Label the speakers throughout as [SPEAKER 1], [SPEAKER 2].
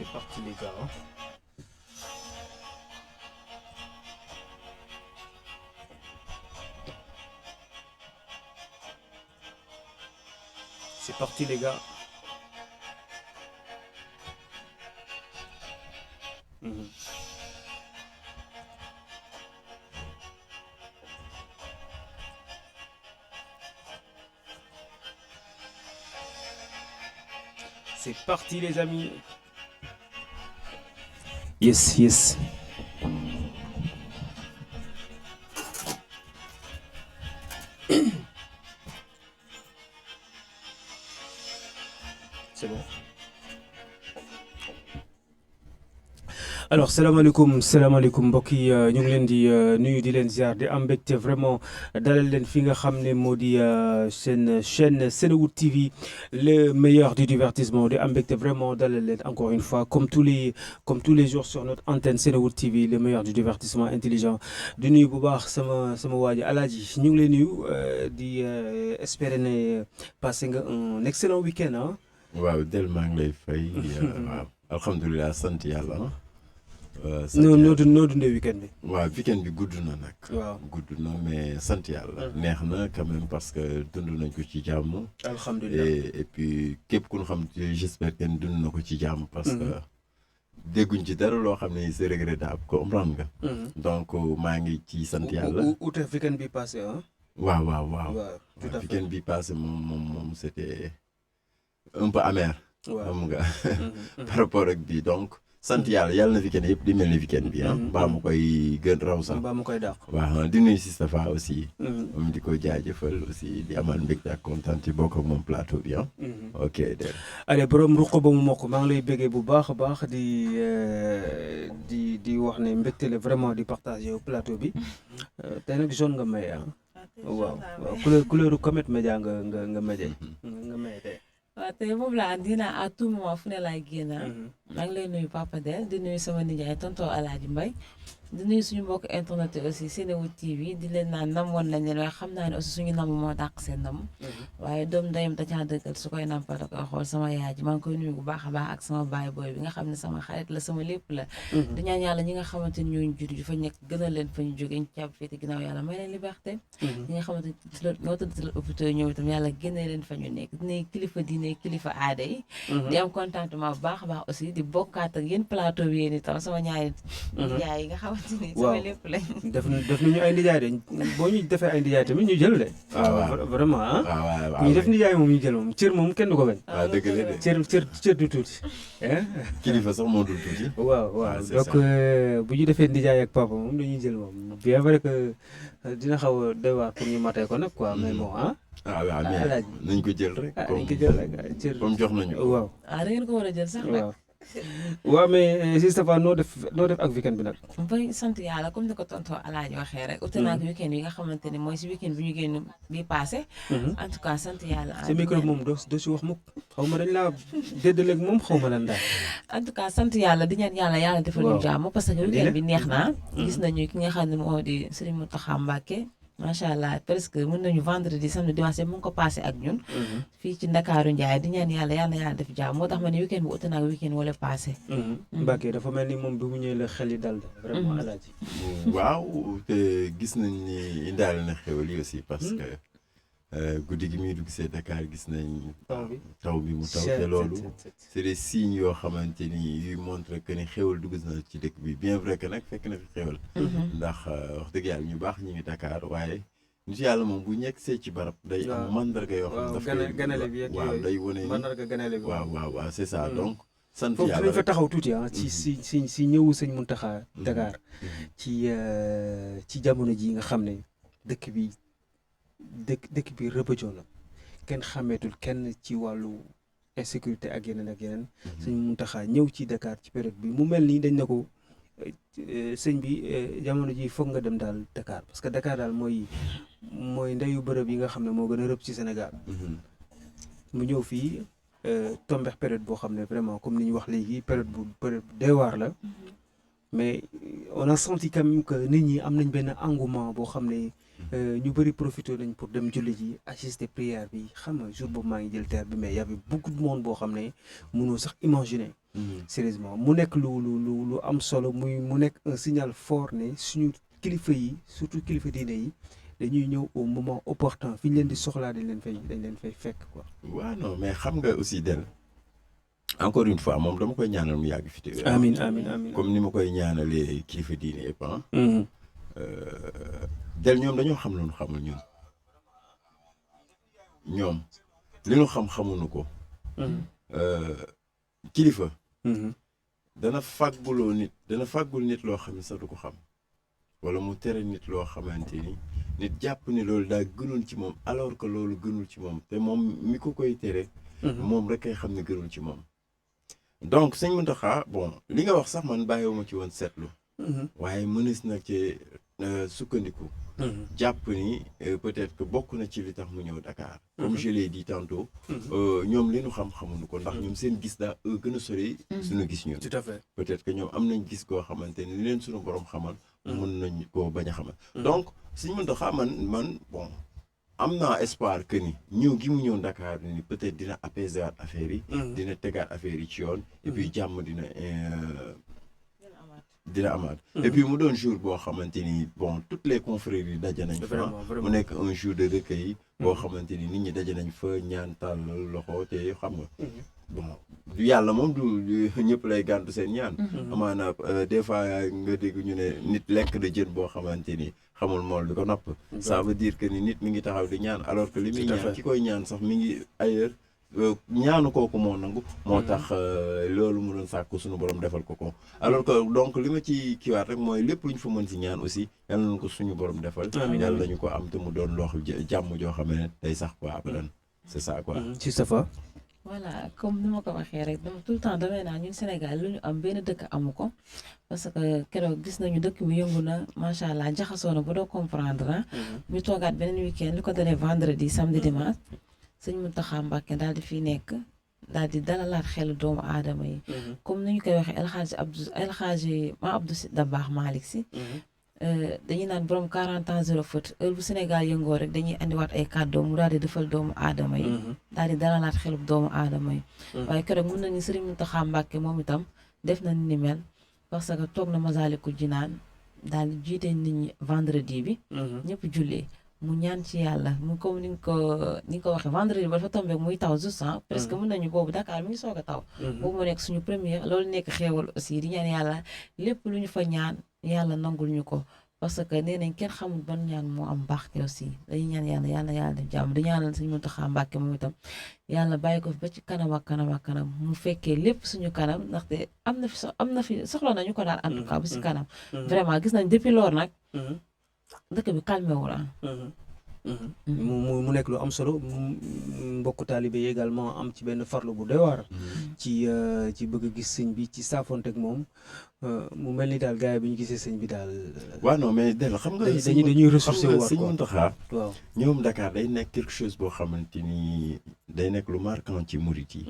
[SPEAKER 1] C'est parti les gars. C'est parti les gars. Mhm. C'est parti les amis. Yes, yes. C'est bon. Alors salaamaaleykum mbokk yi ñu ngi leen di nuyu di leen ziar di am mbégte vraiment dalal leen fi nga xam ne moo di seen chaîne Senewood TV le meilleur du divertissement di am mbégte vraiment dalal leen encore une fois comme tous les jours sur notre antenne Senewood TV le meilleur du divertissement intelligent di nuyu bu baax sama waa ji Alaaji ñu ngi lay nuyu di espérer ne passé nga un excellent week-end ah.
[SPEAKER 2] waaw del maa ngi lay fay waaw alhamdulilah sant yàlla.
[SPEAKER 1] noo dundee week-end bi.
[SPEAKER 2] waaw week-end bi gudd na nag.
[SPEAKER 1] waaw
[SPEAKER 2] gudd na mais sant yàlla. neex na quand même parce que dund nañ ko ci jàmm.
[SPEAKER 1] alhamdulilah
[SPEAKER 2] et puis képp ku ñu xam j'espère que dund na ko ci jàmm. parce que dégguñ ci dara loo xam ne c'est regrettable comprendre nga. donc maa ngi ci sant yàlla.
[SPEAKER 1] ute week-end bi passé ah.
[SPEAKER 2] waaw.
[SPEAKER 1] tout à fait
[SPEAKER 2] week-end bi passé moom c'était un peu amer. xam nga par rapport ak bii donc. sant yàlla na week-end yëpp di mel ni week-end bi ah. mbaa mu koy gën raw sax.
[SPEAKER 1] mbaa mu koy dàq.
[SPEAKER 2] waaw di nuyu Sistafa aussi. moom di ko jaajëfal aussi di amal mbégte ak kontaan ci bokk ak moom plateau bi ah. ok dégg
[SPEAKER 1] allez borom ruq ba mu mokk maa ngi lay béggee bu baax a baax di wax ne mbégte la vraiment di partager plateau bi tey nag jaune nga may ah. waaw couleur Comet Média nga maye tey.
[SPEAKER 3] waaw tey moom laa andi naa à tout moment fu ne laay génn. maa ngi lay nuyu Papa Del di nuyu sama nijaay tonton Alaaji Mbay di nuyu suñu mbokk internet aussi Senewood TV di leen naan namoon nañ leen waaye xam naa ne aussi suñu nam moo dàq seen nam waaye doom ndeyam da caa dëggal su koy nampal da koy xool sama yaay ji maa ngi koy nuyu bu baax a baax ak sama baay booy bi nga xam ne sama xarit la sama lépp la. di ñaan yàlla ñi nga xamante ni ñooñu jur ju fa nekk gënal leen fa ñu jógee ñu càbb féete ginnaaw yàlla may leen liberté. ñi nga xamante ni ñoo tëdd ci hôpital yi ñëw itam yàlla génne leen fa ñu nekk dinañ kilifa diine kilifa aada yi. di am contentement bu baax a baax aussi di bokkaat ak yéen plateau bi yéen itam sama ñaari yaay yi nga xamante ni sama lépp lañ.
[SPEAKER 1] def nañu ay ndijaay de boo ñu defee ay ndijaay tamit ñu jël de.
[SPEAKER 2] waaw
[SPEAKER 1] vraiment ah.
[SPEAKER 2] waaw
[SPEAKER 1] ñu def ndijaay moom ñu jël moom cër moom kenn du ko bañ.
[SPEAKER 2] waaw dëgg la de
[SPEAKER 1] cër du tuuti.
[SPEAKER 2] kilifa sax moo dul tuuti.
[SPEAKER 1] waaw donc bu ñu defee ndijaay ak papa moom dañuy jël moom bien vrai que dina xaw a doy waar pour ñu matee ko nag quoi mais bon ah.
[SPEAKER 2] waaw mais nañ ko jël rek.
[SPEAKER 1] nañ ko jël rek cër
[SPEAKER 2] comme jox nañu ko.
[SPEAKER 1] waaw
[SPEAKER 3] da ngeen ko war a jël sax nag.
[SPEAKER 1] waaw mais Sistafa noo def ak weekend bi nag.
[SPEAKER 3] bay sant yàlla comme ni ko tonton Alaaji waxee rek ute naa ak weekend yi nga xamante ne mooy si weekend bi ñu génn bi passé. en tout cas sant yàlla.
[SPEAKER 1] sa micro moom doo si wax mukk xaw ma dañ laa déddaleeg moom xaw ma lan daal.
[SPEAKER 3] en tout cas sant yàlla di ñaan yàlla defal ñu jàmm parce que weekend bi neex naa. gis nañu ki nga xam ne moo di Serigne Mountakha Mbacké. macha allah presque mën nañu vendredi samedi dimanche mu ngi ko passé ak ñun. fii ci Ndakaaru Njaay di ñaan yàlla def jàmm moo tax ma ne weekend bu ute naa weekend wala passé.
[SPEAKER 1] Mbacké dafa mel ni moom bi mu ñëwee la xel yi dal de vraiment Alaaji.
[SPEAKER 2] waaw te gis nañ ni indaale na xewal yi aussi parce que guddi gi muy dugg see Dakar gis nañ. taw bi mu taw te loolu. c'est des signes yoo xamante ni yuy montre que ni xewal dugg na ci dëkk bi bien vrai que nag fekk na fi xewal. ndax wax dëgg yàlla ñu baax ñu ngi Dakar waaye. nit yàlla moom bu ñekk see ci barab. day am mandarga yoo xam daf koy
[SPEAKER 1] ganale bi
[SPEAKER 2] waaw day wane ni
[SPEAKER 1] mandarga ganale bi
[SPEAKER 2] waaw c'est ça donc. sant
[SPEAKER 1] foofu
[SPEAKER 2] yàlla
[SPEAKER 1] dinañ fa taxaw tuuti ah si ñëwu sëñ Mountakha Dakar ci jamono ji nga xam ne dëkk bi rëbëjoo na kenn xàmmeetul kenn ci wàllu insécurité ak yeneen sëñ Mountakha ñëw ci Dakar ci période bi mu mel nii dañ ne ko sëñ bi jamono ji foog nga dem daal Dakar parce que Dakar daal mooy ndeyu bërëb yi nga xam ne moo gën a rëb ci Sénégal mu ñëw fii tombex période boo xam ne vraiment comme ni ñu wax léegi période bu doy waar la mais on a senti quand même que nit ñi am nañ benn engouement boo xam ne ñu bëri profité nañ pour dem julli ji assister prière bi xam nga jour boobu maa ngi jël terre bi mais y avait beaucoup de monde boo xam ne mënoo sax imaginer sérieusement mu nekk lu am solo mu nekk un signal fort ne suñu kilifa yi surtout kilifa diine yi dañuy ñëw au moment opportun fi ñu leen di soxlaa dañ leen fay fekk quoi.
[SPEAKER 2] waaw non mais xam nga aussi del encore une fois moom dama koy ñaanal mu yàgg fi te
[SPEAKER 1] amiin amiin amiin
[SPEAKER 2] comme ni ma koy ñaanalee kilifa diine yëpp del ñoom dañoo xam lu ñu xamul ñoom li ñu xamuñu ko. kilifa. dana fàggul nit loo xam ne sax du ko xam wala mu tere nit loo xamante ni nit jàpp ni loolu daa gënul ci moom alors que loolu gënul ci moom te moom mi ko koy tere. moom rek kay xam ne gënul ci moom. donc sëñ Mountakha bon li nga wax sax man bàyyiwuma ci woon seetlu. waaye mënees na ci sukkandiku. jàpp ni peut-être que bokk na ci li tax mu ñëw Dakar. comme je l'ai dit tantôt. ñoom li ñu xamuñu ko ndax ñoom seen gis daa gën a sori. suñu gis ñun.
[SPEAKER 1] tout à fait
[SPEAKER 2] peut-être que ñoom am nañ gis koo xamante ni li leen suñu borom xamal. mën nañ koo bañ a xamal. donc suñu mën a man bon am naa espoir que ni ñëw gi mu ñëw Dakar ni peut-être dina apaiser affaire yi. dina tegaat affaire yi ci yoon. et puis jàmm dina amaat. et puis mu doon jour boo xamante ni bon toutes les confréries yi daje nañ fa. mu nekk un jour de recueil. boo xamante ni nit ñi daje nañ fa ñaan tàllal loxo te xam nga. bon du yàlla moom du ñëpp lay gàntu seen ñaan. amaana des fois nga dégg ñu ne nit lekk de jën boo xamante ni xamul mool di ko napp. ça veut dire que ni nit mi ngi taxaw di ñaan alors que li muy ñaan ki koy ñaan sax mi ngi ailleurs. ñaanu kooku moo nangu. moo tax loolu mu doon sàkku suñu borom defal ko. alors que donc li ma ci kiiwaat rek mooy lépp lu ñu fa mën ci ñaan aussi yal nañu ko suñu borom defal. yàlla nañu ko am te mu doon loo xam jàmm joo xam ne day sax quoi abadan c'est ça quoi.
[SPEAKER 1] ci safa.
[SPEAKER 3] voilà comme ni ma ko waxee rek dama tout le temps damay naan ñun Sénégal lu ñu am benn dëkk amu ko parce que keroog gis nañu dëkk bi yëngu na macha allah jaxasoo na ba doo comprendre ñu toogaat beneen week-end li ko dalee vendredi samedi dimanche. sëñ Mountakha Mbacké daal di fi nekk daal di dalalaat xelu doomu aadama yi. comme ni ñu koy waxee El Hadji Abdou Dabakh Malick Sy. dañuy naan borom 40 ans zéro faute heure bu Sénégal yëngoo rek dañuy andiwaat ay kàddoom mu daal di defal doomu aadama yi. daal di dalalaat xelu doomu aadama yi. waaye keroog mën nañu sëriñ Mountakha Mbacké moom itam def na ni mel parce que toog na Masaalikul Jinaan daal di jiite nit ñi vendredi bi. ñëpp jullee. mu ñaan ci yàlla mu comme ni nga ko waxee vendredi ba dafa tombé muy taw juste presque mën nañu boobu Dakar mi ngi soog a taw. boobu mu nekk suñu première loolu nekk xéewal aussi di ñaan yàlla lépp lu ñu fa ñaan yàlla nangul ñu ko parce que nee nañ kenn xamul ban ñaan moo am barke aussi dañuy ñaan yàlla def jàmm di ñaanal suñu Mountakha Mbacké moom itam yàlla bàyyi ko fi ba ci kanam ak kanam mu fekkee lépp suñu kanam ndaxte am na fi soxla nañu ko daal en tout cas bu si kanam. vraiment gis nañ depuis loolu nag. dëkk bi calmé wu la.
[SPEAKER 1] mu nekk lu am solo mbokku taalibe yi également am ci benn farlu bu doy waar. ci bëgg a gis sëñ bi ci saafonte ak moom mu mel ni daal gars yi bi ñu gisee sëñ bi daal.
[SPEAKER 2] waaw non mais del xam nga.
[SPEAKER 1] dañuy ressourcé wu
[SPEAKER 2] sëñ Mountakha.
[SPEAKER 1] waaw
[SPEAKER 2] ñoom Dakar day nekk quelque chose boo xamante ni day nekk lu marquant ci murit yi.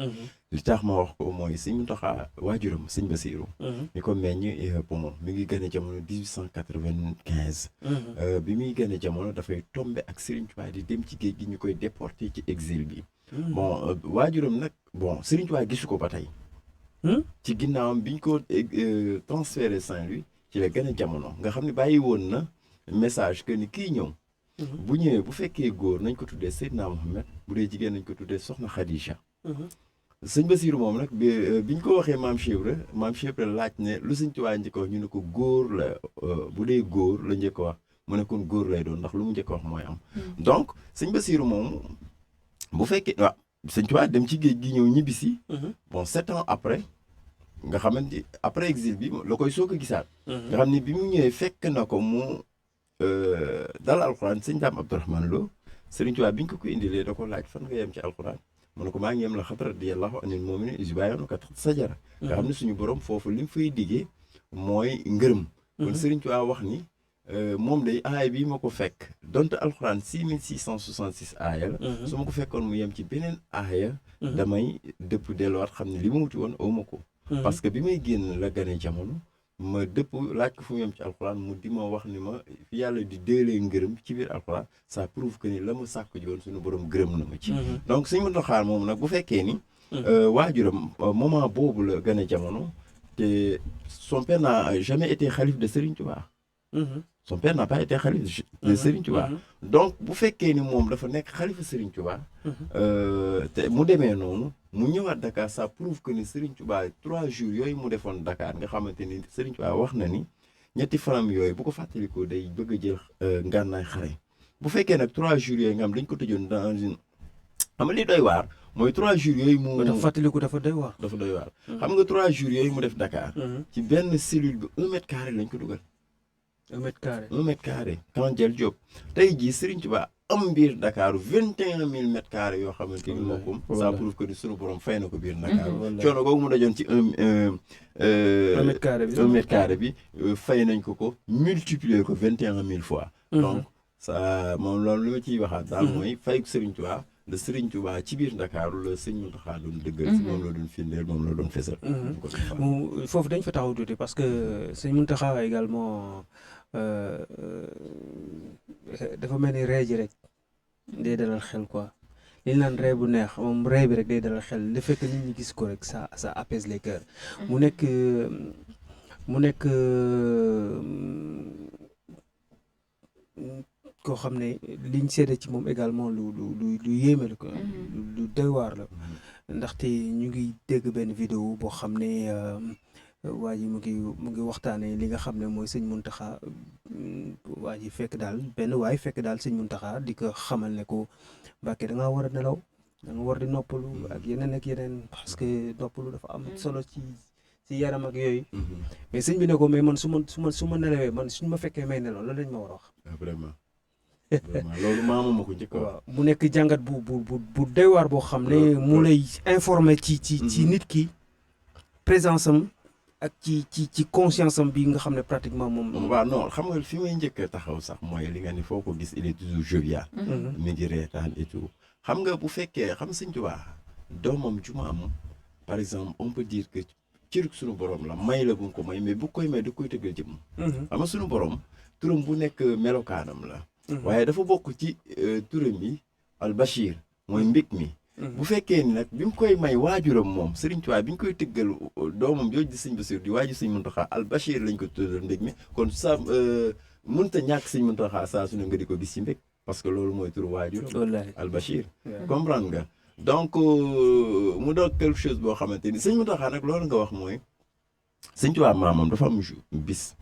[SPEAKER 2] li tax ma wax ko mooy sëñ Mountakha waajuram sëñ Bassirou. mi ko meññ bon mi ngi gën a jamono 1895. bi muy gën a jamono dafay tombé ak Serigne Touba di dem ci géej gi ñu koy déporté ci exil bi. bon waajuram nag bon Serigne Touba gisu ko ba tey. ci ginnaawam biñ ko transféré Saint-Louis ci la gën a jamono nga xam ne bàyyi woon na message que ni kii ñëw. bu ñëwee bu fekkee góor nañ ko tuddee Seydina Mohamed bu dee jigéen nañ ko tuddee Soxna Khadija. sëñ Bassirou moom nag biñ ko waxee maam Cheikh Ibra laaj ne lu sëñ Tuubaa njëkk a wax ñu ne ko góor la bu dee góor la njëkk a wax mu ne kon góor lay doon ndax lu mu njëkk a wax mooy am. donc sëñ Bassirou moom bu fekkee waaw sëñ Tuubaa dem ci géej gi ñëw ñibbisi. bon 7 ans après nga xamante après exil bi la koy soog a gisaat. nga xam ne bi mu ñëwee fekk na ko mu dal alxuraan sëñ Daam Abdourahmane Lo sëriñ Tuubaa biñ ko indilee da ko laaj fan nga yem ci alxuraan. mu ne ko maa ngi yem la xat radiyallahu anil mu'minin is bàyyoon ko tax sajara nga xam ne suñu borom foofu li mu fay diggee mooy ngërëm. kon Serigne Touba wax ni moom day aaya bii ma ko fekk donte alxuraan 6666 aaya la. su ma ko fekkoon mu yem ci beneen aaya. damay dëpp delluwaat xam ne li ma wuti woon aw ma ko. parce que bi may génn la gane jamono. ma dëpp laaj ko fu mu yem ci alxuraan mu di ma wax ni ma fi yàlla di déelee ngërëm ci biir alxuraan ça prouve que ni la ma sàkk ji woon suñu borom gërëm na ma ci. donc suñu Mountakha moom nag bu fekkee ni waajuram moment boobu la gën a jamono te son père n'a jamais été khalife de Serigne Touba. Son père n'a pas été khalife de Serigne Touba. Donc bu fekkee ni moom dafa nekk xalifa Serigne Touba. te mu demee noonu mu ñëwaat Dakar ça prouve que ni Serigne Touba 3 jours yooyu mu defoon Dakar nga xamante ni Serigne Touba wax na ni ñetti fanam yooyu bu ko fàttalikoo day bëgg a jël ngànnaay xare bu fekkee nag 3 jours yooyu nga xam dañ ko tëjoon dans une xam nga li doy waar mooy 3 jours yooyu mu.
[SPEAKER 1] dafa fàttaliku dafa doy waar.
[SPEAKER 2] dafa doy waar xam nga 3 jours yooyu mu def Dakar. ci benn cellule bi 1 mètre carré lañ ko dugal.
[SPEAKER 1] 1 mètre carré
[SPEAKER 2] 1 mètre carré Kandjel Diop tey jii Serigne Touba am biir Dakar 21 000 mètres carrés yoo xamante ni moo ko. ça prouve que ni sunu borom fay na ko biir Dakar. coono googu mu dajoon ci 1
[SPEAKER 1] mètre carré bi
[SPEAKER 2] 1 mètre carré bi fay nañ ko multiplier ko 21 000 fois. donc ça moom loolu li ma ciy waxaat daal mooy fay Serigne Touba. le Serigne Touba ci biir Dakar la sëñ Mountakha doon dëggal si moom la doon firndeel moom la doon fesal.
[SPEAKER 1] foofu dañ fa taxaw tuuti parce que sëñ Mountakha également dafa mel ni ree ji rek day dalal xel quoi li ñu naan ree bu neex moom ree bi rek day dalal xel le fait que nit ñi gis ko rek ça apaise les cœurs. mu nekk koo xam ne liñ seede ci moom également lu yéeme la ko lu doy waar la ndaxte ñu ngi dégg benn vidéo boo xam ne waa ji mu ngi waxtaanee li nga xam ne mooy sëñ Mountakha waa ji fekk daal sëñ Mountakha di ko xamal ne ko Mbàkke da ngaa war a nelaw da nga war di noppalu ak yeneen parce que noppalu dafa am solo ci yaram ak yooyu mais sëñ bi ne ko mais man su ma nelawee man suñ ma fekkee may nelaw loolu lañ ma war a wax
[SPEAKER 2] vraiment loolu maamu ma ko njëkk
[SPEAKER 1] waaw mu nekk jàngat bu doy waar boo xam ne mu lay informer ci nit ki présence am ak ci conscience am bi nga xam ne pratiquement moom.
[SPEAKER 2] waaw non xam nga fi may njëkk a taxaw sax mooy li nga ni foo ko gis il est toujours jovial. mi ngi reetaan et tout xam nga bu fekkee xam Sëñ Tuubaa doomam ju ma am par exemple on peut dire que cërug suñu borom la may la bu ko may mais bu koy may da koy tëggal jëm. xam nga suñu borom turam bu nekk melokaanam la. waaye dafa bokk ci turam yi al Bachir mooy mbég mi. bu fekkee ni nag bi mu koy may waajuram moom Serigne Touba bi ñu koy tëggal doomam jooju di Sëñ Bassirou di waaju Sëñ Mountakha al Bachir lañ ko tuddal mbég mi kon sa mënta ñàkk Sëñ Mountakha saa su ne nga di ko gis ci mbég parce que loolu mooy turu waajuram al Bachir comprendre nga donc mu doon quelque chose boo xamante ni Sëñ Mountakha nag loolu nga wax mooy Sëñ Touba maamam dafa am bis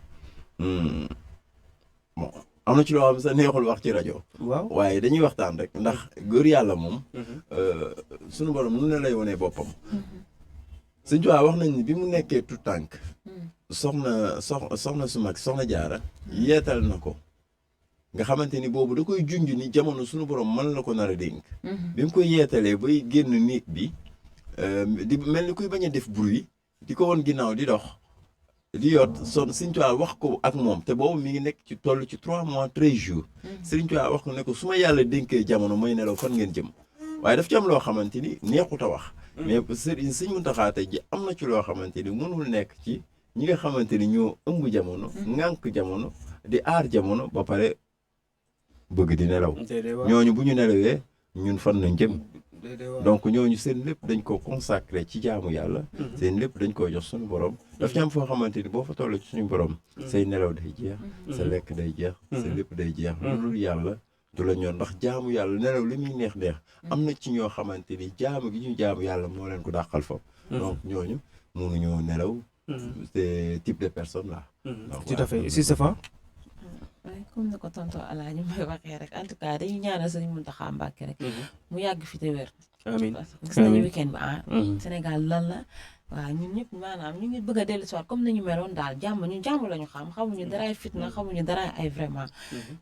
[SPEAKER 2] bon am na ci loo xam sax neexul wax ci rajo.
[SPEAKER 1] waaw
[SPEAKER 2] waaye dañuy waxtaan rek ndax góor yàlla moom. sunu borom nu ne lay wonee boppam. Sëñ Tuubaa wax nañ ni bi mu nekkee tout tànk. soxna su mag soxna jaara yeetal na ko. nga xamante ni boobu da koy junj ni jamono sunu borom mën la ko nar a dénk. bi mu koy yeetalee bay génn néeg bi di mel ni kuy bañ a def bruit di ko woon ginnaaw di dox. di yoot Sëñ Tuubaa wax ko ak moom te boobu mi ngi nekk ci toll ci 3 mois 13 jours. Sëñ Tuubaa wax ko ne ko su ma yàlla dénkee jamono may nelaw fan ngeen jëm waaye daf ci am loo xamante ni neexut a wax. mais Sëñ Mountakha tey ji am na ci loo xamante ni mënul nekk ci ñi nga xamante ni ñoo ëmb jamono. ŋànk jamono di aar jamono ba pare bëgg di nelaw. ñooñu bu ñu nelawee ñun fan nañ jëm. donc ñooñu seen lépp dañ ko consacré ci jaamu yàlla. seen lépp dañ koy jox suñu borom. daf ci am foo xamante ni boo fa toll ci suñu borom. say nelaw day jeex. sa lekk day jeex. sa lépp day jeex. lu dul yàlla du la ñor ndax jaamu yàlla nelaw li muy neex neex. am na ci ñoo xamante ni jaamu gi ñu jaamu yàlla moo leen ko dàqal foofu. donc ñooñu mënuñoo nelaw. ce type de personne là.
[SPEAKER 1] tout à fait si Safa.
[SPEAKER 3] waaye comme ni ko tonton Alaaji Mbay waxee rek en tout cas dañuy ñaanal Sëñ Mountakha Mbacké rek mu yàgg fi te wér.
[SPEAKER 1] amiin
[SPEAKER 3] gis nañu weekend bi Sénégal lan la waaw ñun ñëpp maanaam ñu ngi bëgg a dellu si waat comme nañu meloon daal jàmm ñu jàmm lañu xam xamuñu daraay fitna xamuñu daraay ay vraiment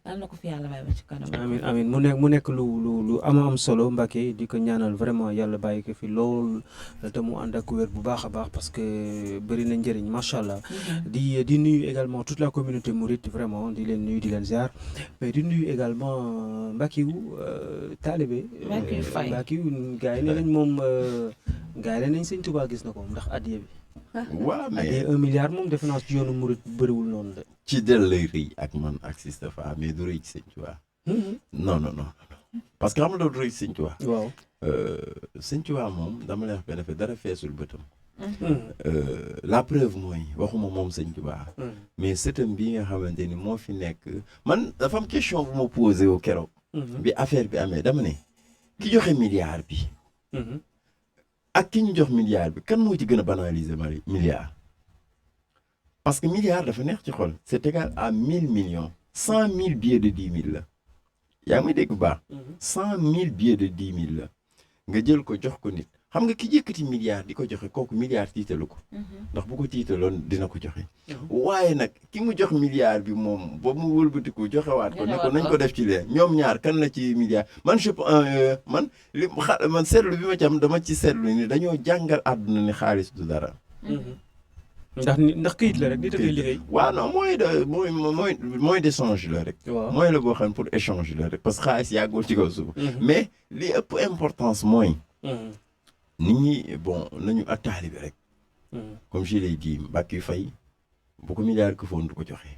[SPEAKER 3] daal na ko fi yàlla bàyyi ba ci kanam.
[SPEAKER 1] amiin mu nekk lu am solo Mbacké di ko ñaanal vraiment yàlla bàyyi ko fi lool te mu ànd ak wér bu baax a baax parce que bëri na njëriñ macha allah. di nuyu également toute la communauté mouride vraiment di leen nuyu di leen ziar mais di nuyu également Mbackiou taalibe.
[SPEAKER 3] Mbackiou Faye
[SPEAKER 1] Mbackiou gars yi nee nañ moom gars yi nee nañ Sëñ Tuubaa gis na ko ndax addiya bi.
[SPEAKER 2] waaw mais
[SPEAKER 1] addiya 1 milliard moom defe naa ci yoonu murid bëriwul noonu de.
[SPEAKER 2] ci del lay rëy ak man ak Sistapha mais du rëy ci Sëñ Tuubaa. non. parce que xam nga loolu rek Sëñ Tuubaa.
[SPEAKER 1] waaw.
[SPEAKER 2] Sëñ Tuubaa moom dama lay wax benn affaire dara feesul bëtam. La preuve mooy waxuma moom Sëñ Tuubaa. mais sëtam bii nga xamante ni moo fi nekk man dafa am question bu ma posé wu keroog. bi affaire bi amee dama ne ki joxe milliard bi. ak ki ñu jox milliard bi kan moo ci gën a banaliser milliard. parce que milliard dafa neex ci xol c'est égal à 1000 millions 100 000 billets de 10 000 la yaa ngi may dégg bu baax 100 000 billets de 10 000 la nga jël ko jox ko nit xam nga ki yëkkati milliard di ko joxe kooku milliard tiitalu ko ndax bu ko tiitaloon dina ko joxe waaye nag ki mu jox milliard bi moom ba mu wëlbatiku joxewaat ko ne ko nañ ko def ci lee ñoom ñaar kan la ci milliard man man seetlu bi ma ci am dama ci seetlu ni dañoo jàngal àdduna ni xaalis du dara
[SPEAKER 1] ndax këyit la rek di dafay liggéey.
[SPEAKER 2] waaw non moyen d'échange la rek.
[SPEAKER 1] waaw
[SPEAKER 2] mooy la boo xam ne pour échange la rek parce que xaalis yàggul ci kaw suuf. mais li ëpp importance mooy. nit ñi bon nañu ak taalibe rek. comme je l'ai dit Mbacké Faye bu ko milliard këfoon du ko joxe.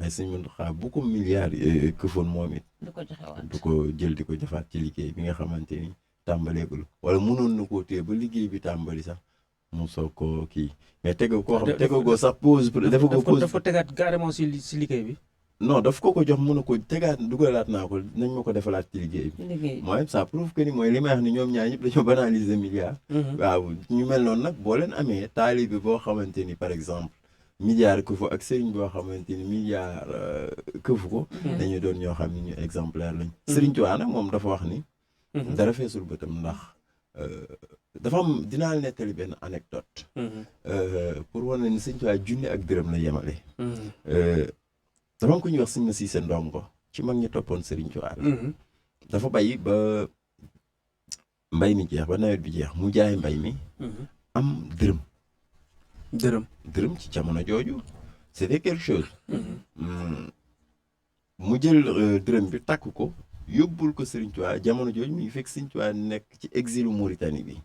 [SPEAKER 2] ay sëñ Mountakha bu ko milliard këfoon moom it. du ko jël di ko defaat ci liggéey bi nga xamante ni tàmbaleegul wala mënoon na koo téye ba liggéey bi tàmbali sax. mu soog koo kii mais tegoo koo xam tegoo ko sax pause. dafa ko
[SPEAKER 1] tegaat carrément si liggéey bi.
[SPEAKER 2] non daf ko jox mën a ko tegaat dugalaat naa ko nañ ma ko defalaat ci liggéey bi. mooy ça prouve que ni mooy li may wax ni ñoom ñaar ñëpp dañoo banaliser milliard. waaw ñu mel noonu nag boo leen amee taalibe boo xamante ni par exemple milliard këfu ak sëriñ boo xamante ni milliard këfu ko. dañuy doon ñoo xam ni ñu exemplaire lañ. Sëriñ Tuubaa nag moom dafa wax ni. dara feesul bëtam ndax. dafa am dinaa nettali benn anecdote pour wane ni Sëñ Tuubaa junni ak dërëm la yemale. dafa am ku ñuy wax Sëñ Masiise Ndongo ci mag ñi toppoon Sëriñ Tuubaa dafa bay ba mbay mi jeex ba nawet bi jeex mu jaay mbay mi am dërëm ci jamono jooju c'était quelque chose mu jël dërëm bi takk ko yóbbul ko Sëriñ Tuubaa jamono jooju mi ngi fekk Sëriñ Tuubaa nekk ci exilu Mauritanie bi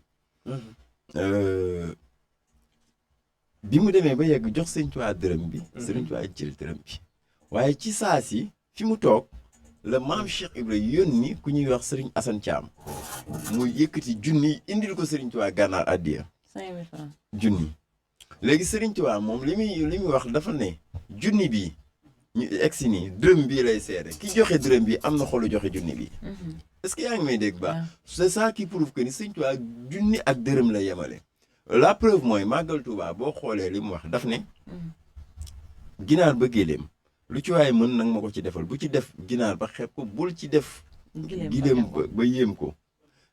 [SPEAKER 2] bi mu demee ba yegg jox Sëriñ Tuubaa dërëm bi Sëriñ Tuubaa jël dërëm bi waaye ci saa si fi mu toog la maam Cheikh Ibrahima yónni ku ñuy wax Sëriñ Assane Thiam mu yëkkati junni indil ko Sëriñ Tuubaa gànnaar addiya
[SPEAKER 3] 5000 francs
[SPEAKER 2] junni léegi Sëriñ Tuubaa moom li muy wax dafa ne junni bi ñu egsi nii dërëm bii lay seede ki joxe dërëm bi am na xolu joxe junni bi est-ce que yaa ngi may dégg ba c'est ça qui prouve que ni Sëñ Tuubaa junni ak dërëm la yemale la preuve mooy màggal Tuubaa boo xoolee li mu wax daf ne ginaar ba géléem lu ci waaye mën nag ma ko ci defal bu ci def ginaar ba xeeb ko bul ci def giléem ba yéem ko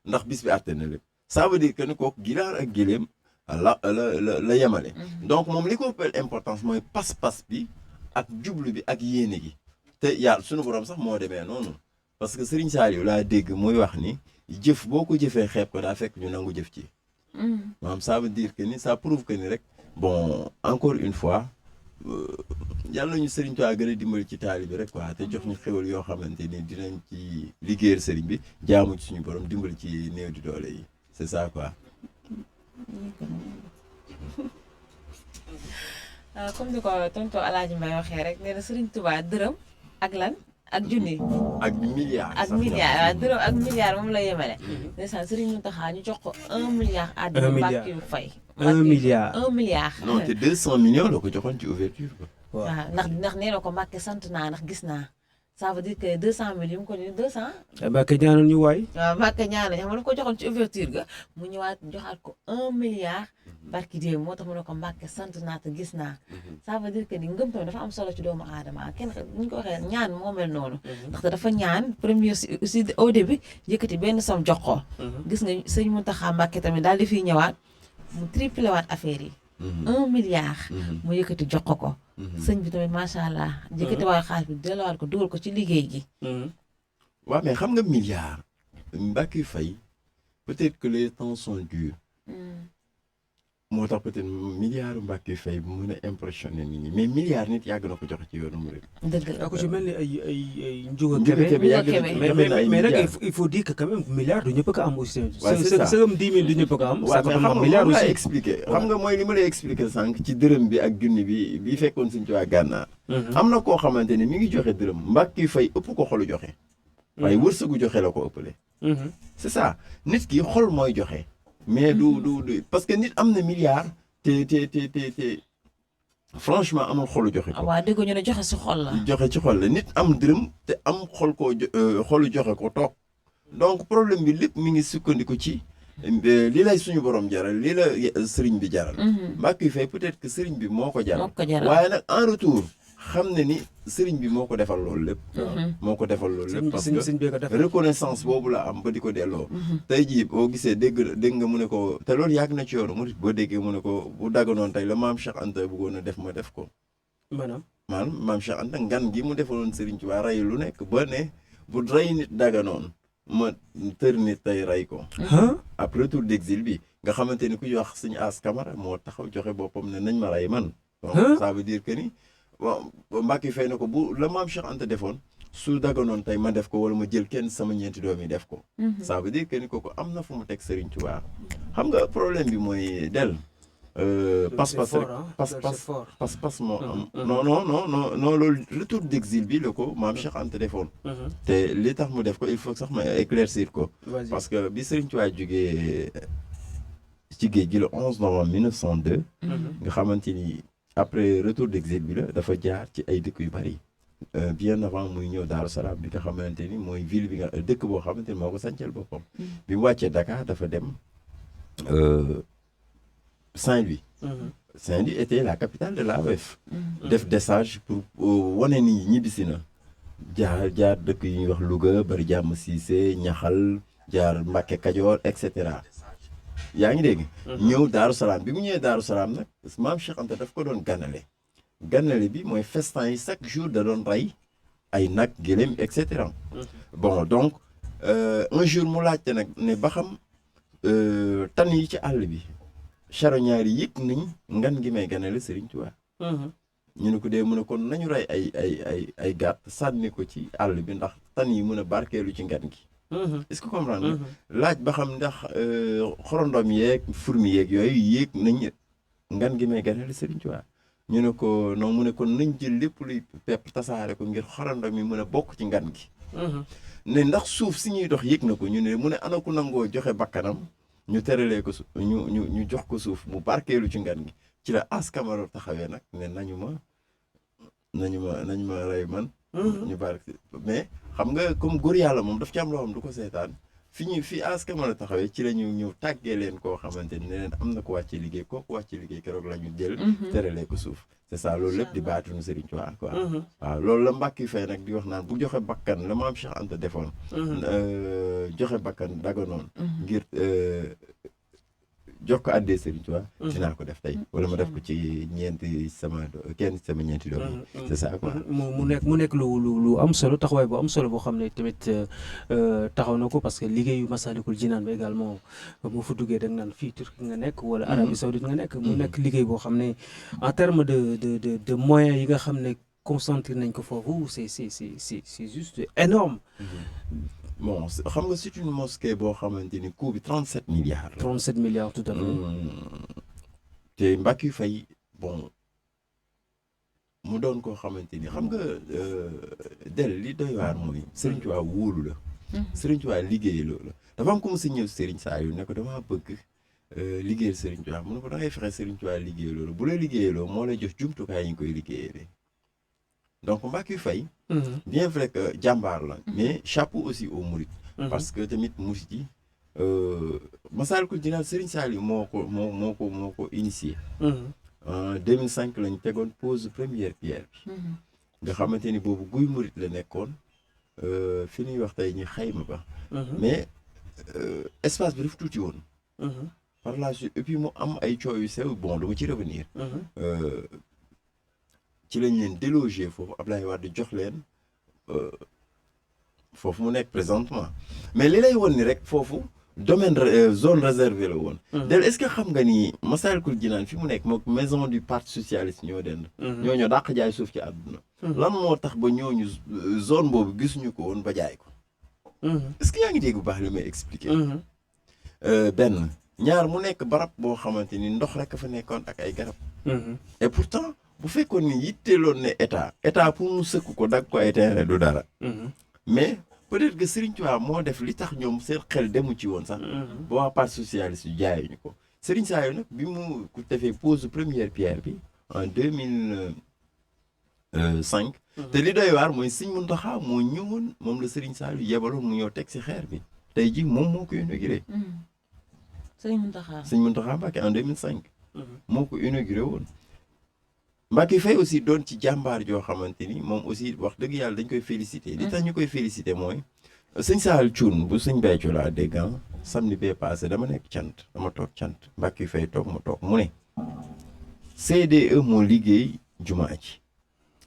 [SPEAKER 2] ndax bis bi àtte na lépp ça veut dire que ni kooku ginaar ak géléem la yemale donc moom li ko ëppal importance mooy pas-pas bi ak jublu bi ak yéene gi te yàlla sunu borom sax moo demee noonu parce que Serigne Saliou laa dégg muy wax ni jëf boo ko jëfee xeeb ko daa fekk ñu nangu jëf ci maanaam ça veut dire que ni ça prouve que ni rek bon encore une fois yàlla ñu Serigne Touba gën a dimbali ci taali bi rek quoi te jox ñu xéwal yoo xamante ni dinañ ci liggéeyal Serigne bi jaamu ci suñu borom dimbali ci néew di doole yi c'est ça quoi.
[SPEAKER 3] comme ni ko tonton Alaaji Mbaye waxee rek nee na Serigne Touba dërëm ak lan ak junni.
[SPEAKER 2] ak milliard
[SPEAKER 3] ak milliard waaw dërëm ak milliard moom la yemale. ndeysaan Serigne Mountakha ñu jox ko 1 milliard. àddina Mbacké yu fay.
[SPEAKER 1] 1 milliard
[SPEAKER 3] 1 milliard.
[SPEAKER 2] non te 200 millions la ko joxoon ci ouverture ba.
[SPEAKER 3] waaw ndax nee na ko Mbacké sant naa ndax gis naa ça veut dire que 200 000 yu mu ko ni 200.
[SPEAKER 1] Mbacké ñaanoon ñu waay.
[SPEAKER 3] waaw Mbacké ñaanoon xam nga ko joxoon ci ouverture ga mu ñëwaat joxaat ko 1 milliard. barki déew moo tax mu ne ko Mbacké sant naa te gis naa ça veut dire que ni ngëm tamit dafa am solo ci doomu aadama kenn ñu ko waxee ñaan moo mel noonu ndaxte dafa ñaan premier si au début yëkkati benn som jox ko gis nga sëñ Mountakha Mbacké tamit daal di fiy ñëwaat mu triplé waat affaire yi 1 milliard mu yëkkati jox ko sëñ bi tamit macha allah yëkkati waat xaalis bi delluwaat ko dugal ko ci liggéey gi
[SPEAKER 2] waaw mais xam nga milliard Mbacké Faye peut-être que les temps sont durs moo tax peut-être milliard Mbacké Faye bu mën a impressionné nit ñi mais milliard nit yàgg na ko joxe ci yoonu murid.
[SPEAKER 3] dëgg la
[SPEAKER 1] ku ci mel ni ay Ndiouga Kébé mais nag il faut dire que quand même milliard du ñëpp ko am aussi.
[SPEAKER 2] waaw c'est ça
[SPEAKER 1] sëgam 10 000 du ñëpp ko am.
[SPEAKER 2] waaw mais xam nga milliard aussi expliqué xam nga mooy li ma lay expliqué sànq ci dërëm bi ak junni bi fekkoon suñu ci waa gànnaar. am na koo xamante ni mi ngi joxe dërëm Mbacké Faye ëpp ko xolu joxe. waaye wërsëgu joxe la ko ëppale. c'est ça nit ki xol mooy joxe. mais du parce que nit am na milliard te franchement amul xolu joxe ko.
[SPEAKER 3] waaw dégg ñu ne joxe si xol la.
[SPEAKER 2] joxe ci xol la nit am dërëm te am xol koo xolu joxe ko toog donc problème bi lépp mi ngi sukkandiku ci li lay suñu borom jaral li la sëriñ bi jaral. Mbacké Faye peut-être que sëriñ bi moo ko jaral. waaye nag en retour xam ne ni sëriñ bi moo ko defal loolu lépp. moo ko defal loolu lépp parce que reconnaissance boobu la am ba di ko delloo. tey jii boo gisee dégg nga mu ne ko te loolu yàgg na ci yoonu murit boo déggee mu ne ko bu dagganoon tey la maam Cheikh Anta bëggoon a def ma def ko. maam Cheikh Anta ngan gi mu defaloon sëriñ ci waa rey lu nekk ba ne bu rey nit dagganoon ma tër nit tey rey ko. après retour d'exil bi nga xamante ni ku ñu wax suñu As Camara moo taxaw joxe boppam ne nañ ma rey man. donc ça veut dire que ni bon Mbacké Faye na ko bu la maam Cheikh Anta defoon su daganoon tey ma def ko wala ma jël kenn sama ñeenti doom yi def ko. ça veut dire que ni kooku am na fu mu teg Serigne Touba. xam nga problème bi mooy pas-pas rek pas-pas moo am. non loolu retour d'exil bi la ko maam Cheikh Anta defoon. te li tax mu def ko il faut sax ma éclaircir ko. parce que bi Serigne Touba jógee ci géej gi le 11 novembre 1902. nga xamante ni après retour d'exil bi la dafa jaar ci ay dëkk yu bari. bien avant muy ñëw Daaru Salaam bi nga xamante ni mooy ville bi nga dëkk boo xamante ni moo ko sàncal boppam. bi mu wàccee Dakar dafa dem Saint-Louis. Saint-Louis était la capitale de l'AOF. def décharge pour wane ni ñibbisi na. jaar dëkk yi ñuy wax Louga bari jàmm Cissé Ñaxal jaar Mbàkke Kajoor et cetera. yaa ngi dégg. ñëw Daaru Salaam bi mu ñëwee Daaru Salaam nag maam Cheikh Anta daf ko doon ganale bi mooy festin yi chaque jour da doon rey ay nag gëléem et cetera. bon donc un jour mu laajte nag ne ba xam tan yi ci àll bi charognard yi yëg nañ ngan gi may ganale Serigne Touba. ñu ne ko dee mu ne kon nañu rey ay gàtt sànni ko ci àll bi ndax tan yi mën a barkeelu ci ngan gi. est-ce que comprendre laaj ba xam ndax xorondom yeeg fourmi yeeg yooyu yéeg nañ ngan gi may ganale Serigne Touba. ñu ne ko non mu ne kon nañ jël lépp luy pepp tasaare ko ngir xorondom yi mën a bokk ci ngan gi. ne ndax suuf si ñuy dox yéeg na ko ñu ne mu ne ana ku nangoo joxe bakkanam ñu teralee ko ñu jox ko suuf mu barkeelu ci ngan gi ci la As Camara taxawee nag ne nañu ma rey man. ñu barke mais xam nga comme góor yàlla moom daf ci am loo xam du ko seetaan fi As Camara taxawee ci la ñu ñëw tàggee leen koo xamante ni ne leen am na ko wàcce liggéey kooku wàcce liggéey keroog la ñu jël. teralee ko suuf c'est ça loolu lépp di baatunu Serigne Touba quoi. waaw loolu la Mbacké Faye nag di wax naan bu joxe bakkan la maam Cheikh Anta defoon. joxe bakkan daganoon. ngir jox ko àddee Serigne Touba. dinaa ko def tey wala ma def ko ci sama ñeenti doom yi. c'est ça quoi.
[SPEAKER 1] mu nekk lu am solo taxawaay bu am solo boo xam ne tamit taxaw na ko parce que liggéeyu Massalikul Jinaan ba également moo fa duggee da nga naan fii Turquie nga nekk wala Arabie Saoudite nga nekk. mu nekk liggéey boo xam ne en terme de moyens yi nga xam ne concentré nañ ko foofu c'est juste énorme.
[SPEAKER 2] bon xam nga c'est une mosquée boo xamante ni coût bi 37 milliards.
[SPEAKER 1] 37 milliards tout à fait.
[SPEAKER 2] te Mbacké Faye bon mu doon koo xamante ni xam nga li doy waar mooy Serigne Touba wóolu la. Serigne Touba liggéey loolu dafa am ko mu si ñëw Serigne Saliou ne ko dama bëgg liggéeyal Serigne Touba mu ne ko da ngay fexe Serigne Touba liggéey loolu bu la liggéeyaloo moo lay jox jumtukaay yi ñu koy liggéeyee. donc Mbacké Faye bien vrai que jàmbaar la mais chapeau aussi au mouride parce que tamit mouride yi Massalikul Jinaan Serigne Saliou moo ko initié en 2005 lañ tegoon pose première pierre bi nga xamante ni boobu guy mouride la nekkoon fi ñuy wax tey ñu xayma ba mais espace bi dafa tuuti woon par la suite et puis mu am ay coow yu sew bon dama ci revenir ci lañ leen délogé foofu Abdoulaye Wade jox leen foofu mu nekk présentement mais li lay woon ni rek foofu domaine zone réservée la woon. est-ce que xam nga ni Massalikul Jinaan fi mu nekk moom maison du parti socialiste ñoo dend. ñoo dàq jaay suuf ci àdduna. lan moo tax ba ñooñu zone boobu gisuñu ko woon ba jaay ko. est-ce que yaa ngi dégg bu baax li may expliquer. benn ñaar mu nekk barab boo xamante ni ndox rek fa nekkoon ak ay garab. et pourtant. bu fekkoon ni yitteeloon ne état pour mu sëkk ko dag ko ay terrain du dara. mais peut-être que Serigne Touba moo def li tax ñoom seen xel demu ci woon sax. ba waa parti socialiste yu jaayuñu ko. Serigne Saliou nag bi mu defee pose première pierre bi en 2005. te li doy waar mooy Serigne Mountakha moo ñëwoon moom la Serigne Saliou yebaloon mu ñëw teg si xeer bi tey jii moom moo ko inauguré.
[SPEAKER 3] Serigne Mountakha.
[SPEAKER 2] Serigne Mountakha Mbacké en 2005. moo ko inauguré woon. Mbacké Faye aussi doon ci jàmbaar joo xamante ni moom aussi wax dëgg yàlla dañ koy félicité. li tax ñu koy félicité mooy sëñ Saliou Thioune bu sëñ Béthio laa dégg samedi bee passé dama nekk cant dama toog cant Mbacké Faye toog ma toog mu ne CDE moo liggéey jumaa ji.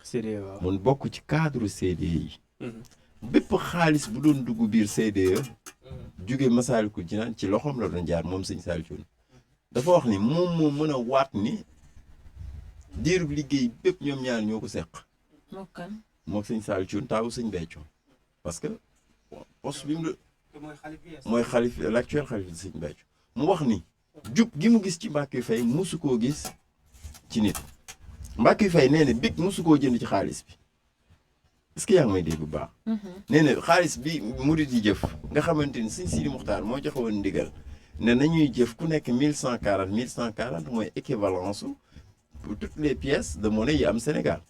[SPEAKER 1] CDE waaw
[SPEAKER 2] mun bokk ci cadre CDE yi. bépp xaalis bu doon dugg biir CDE. jóge Massalikul Jinaan ci loxoom la doon jaar moom sëñ Saliou Thioune. dafa wax ni moom moo mën a waat ni diirub liggéey bépp ñoom ñaar ñoo ko seq.
[SPEAKER 3] moo kan.
[SPEAKER 2] moom sëñ Saliou Thioune taawu sëñ Béthio parce que poste bi mu mooy xalif l'actuel xalif di sëñ Béthio mu wax ni jub gi mu gis ci Mbacké Faye musu koo gis ci nit Mbacké Faye nee na big musu koo jënd ci xaalis bi est-ce que yaa ngi may dégg bu baax. nee na xaalis bi murid yi jëf nga xamante ni sëñ Sidi Muxtaar moo joxe woon ndigal ne nañuy jëf ku nekk 1140 mooy équivalence pour toutes les pièces de monnaie yi am Sénégal.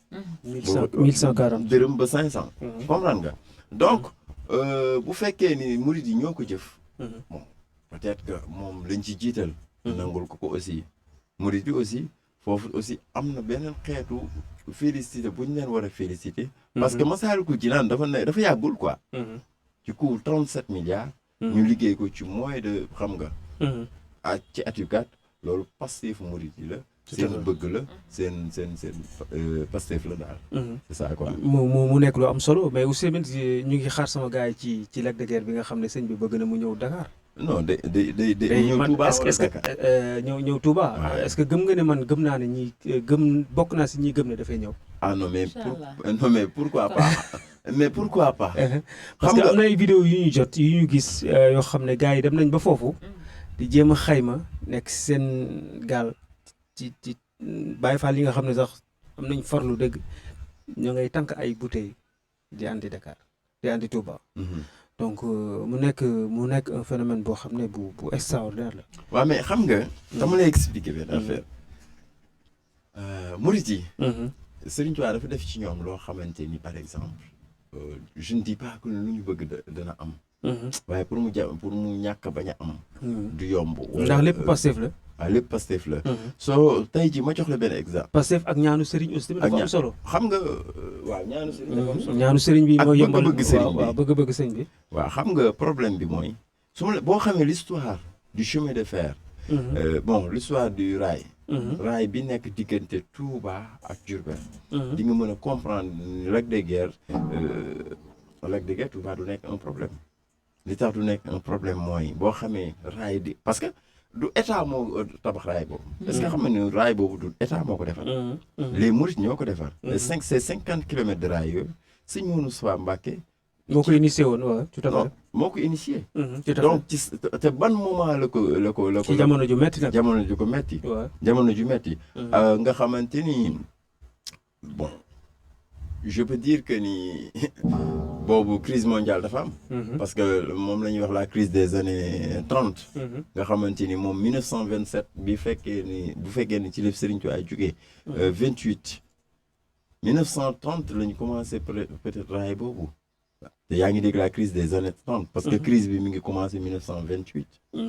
[SPEAKER 1] 1140
[SPEAKER 2] dërëm ba 500. comprendre nga donc bu fekkee ni murid yi ñoo ko jëf. bon peut-être que moom lañ ci jiital. nangul ko aussi murid yi aussi foofu aussi am na beneen xeetu félicité bu ñu leen war a félicité. parce que Massalikul Jinaan dafa yàggul quoi. ci coût 37 milliards. ñu liggéey ko ci moins de xam nga. ci at yu gàtt loolu Pastef murid yi la. seen bëgg la seen Pastef la daal. c'est ça quoi.
[SPEAKER 1] mu nekk lu am solo mais aussi tamit ñu ngi xaar sama gars yi ci Lac de Guiers bi nga xam ne sëñ bi bëgg na mu ñëw Dakar.
[SPEAKER 2] non de ñëw Touba
[SPEAKER 1] est-ce que ñëw Touba. est-ce que gëm nga ne man gëm naa ne ñi bokk naa si ñi gëm ne dafay ñëw.
[SPEAKER 2] ah non mais pourquoi pas. mais pourquoi pas.
[SPEAKER 1] parce que am na ay vidéo yu ñu jot yu ñu gis yoo xam ne gars yi dem nañ ba foofu. di jéem a xayma nekk seen gaal ci Baye Fall yi nga xam ne sax am nañ farlu dëgg ñoo ngay tànk ay bouteilles di andi Dakar di andi Touba. donc mu nekk un phénomène boo xam ne bu extraordinaire la.
[SPEAKER 2] waaw mais xam nga. dama lay expliquer benn affaire. murit yi. Serigne Touba dafa def ci ñoom loo xamante ni par exemple je ne dis pas que lu ñu bëgg dana am. waaye pour mu ñàkk bañ a am. du yomb.
[SPEAKER 1] ndax lépp Pastef la.
[SPEAKER 2] waaw lépp Pastef la. soo tey ji ma jox la benn exemple.
[SPEAKER 1] Pastef ak ñaanu Serigne aussi tamit dafa am solo.
[SPEAKER 2] xam nga waaw ñaanu Serigne dafa am solo.
[SPEAKER 1] ñaanu Serigne bi mooy yombal
[SPEAKER 2] bëgg Serigne bi
[SPEAKER 1] waaw bëgg sëñ bi.
[SPEAKER 2] waaw xam nga problème bi mooy boo xamee l'histoire du chemin de fer. l'histoire du rail. rail bi nekk diggante Touba ak Diourbel. di nga mën a comprendre Lac de Guiers Touba du nekk un problème. li tax du nekk un problème mooy boo xamee raay di parce que du état moo tabax raay boobu. est-ce que xam nga ne raay boobu du état moo ko defar. les mourides ñoo ko defar. c'est 50 kilomètres de raay yooyu sëñ Moustapha Mbacké.
[SPEAKER 1] moo ko initié woon waaw tout à fait.
[SPEAKER 2] moo ko initié.
[SPEAKER 1] donc
[SPEAKER 2] te ban moment la ko.
[SPEAKER 1] ci jamono ju metti nag.
[SPEAKER 2] jamono ju ko metti.
[SPEAKER 1] waaw
[SPEAKER 2] jamono ju metti. nga xamante ni bon je peux dire que ni. boobu crise mondiale dafa am. parce que moom la ñuy wax la crise des années 30. nga xamante ni moom 1927 bu fekkee ni ci la Serigne Touba ay jugee. 28 1930 la ñu commencé peut-être raay boobu. te yaa ngi dégg la crise des années 30. parce que crise bi mi ngi commencé 1928.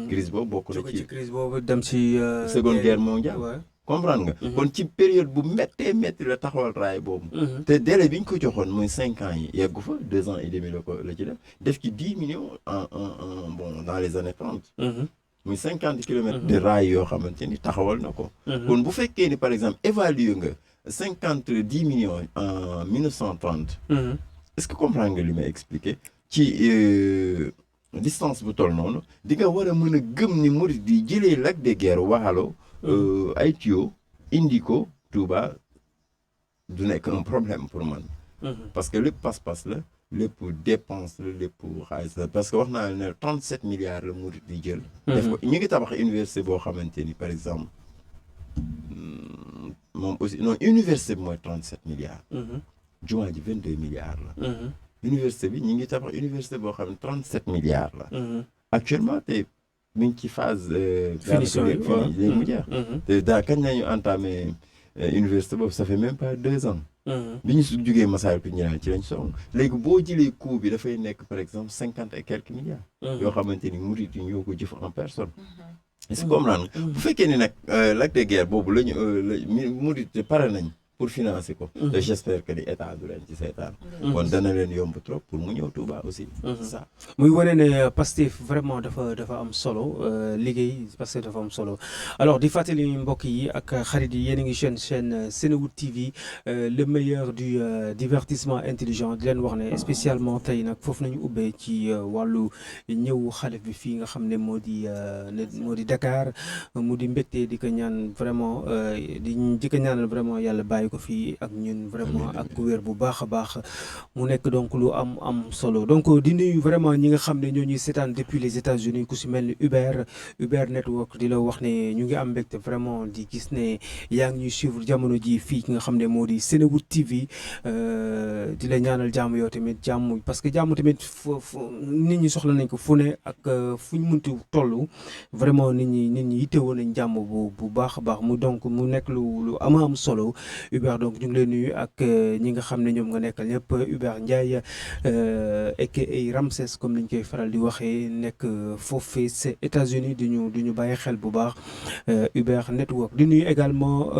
[SPEAKER 2] crise boobu bokk na ci
[SPEAKER 1] crise boobu dem ci.
[SPEAKER 2] seconde guerre mondiale. comprendre nga. kon ci période bu métti la taxawal raay boobu. te délai bi ñu ko joxoon muy 5 ans yi yeggu fa 2 ans et demi la ci def ci 10 millions dans les années 30. muy 50 kilomètres de raay yoo xamante ni taxawal na ko. kon bu fekkee ni par exemple évalué nga 10 millions en 1930. est-ce que comprendre nga li may expliquer ci distance bu toll noonu di nga war a mën a gëm ni murid di jëlee Lac de Guiers Waalo. ay tuyau indi ko Touba du nekk un problème pour man. parce que lépp pas-pas la lépp dépense la lépp xaalis la parce que wax naa ne 37 milliards la murid di jël. def ko ñu ngi tabax université boo xamante ni par exemple moom aussi non université bi mooy 37 milliards. jumaa ji 22 milliards la. université bi ñu ngi tabax université boo xam ne 37 milliards la. actuellement te mi ngi ci phase.
[SPEAKER 1] finition yi
[SPEAKER 2] léegi mu jeex. te daa kañ nañu entamé université boobu ça fait même pas 2 ans. bi ñu jugee Massalikul Jinaan ci lañ song léegi boo jëlee coût bi dafay nekk par exemple 50 et quelques milliards. yoo xamante ni murit yi ñoo ko jëf en personne. est-ce que comprendre nga bu fekkee ni nag lac de Guiers boobu la ñu murit pare nañ pour financer ko. te j'espère que ni état du leen ci seetaan. kon dana leen yomb trop pour mu ñëw Touba aussi. c'est ça.
[SPEAKER 1] muy wane ne Pastef vraiment dafa am solo liggéey Pastef dafa am solo alors di fàttali mbokk yi ak xarit yi yéen a ngi chaîne Senewood TV le meilleur du divertissement intelligent di leen wax ne spécialement tey nag foofu nañu ubbee ci wàllu ñëw xalif bi fii nga xam ne moo di Dakar mu di mbégte di ko ñaan vraiment di ko ñaanal vraiment yàlla bàyyi ko fii ak ñun vraiment ak wér bu baax a baax mu nekk donc lu am solo donc di nuyu vraiment ñi nga xam ne ñoo ñuy seetaan depuis les États-Unis ku si mel ni Uber Network di la wax ne ñu ngi am mbégte vraiment di gis ne yaa ngi ñuy suivre jamono ji fii ki nga xam ne moo di Senewood TV di la ñaanal jàmm yow tamit jàmm parce que jàmm tamit nit ñi soxla nañ ko fu ne ak fu ñu munti toll vraiment nit ñi yittewoo nañ jàmm bu baax a baax mu donc mu nekk lu am solo Uber donc ñu ngi lay nuyu ak ñi nga xam ne ñoom nga nekkal ñëpp Uber Ndiaye aka Ramsès comme niñ koy faral di waxee nekk foofee c'est États-Unis du ñu bàyyi xel bu baax Uber Network di nuyu également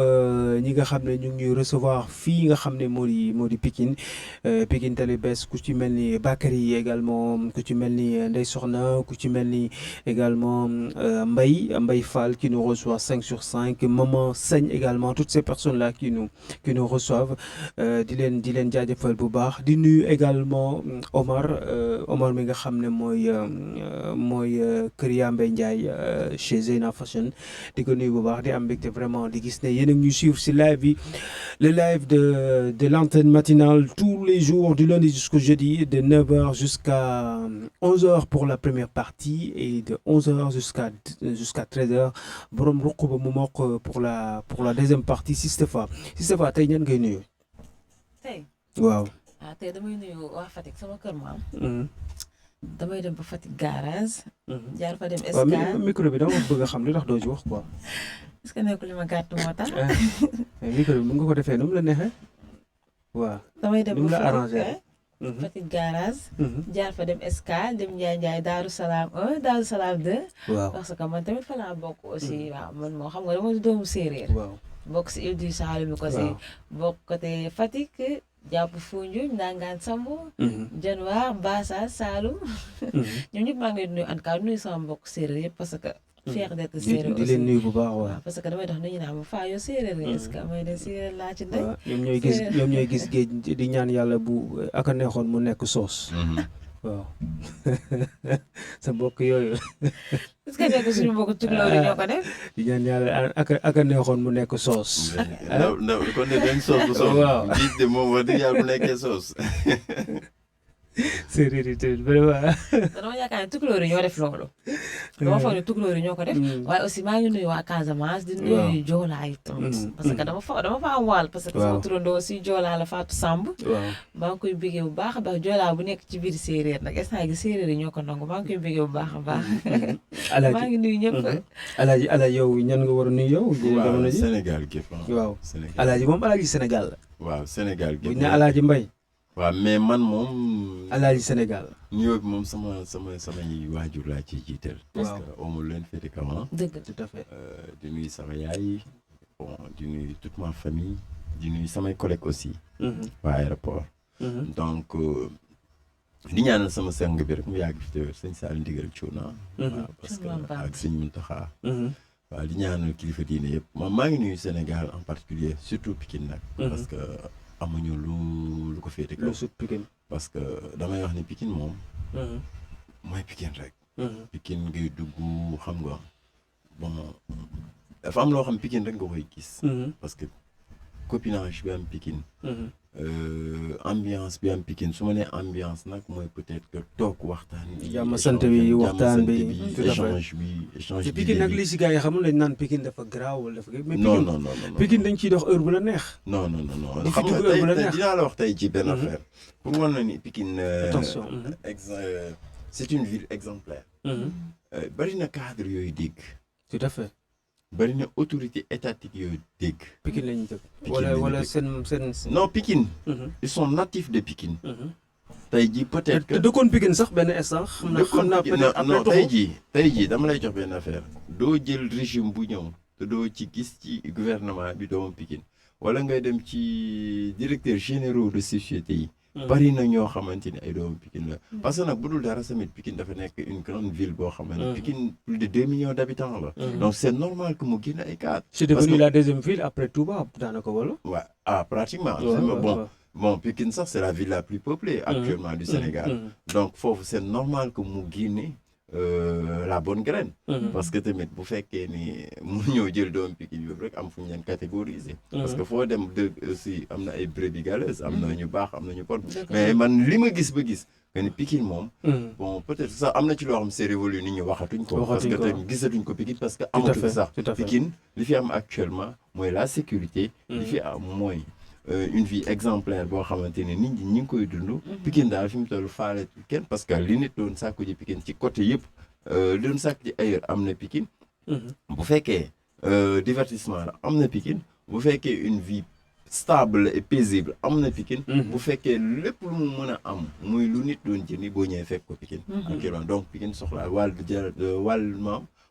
[SPEAKER 1] ñi nga xam ne ñu ngi ñuy recevoir fii nga xam ne moo di Pikine Tali Bes ku ci mel ni Bakary également ku ci mel ni Ndeye Soxna ku ci mel ni également Mbaye Fall qui nous reçoit 5 sur 5 Maman Seigne également toutes ces personnes là qui nous reçoivent di leen jaajëfal bu baax di nuyu également Omar mi nga xam ne mooy kër Yambey Ndiaye chez Zeyna Fashion di ko nuyu bu baax di am mbégte vraiment di gis ne yéen a ngi ñuy suivre si live bi le live de l'antenne matinale tous les jours du lundi jusqu'au jeudi de 9h jusqu'à 11h pour la première partie et de 11h jusqu'à 13h borom ruq ba mu mokk pour la deuxième partie Sistefa tey ñan ngay nuyu.
[SPEAKER 3] tey
[SPEAKER 1] waaw.
[SPEAKER 3] tey damay nuyu waa Fatick sama kër maam. damay dem ba Fatick garage. jaar fa dem Escale
[SPEAKER 1] waaw micro bi dama bëgg a xam li tax doo ci wax quoi.
[SPEAKER 3] est-ce que nekkul li ma gàtt moo tax.
[SPEAKER 1] micro bi mën nga ko defee nu mu la neexee waaw.
[SPEAKER 3] damay dem ba Fatick garage. jaar fa dem Escale dem Ndiaye Daaru Salaam 1 Daaru Salaam 2. waaw parce que man tamit fa laa bokk aussi waaw man moo xam nga dama di doomu séeréer. waaw bokk si Île du Saloum ko si. bokk côté Fatick. jàpp Foundiougne Ndangaan Samb. Dionewar Mbassane Saloum. ñoom ñëpp maa ngi leen di nuyu en tout cas nuyu sama mbokk séeréer yëpp parce que. fier d'être séeréer aussi
[SPEAKER 1] di leen nuyu bu baax waaw.
[SPEAKER 3] parce que damay dox nit ñi naan ma faa yow séeréer nga est-ce que may de séeréer laa ci ndey.
[SPEAKER 1] ñoom ñooy gis géej di ñaan yàlla bu ak a neexoon mu nekk soos. waaw sa mbokk yooyu.
[SPEAKER 3] est-ce que nekk suñu mbokk tukulóor yi ñoo ko def.
[SPEAKER 1] di ñaan yàlla ak a neexoon mu nekk soos.
[SPEAKER 2] kon ne dañ soos bu soos.
[SPEAKER 1] waaw
[SPEAKER 2] njiit de moom wax dëgg yàlla bu nekkee soos.
[SPEAKER 1] séeréer yi tamit vraiment.
[SPEAKER 3] dama yaakaar ne tukulóor yi ñoo def loolu. dama foog ne tukulóor yi ñoo ko def. waaye aussi maa ngi nuyu waa Casamance di nuyu Joolaa yi tamit. parce que dama fa am wàll. parce que sama turandoo aussi Joolaa la Fatou Samb. waaw maa ngi koy bëggee bu baax a baax Joolaa bu nekk ci biir séeréer nag instant gi séeréer yi ñoo ko nangu maa ngi koy bëggee bu baax a baax. maa ngi nuyu ñëpp.
[SPEAKER 1] Alaaji yow ñan nga war a nuyu yow.
[SPEAKER 2] waaw Sénégal gépp
[SPEAKER 1] waaw Alaaji moom Alaaji Sénégal la.
[SPEAKER 2] waaw Sénégal gépp
[SPEAKER 1] bu ñu ne Alaaji Mbaye.
[SPEAKER 2] waaw mais man moom.
[SPEAKER 1] Alaaji Sénégal.
[SPEAKER 2] nuyoo bi moom samay waajur laa ciy jiital. parce que amul leen féete kaw.
[SPEAKER 3] dëgg
[SPEAKER 1] tout à fait.
[SPEAKER 2] di nuyu sama yaay bon di nuyu toute ma famille di nuyu samay collègues aussi. waa aéroport. donc di ñaanal sama sang bi rek mu yàgg fi te sëñ Sall ndigal Cuuna. waaw parce que ak sëñ Muntaxa. waaw di ñaanal kilifa diine yëpp maa ngi nuyu Sénégal en particulier surtout Pikine nag. parce que. amuñu lu ko féete kaw parce que damay wax ni Pikine moom mooy Pikine rek Pikine ngay dugg xam nga bon dafa am loo xam Pikine rek nga koy gis parce que copinage bi am Pikine ambiance bi am Pikine su ma nee ambiance nag mooy peut-être que toog waxtaan bi.
[SPEAKER 1] jàmm sant bi waxtaan bi
[SPEAKER 2] échange bi échange
[SPEAKER 1] te
[SPEAKER 2] bi.
[SPEAKER 1] Pikine nag li si gars yi xamul lañ naan Pikine dafa garaaw wala dafa. mais
[SPEAKER 2] non
[SPEAKER 1] Pikine
[SPEAKER 2] non non non
[SPEAKER 1] Pikine dañ ciy dox heure bu la neex.
[SPEAKER 2] non non non
[SPEAKER 1] di fi
[SPEAKER 2] xam nga
[SPEAKER 1] dugg heure bu la
[SPEAKER 2] tey
[SPEAKER 1] neex.
[SPEAKER 2] dinaa la wax tey ci benn affaire pour wan na ni Pikine.
[SPEAKER 1] attention.
[SPEAKER 2] c'est une ville exemplaire. bari na cadre yooyu dégg.
[SPEAKER 1] tout à fait.
[SPEAKER 2] bari na autorité étatique yooyu dégg.
[SPEAKER 1] Pikine lañ dëkk.
[SPEAKER 2] Pikine
[SPEAKER 1] wala
[SPEAKER 2] lañ
[SPEAKER 1] wala
[SPEAKER 2] dëkk.
[SPEAKER 1] seen.
[SPEAKER 2] non Pikine. ils sont natifs de Pikine. tey jii peut-être que
[SPEAKER 1] te dëkkoon Pikine sax benn instant. xam naa peut-être après
[SPEAKER 2] non tey jii dama lay jox benn affaire doo jël régime bu ñëw te doo ci gis ci gouvernement bi doomu Pikine wala ngay dem ci directeur généraux de société yi. bari na ñoo xamante ni ay doomu Pikine la. parce que nag bu dul dara tamit Pikine dafa nekk une grande ville boo xam ne. Pikine plus de 2 millions d'habitants la. donc c'est normal que mu génn ay cadres.
[SPEAKER 1] c'est devenu la deuxième ville après Touba daanaka wala.
[SPEAKER 2] waaw pratiquement. Bon Pikine sax c'est la ville la plus peuplée actuellement du Sénégal. donc foofu c'est normal que mu génne la bonne graine. parce que tamit bu fekkee ni mu ñëw jël doomu Pikine yooyu rek am fu ñu leen catégoriser. parce que foo dem dëgg aussi am na ay brebis galeuses am na ñu baax am na ñu bon. mais man li ma gis ba gis que ni Pikine moom. bon peut-être sax am na ci loo xam c'est révolu nit ñi waxatuñ ko. parce que tamit gisatuñ ko Pikine parce que amatul sax. Pikine li fi am actuellement mooy la sécurité. li fi am mooy. Une vie exemplaire boo xamante ne nit ñi ngi koy dund. Pikine daal fi mu toll faale kenn parce que li nit doon sàkku ji Pikine ci côté yëpp li doon sàkku ji ailleurs am na Pikine. bu fekkee divertissement la am na Pikine bu fekkee une vie stable et paisible am na Pikine. bu fekkee lépp lu mu mën a am muy lu nit doon jëndi boo ñëwee fekk ko Pikine. actuellement donc Pikine soxlaa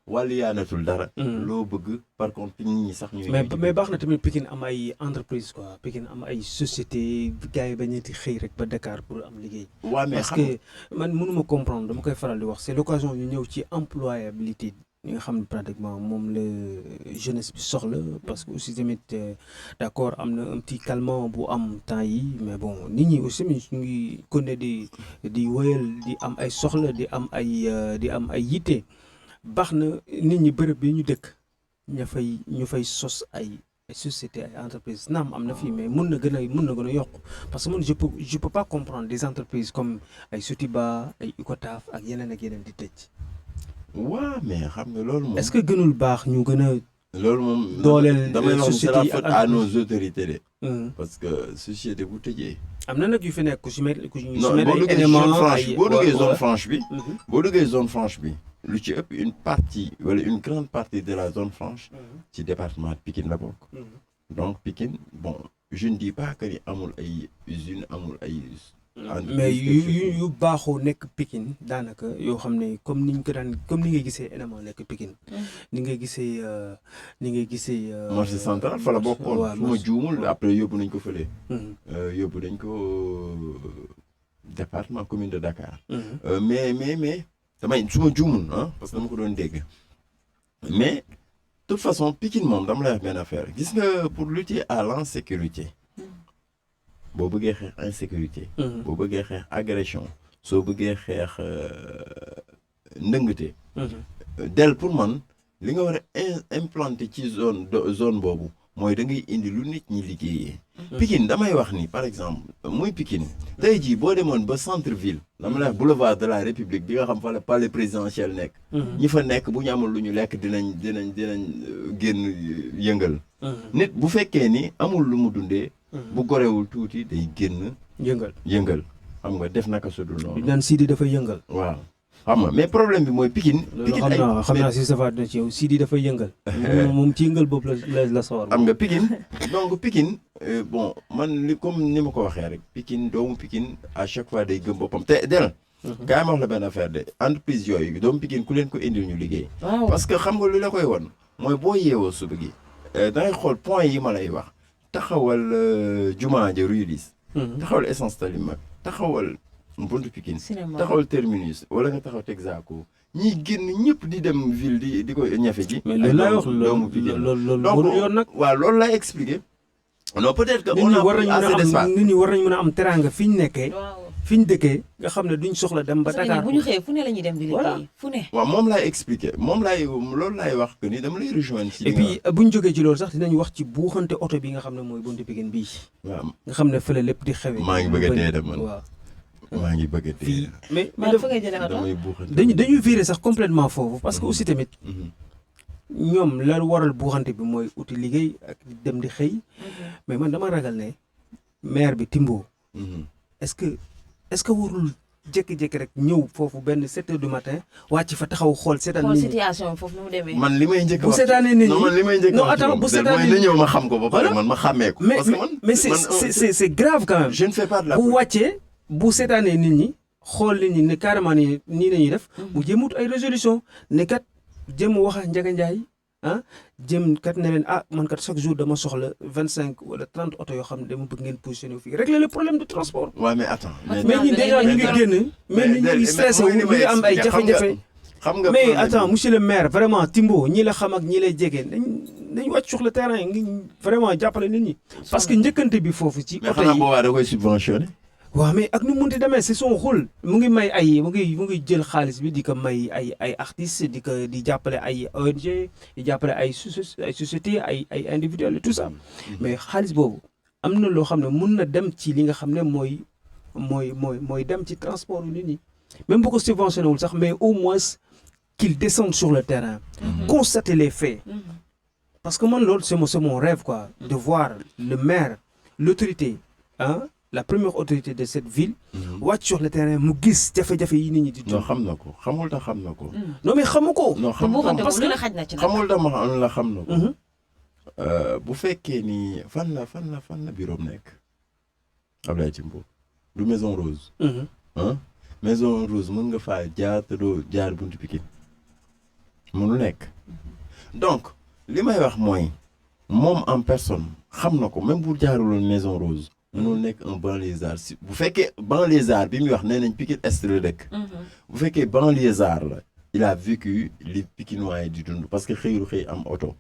[SPEAKER 2] wàllu yaanatul dara. loo bëgg par contre nit ñi sax ñuy.
[SPEAKER 1] mais baax na tamit Pikine am ay entreprise quoi Pikine am ay société gars yi bañati xëy rek ba Dakar pour am liggéey.
[SPEAKER 2] waaw mais
[SPEAKER 1] parce que man mënuma comprendre dama koy faral di wax c'est l'occasion ñu ñëw ci employabilité ñi nga xam ne pratiquement moom la jeunesse bi soxla parce que aussi tamit d'accord am na un petit calmant bu am temps yi mais bon nit ñi aussi ñu ngi connaît di wëyal di am ay soxla di am ay yitte. baax na nit ñi bërëb bi ñu dëkk ñu fay sos ay société ay entreprises naam am na fii mais mun na gën a yokk parce que man je peux pas comprendre des entreprises comme ay Sotiba ay Icotaf ak yeneen di tëj.
[SPEAKER 2] waaw mais xam nga loolu moom.
[SPEAKER 1] est-ce que gënul baax ñu gën a.
[SPEAKER 2] loolu moom
[SPEAKER 1] dooleel
[SPEAKER 2] société yi à nos autorités de. parce que société bu tëjee.
[SPEAKER 1] am na nag yu fi nekk ku si mel ay
[SPEAKER 2] boo duggee zone franche bi. boo duggee zone franche bi. lu ci ëpp une partie wala une grande partie de la zone franche. ci département Pikine la bokk. donc Pikine bon je ne dis pas que ni amul ay usines amul ay.
[SPEAKER 1] mais yu baaxoo nekk Pikine daanaka yoo xam ne comme ni ngay gisee élément nekk Pikine. ni ngay gisee.
[SPEAKER 2] marché central fa la bokkoon. waaw fu ma juumul après yóbbu nañ ko fële. yóbbu nañ ko département commune de Dakar. mais. damay su ma juumul parce que dama ko doon dégg mais de toute façon Pikine moom dama lay wax benn affaire gis nga pour lutter à l'insécurité boo bëggee xeex insécurité. boo bëggee xeex agression soo bëggee xeex ndëngte. del pour man li nga war a implanter ci zone boobu mooy da ngay indi lu nit ñi liggéeyee. Pikine damay wax ni par exemple muy Pikine tey jii boo demoon ba centre ville dama lay wax boulevard de la République bi nga xam fa la palais présidentiel nekk. ñi fa nekk bu ñu amul lu ñu lekk dinañ génn yëngal. nit bu fekkee ni amul lu mu dundee. bu gorewul tuuti day génn. yëngal xam nga def naka su dul noonu.
[SPEAKER 1] naan Sidi dafa yëngal.
[SPEAKER 2] waaw xam nga mais problème bi mooy Pikine. Pikine
[SPEAKER 1] xam naa si safaat na ci yow Sidi dafa yëngal. moom ci yëngal boobu la sawar.
[SPEAKER 2] xam nga Pikine donc Pikine bon man comme ni ma ko waxee rek Pikine doomu Pikine à chaque fois day gëm boppam te del kaay ma wax la benn affaire de entreprise yooyu doomu Pikine ku leen ko indil ñu liggéey. parce que xam nga lu la koy won mooy boo yeewoo suba gi da ngay xool point yi ma lay wax taxawal jumaa ja Rue 10. taxawal essence tali mag taxawal buntu Pikine taxawal terminus wala nga taxaw Texaco ñiy génn ñëpp di dem ville di ko ñafe ji.
[SPEAKER 1] mais loolu laay wax
[SPEAKER 2] doomu Pikine
[SPEAKER 1] loolu yoon nag.
[SPEAKER 2] waaw loolu laay expliquer. non peut-être que on a assez d'espace
[SPEAKER 1] nit ñi war nañu mën a am teranga fi ñu nekkee. fi ñu dëkkee nga xam ne duñ soxla dem ba Dakar.
[SPEAKER 3] bu ñu xëyee fu ne la ñuy dem di liggéey fu ne.
[SPEAKER 2] waaw moom laay expliquer loolu laay wax que ni dama lay rejoindre ci
[SPEAKER 1] et puis bu ñu jógee ci loolu sax dinañ wax ci buuxante oto bi nga xam ne mooy buntu Pikine bii.
[SPEAKER 2] waaw
[SPEAKER 1] nga xam ne fële lépp di xewee.
[SPEAKER 2] maa ngi bëgg a dee de man
[SPEAKER 1] waaw.
[SPEAKER 2] maa ngi bëgg a dee.
[SPEAKER 1] mais
[SPEAKER 3] fa ngay jëlee oto
[SPEAKER 2] damay buuxante.
[SPEAKER 1] dañuy virer sax complètement foofu parce que aussi tamit. ñoom la waral buuxante bi mooy uti liggéey ak dem di xëy. mais man dama ragal ne maire bi Timbo. est-ce que warul jékki-jékki rek ñëw foofu benn 7 heures du matin wàcc fa taxaw xool seetaan nit ñi.
[SPEAKER 3] situation foofu nu mu demee.
[SPEAKER 2] man li may njëkk
[SPEAKER 1] bu seetaanee nit ñi
[SPEAKER 2] non man li may njëkk
[SPEAKER 1] non attends bu seetaanee
[SPEAKER 2] mooy na ñëw ma xam ko ba pare man ma xàmmee ko. parce que man
[SPEAKER 1] mais c'est grave quand même.
[SPEAKER 2] je ne fais pas de la
[SPEAKER 1] bu wàccee bu seetaanee nit ñi xool nit ñi ne carrément nii nañuy def. mu jéemut ay résolution ne kat jéem a wax ak Ndiaga Ndiaye jëm kat ne leen man kat chaque jour dama soxla 25 wala 30 oto yoo xam ne dama bëgg ngeen positionné wu fii régler le problème de transport.
[SPEAKER 2] waaw mais attends.
[SPEAKER 1] mais ñi déjà ñu ngi génn. mais nit ñi ngi stressé wu ñu ngi am ay jafe-jafe.
[SPEAKER 2] xam nga
[SPEAKER 1] mais attends monsieur le maire vraiment Timbo ñi la xam ak ñi lay jege nañ wàcc sur le terrain ngi vraiment jàppale nit ñi. parce que njëkkante bi foofu ci.
[SPEAKER 2] mais
[SPEAKER 1] oto
[SPEAKER 2] xanaa
[SPEAKER 1] yi
[SPEAKER 2] boobaa da koy subventionné.
[SPEAKER 1] waaw mais ak nu mu munti demee c'est son rôle mu ngi may mu ngi jël xaalis bi di ko may ay artistes di jàppale ay ONG di jàppale ay société ay individuels et tout ça mais xaalis boobu am na loo xam ne mun na dem ci li nga xam ne mooy dem ci transport yu nit ñi même bu ko subventionné wul sax mais au moins qu'il descende sur le terrain constater les faits parce que man loolu c'est mon rêve quoi de voir le maire l'autorité la première autorité de cette ville. wàcc sur le terrain mu gis jafe-jafe yi nit ñi di.
[SPEAKER 2] non xam na ko xamul tax xam na ko.
[SPEAKER 1] non mais xamu ko.
[SPEAKER 2] non xam
[SPEAKER 3] parce que xaj na ci
[SPEAKER 2] xamul tax la xam na ko. bu fekkee ni fan la bureau nekk. Ablaye Timbo du Maison Rose. Maison Rose mën nga faa jaar te doo jaar buntu Pikine mënu nekk. donc li may wax mooy moom en personne xam na ko même bu jaaruloon Maison Rose. mënul nekk un banlieusard bu fekkee banlieusard bi muy wax nee nañ Pikine Est la dëkk. bu fekkee banlieusard la il a vécu li Pikinois yi di dund parce que xëy am oto.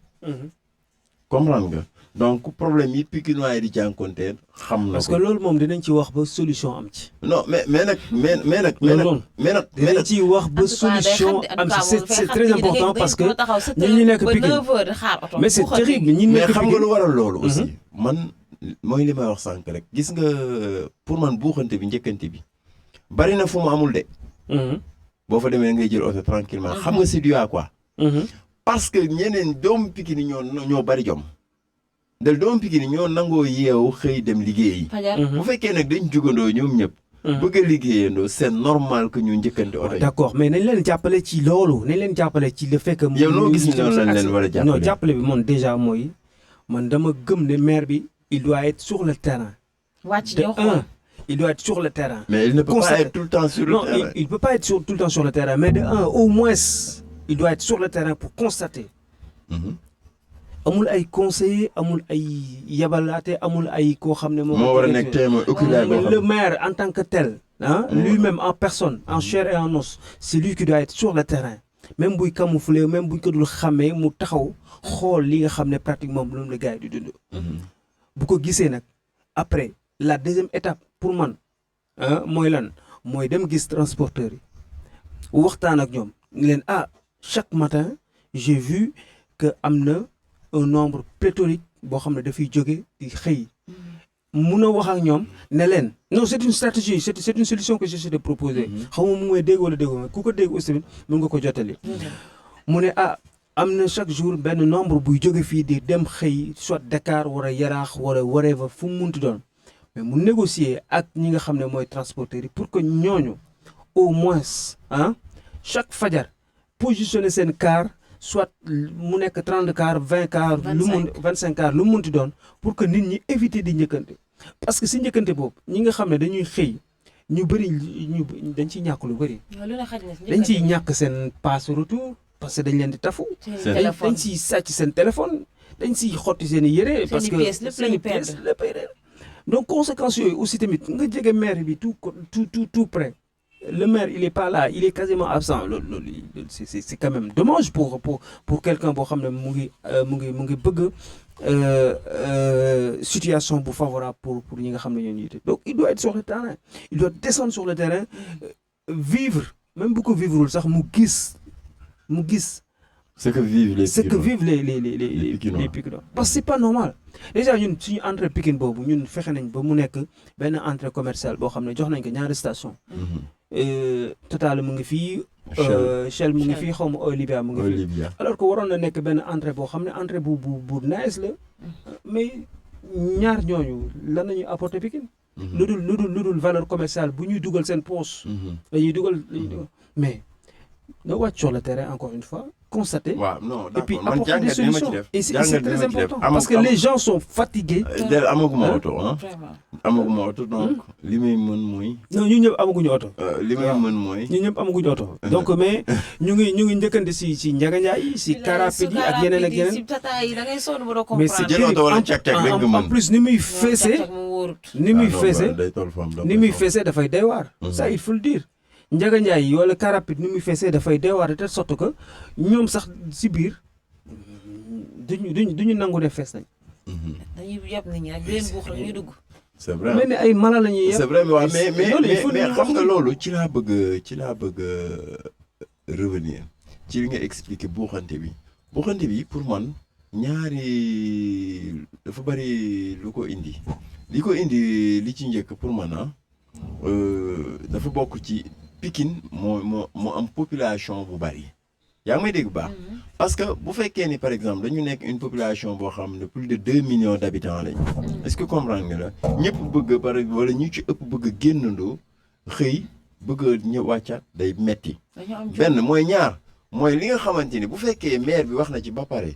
[SPEAKER 2] comprendre nga donc problème yi Pikinois yi di jànkonteel xam na ko.
[SPEAKER 1] parce que loolu moom dinañ ci wax ba solution am ci.
[SPEAKER 2] non mais nag.
[SPEAKER 1] dinañ ci wax ba solution am ci c'est très important parce que ñi nekk Pikine mais c'est terrible ñi nekk
[SPEAKER 2] mais xam nga lu waral loolu aussi man. mooy li may wax sànq rek gis nga pour man buuxante bi njëkkante bi bari na fu mu amul de. boo fa demee ngay jël oto tranquillement xam nga c'est dû à quoi. parce que ñeneen doomu Pikine ñoo bari jom. doomu Pikine ñoo nangoo yeewu xëy dem liggéeyi. bu fekkee nag dañ jugandoo ñoom ñëpp. bëgg a liggéeyandoo c'est normal que ñu njëkkante oto yi.
[SPEAKER 1] d'accord mais nañ leen jàppale ci loolu nañ leen jàppale ci le fait que.
[SPEAKER 2] yow noo gis ne lañ leen war a jàppale
[SPEAKER 1] non jàppale bi moom déjà mooy man dama gëm ne maire bi. il doit être sur le terrain. Il doit être sur le terrain.
[SPEAKER 2] Mais il ne peut pas être tout le temps sur le terrain.
[SPEAKER 1] Non, il ne peut pas être tout le temps sur le terrain. Mais au moins, il doit être sur le terrain pour constater. amul ay conseiller amul ay yabalaate amul ay koo xam ne moom.
[SPEAKER 2] moo war a nekk témoin oculaire
[SPEAKER 1] le maire en tant que tel. lui-même en personne en chair et en os. c'est lui qui doit être sur le terrain. même buy camoufler même buñ ko dul xàmmee mu taxaw xool li nga xam ne pratiquement moom la gars yi di dund. bu ko gisee nag après la deuxième étape pour man mooy lan mooy dem gis transporteurs yi waxtaan ak ñoom ni leen chaque matin j'ai vu que am na un nombre pléthorique boo xam ne dafay jóge di xëy mun a wax ak ñoom ne leen non c'est une stratégie c'est une solution que j'essaie de proposer xaw ma mu may dégg wala déggoo ku ko dégg aussi mun nga ko jottali mu ne am na chaque jour benn nombre buy jóge fii di dem xëy soit Dakar wala Yaraax wala whatever fu mu munti doon mais mu négocier ak ñi nga xam ne mooy transporteurs yi pour que ñooñu au moins chaque fajar positionner seen car soit mu nekk 30 car 20 car 25 car lu mu munti doon pour que nit ñi éviter di njëkkante parce que si njëkkante boobu ñi nga xam ne dañuy xëy ñu bëri dañ ciy ñàkk lu bëri dañ ciy ñàkk seen passe retour parce que dañ leen di tafu dañ ciy sàcc seen téléphone dañ ciy xotti seen i yére parce que seen i pièces lépp ay réer donc conséquences yooyu aussi tamit nga jege maire bi tout près le maire il est pas là il est quasiment absent c'est quand même dommage pour quelqu'un boo xam ne mu ngi bëgg situation bu favorable pour ñi nga xam ne ñoo ñuy donc il doit être sur le terrain il doit descendre sur le terrain vivre même bu ko vivreul sax mu gis
[SPEAKER 2] ce que vivent les
[SPEAKER 1] Pikinois parce que c'est pas normal déjà ñun suñu entrée Pikine boobu ñun fexe nañ ba mu nekk benn entrée commerciale boo xam ne jox nañ ko ñaari station Total mu ngi fii Shell mu ngi fii xaw ma Olivia mu ngi fii alors que waroon na nekk benn entrée boo xam ne entrée bu nice la mais ñaar ñooñu lan nañuy apporter Pikine lu dul valeur commerciale bu ñuy dugal seen poche dañuy dugal mais nga wàcc sur le terrain encore une fois constater et puis apporter des solutions et c'est très important parce que les gens sont fatigués
[SPEAKER 2] amaguma oto donc li may mën mooy
[SPEAKER 1] non ñu ñëpp amaguñu oto
[SPEAKER 2] li may mën mooy
[SPEAKER 1] ñu ñëpp amaguñu oto donc mais ñu ngi njëkkante si Ndiaga Ndiaye si carapide yi ak yeneen ak yeneen mais c'est en plus ni muy feesee dafay doy waar ça il faut le dire Ndiaga Ndiaye wala carapide ni muy feesee dafay deewaar de telle sorte que ñoom sax si biir duñu nangu ne fees nañ.
[SPEAKER 3] dañuy yeb nit ñi rek di leen buux rek ñuy dugg.
[SPEAKER 2] c'est vrai
[SPEAKER 1] mel ni ay mala la ñuy yeb.
[SPEAKER 2] c'est vrai mais xam nga loolu ci laa bëgg revenir ci li nga expliquer buuxante bi pour man ñaari dafa bari lu ko indi li ci njëkk pour man dafa bokk ci. Pikine moo am population bu bari yaa ngi may dégg baax parce que bu fekkee ni par exemple dañu nekk une population boo xam ne plus de 2 millions d'habitants lañ est-ce que comprendre nga la ñëpp bëgg wala ñu ci ëpp bëgg génnandoo xëy bëgg ñëw wàccaat day metti benn mooy ñaar mooy li nga xamante ni bu fekkee maire bi wax na ci ba pare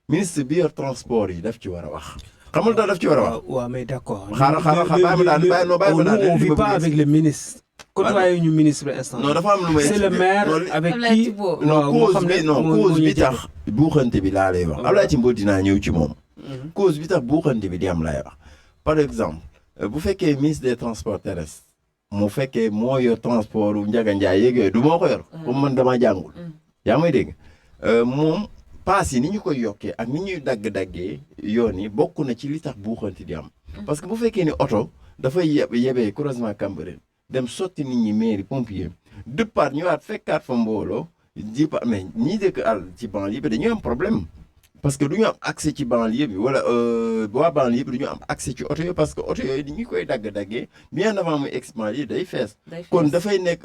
[SPEAKER 2] ministre bi yor transport yi daf ci war a wax xamul daf ci war a wax
[SPEAKER 1] waaw mais d'accord
[SPEAKER 2] bàyyi ma
[SPEAKER 1] on vit pas avec le ministre côtoyé ñu ministre instant
[SPEAKER 2] non dafa am lu may
[SPEAKER 1] c'est le maire avec qui
[SPEAKER 2] cause bi tax buuxante bi laa lay wax Abdoulaye Timbo dinaa ñëw ci moom cause bi tax buuxante bi di am lay wax par exemple bu fekkee ministre des transports terrestres mu fekkee moo yor transport u Ndiaga Ndiaye yeeg yooyu du moo ko yor comme man dama jàngul yaa may dégg moom paas yi ni ñu koy yokkee ak ni ñuy dagg-daggee yoon yi bokk na ci li tax buuxante di am parce que bu fekkee ni oto dafay yebee croisement Cambérène dem sotti nit ñi mairie pompier départ ñëwaat fekkaat fa mbooloo mais ñii dëkk àll ci banlieue bi dañuy am problème parce que du ñu am accès ci banlieue bi wala waa banlieue bi du ñu am accès ci oto yooyu parce que oto yooyu dañuy koy dagg-daggee bien avant muy expandir day fees kon dafay nekk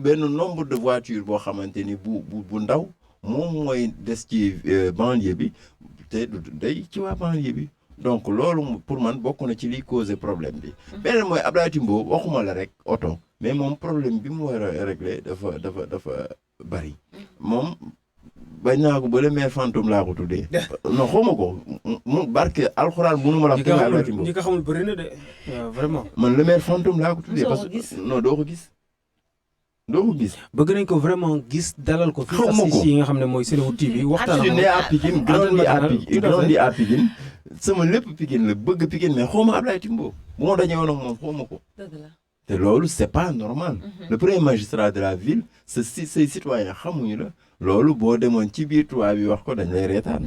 [SPEAKER 2] benn nombre de voitures boo xamante ni bu ndaw moom mooy des ci banlieue bi te day ci waa banlieue bi donc loolu pour man bokk na ci liy causer problème bi beneen mooy Abdoulaye Timbo waxuma la rek oto mais moom problème bi mu war a régler dafa bari moom bañ naa ko ba le maire fantôme laa ko tuddee non xawma ko mu barke alxuraan mënu ma la ko Abdoulaye Timbo
[SPEAKER 1] ñi ko xamul bëri na de vraiment
[SPEAKER 2] man le maire fantôme laa ko tuddee parce que non doo ko gis
[SPEAKER 1] bëgg nañ ko vraiment gis dalal ko fii sax yi nga xam ne mooy Senewood TV waxtaan
[SPEAKER 2] je suis né à Pikine grandi à Pikine sama lépp Pikine la bëgg Pikine mais xawma Abdoulaye Timbo bu ma dañee woon ak moom xawma ko te loolu c'est pas normal le premier magistrat de la ville say citoyen xamuñu la loolu boo demoon ci biir tubaab bi wax ko dañ lay reetaan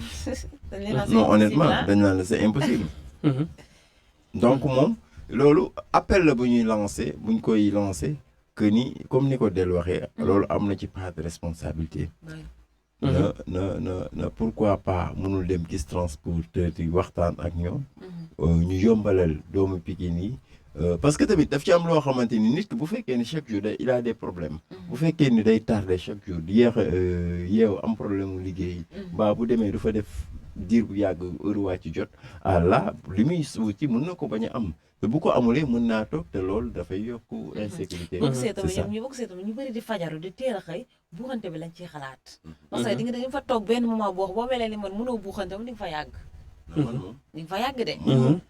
[SPEAKER 2] non honnêtement dañ naan la c'est impossible donc moom loolu appel la buñ koy lancé que ni comme ni ko del waxee loolu am na ci part de responsabilité na pourquoi pas mënul dem gis transporteur yi waxtaan ak ñoom ñu yombalal doomu Pikine yi parce que tamit daf ci am loo xamante ni nit ki bu fekkee ni chaque jour il a des problèmes bu fekkee ni day tardé chaque jour di yeew am problème mu liggéey ba bu demee du fa def diir bu yàgg heure wàcc jot là li muy wuti mën na ko bañ a am te bu ko amulee mën naa toog te loolu dafay yokk insécurité
[SPEAKER 3] c'est ça ñu bëri di fajaru di teel a xëy buuxante bi lañ ciy xalaat parce que di nga fa toog benn moment boo melee ni man mënoo buuxante moom di nga fa yàgg di nga fa yàgg de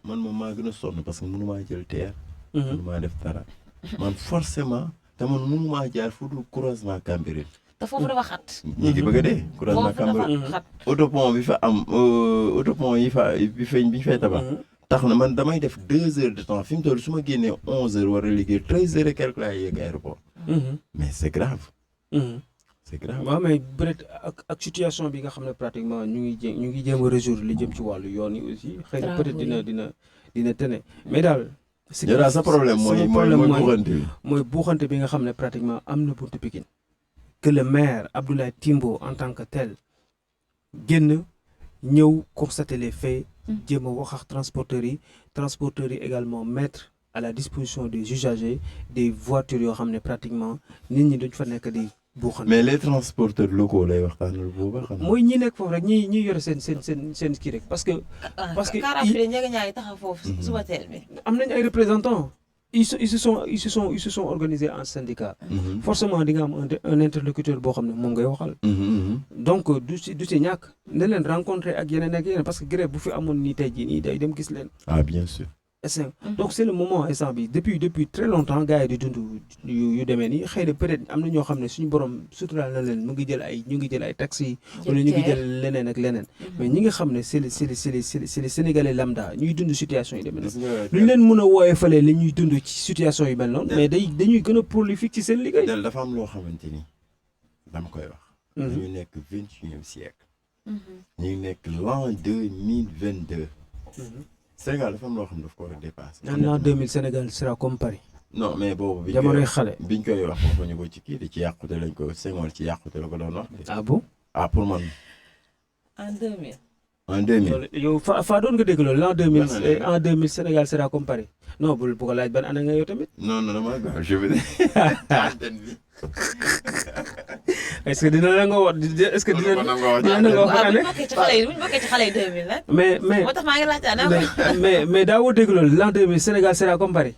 [SPEAKER 2] man moom maa gën a sonn parce que mënumaa jël teer mënumaa def dara man forcément te man mënumaa jaar fu dul croisement Cambérène
[SPEAKER 3] te foofu dafa xat
[SPEAKER 2] ñi ngi bëgg a dee croisement Cambérène autopont bi fa am autopont yi ñu fay tabax tax na man damay def 2 heures de temps fi mu toll su ma génnee 11 heures war a liggéey 13 heures et quelque laay yegg aéroport mais c'est grave. c'est grave.
[SPEAKER 1] waaw mais peut-être ak situation bi nga xam ne pratiquement ñu ngi jéem a résoudre li jëm ci wàllu yoon yi aussi. xëy na peut-être dina tene mais daal.
[SPEAKER 2] sa problème mooy buuxante bi.
[SPEAKER 1] mooy buuxante bi nga xam ne pratiquement am na buntu Pikine. que le maire Abdoulaye Timbo en tant que tel génn ñëw constater les faits. jéem a wax ak transporteurs yi également mettre à la disposition des usagers des voitures yoo xam ne pratiquement nit ñi duñ fa nekk di buuxante.
[SPEAKER 2] mais les transporteurs locaux lay waxtaanal boobu xam
[SPEAKER 1] mooy ñi nekk foofu rek ñi yore seen kii rek parce que.
[SPEAKER 3] car rapide ña ngi taxaw foofu suba teel bi.
[SPEAKER 1] am nañ ay représentants. ils se sont organisés en syndicat. Forcément di nga am un interlocuteur boo xam ne moom ngay waxal. donc du si ñàkk ne leen rencontrer ak yeneen parce que grève bu fi amoon nii tey jii nii day dem gis leen.
[SPEAKER 2] ah bien sûr.
[SPEAKER 1] donc c'est le moment instant bi depuis très longtemps gars yi di dund yu demee nii xëy na peut-être am na ñoo xam ne suñu borom suturaal na leen ñu ngi jël ay taxi wala ñu ngi jël leneen ak leneen. mais ñi nga xam ne c'est les Sénégalais lambda ñuy dund situation yi demee noonu. lu ñu leen mën a wooyee fële li ñuy dund ci situation yu mel noonu. mais dañuy gën a prolifique ci seen liggéey.
[SPEAKER 2] dafa am loo xamante ni dama koy wax. ñu nekk 21e siècle. ñu nekk l'an 2022. Sénégal dafa am loo xam ne daf ko war a dépasser.
[SPEAKER 1] l'an 2000 Sénégal sera comme Paris.
[SPEAKER 2] non mais boobu.
[SPEAKER 1] jamonoy xale
[SPEAKER 2] biñ koy wax waxuñu ko ci kii di ci yàqute lañ ko Senghor ci yàqute la ko doon wax.
[SPEAKER 1] ah bon.
[SPEAKER 2] ah pour man.
[SPEAKER 3] en 2000.
[SPEAKER 2] en 2000.
[SPEAKER 1] yow fa doon nga dégg loolu l'an 2000 en 2000 Sénégal sera comme Paris. non bu ko laaj ban année nga yow tamit.
[SPEAKER 2] non dama gaaw je veux
[SPEAKER 1] est-ce que dina la nga wax est-ce que dina la nga wax année.
[SPEAKER 3] bu ñu bokkee ci xale yi 2000 nag.
[SPEAKER 1] mais
[SPEAKER 3] moo tax maa ngi laajte
[SPEAKER 1] mais daawoo dégg loolu l'an 2000 Sénégal sera comme Paris.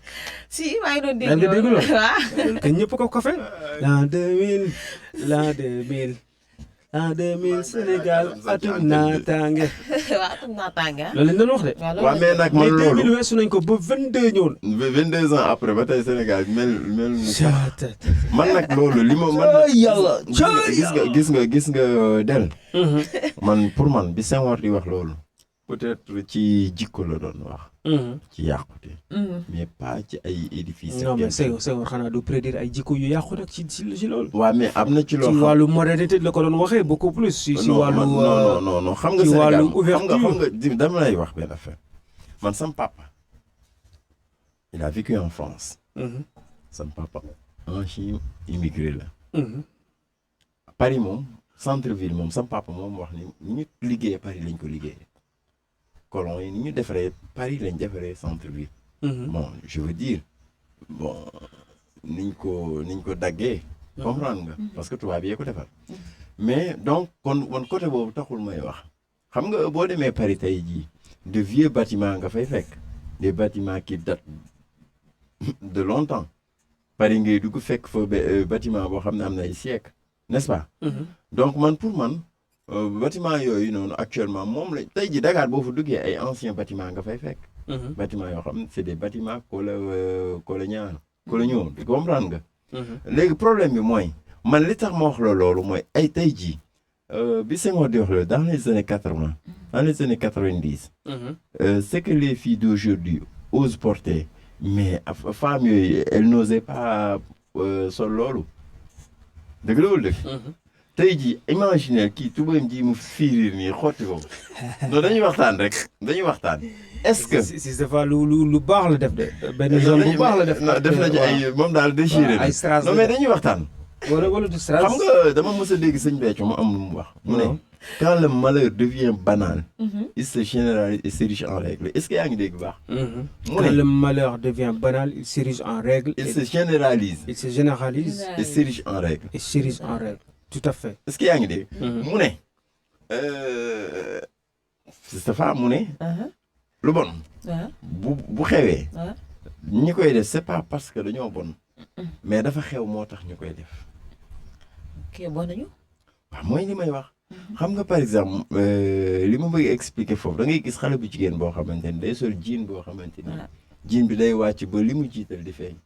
[SPEAKER 3] si maa ngi doon dégg
[SPEAKER 1] loolu. dégg loolu
[SPEAKER 3] waaw.
[SPEAKER 1] que ñëpp ko fe. l'an 2000 Sénégal atum naataange.
[SPEAKER 3] waaw atum naataange.
[SPEAKER 1] loolu lañ doon wax de.
[SPEAKER 2] waaw mais nag man loolu
[SPEAKER 1] mais 2000 weesu nañ ko ba 22 ñëwoon.
[SPEAKER 2] 22 ans après ba tey Sénégal mel. man nag loolu li ma man.
[SPEAKER 1] yàlla
[SPEAKER 2] gis nga del. man pour man bi Senghor di wax loolu. peut-être ci jikko la doon wax. ci yàqute. mais pas ci ay édifices.
[SPEAKER 1] non mais Senghor xanaa du prédire ay jikko yu yàqu rek ci loolu.
[SPEAKER 2] waaw mais am na ci loo xam
[SPEAKER 1] ci wàllu modernité la ko doon waxee beaucoup plus. ci wàllu
[SPEAKER 2] non xam nga Sénégal xam nga dama lay wax benn affaire man sam papa il a vécu en France. sam papa ancien immigré la. Paris moom centre ville moom sam papa moom wax ni ñu liggéeyee Paris lañ ko liggéeyee. colon yi ni ñu defaree Paris lañ defaree centre ville. bon je veux dire bon niñ ko daggee. comprendre nga. parce que tubaab yee ko defar. mais donc kon côté boobu taxul may wax. xam nga boo demee Paris tey jii de vieux bâtiments nga fay fekk. des bâtiments qui datent de longtemps. Paris ngay dugg fekk fa bâtiment boo xam ne am na ay siècles n'est-ce pas. donc pour man. bâtiment yooyu noonu actuellement moom la tey ji Dakar boo fa duggee ay anciens bâtiments nga fay fekk. bâtiments yoo xam ne c'est des bâtiments coloniaux comprendre nga. léegi problème bi mooy man li tax ma wax la loolu mooy ay tey jii bi Senghor di wax loolu dans les années 80 dans les années 90. c'est que les filles d'aujourd'hui osent porter mais femmes yooyu elles n'osaient pas sol loolu dëgg loolu dëgg. tey jii imaginer kii tubaab ji mu firir nii xotti ko non dañuy waxtaan rek dañuy waxtaan. est-ce que
[SPEAKER 1] si dafa lu baax la def de. benn zone bu baax la def.
[SPEAKER 2] def na ci ay moom daal déchiré
[SPEAKER 1] ay strass
[SPEAKER 2] non mais dañuy waxtaan.
[SPEAKER 1] wala du strass.
[SPEAKER 2] xam nga dama mës a dégg sëñ Béthio mu am lu mu wax. mu ne quand le malheur devient banal. il se généralise et s'érige en règle est-ce que yaa ngi dégg bu baax.
[SPEAKER 1] quand le malheur devient banal il s'érige en règle.
[SPEAKER 2] il se généralise.
[SPEAKER 1] et
[SPEAKER 2] s'érige en règle.
[SPEAKER 1] tout à fait.
[SPEAKER 2] est-ce que yaa ngi dégg. mu ne. Moustapha mu ne. lu bon. bu xewee. ñi koy def c'est pas parce que dañoo bon. mais dafa xew moo tax ñu koy def.
[SPEAKER 3] ok bon nañu.
[SPEAKER 2] waaw mooy li may wax. xam nga par exemple li ma bëgg expliquer foofu da ngay gis xale bu jigéen boo xamante ni day sol jean boo xamante ni. jean bi day wàcc ba li mu jiital di feeñ.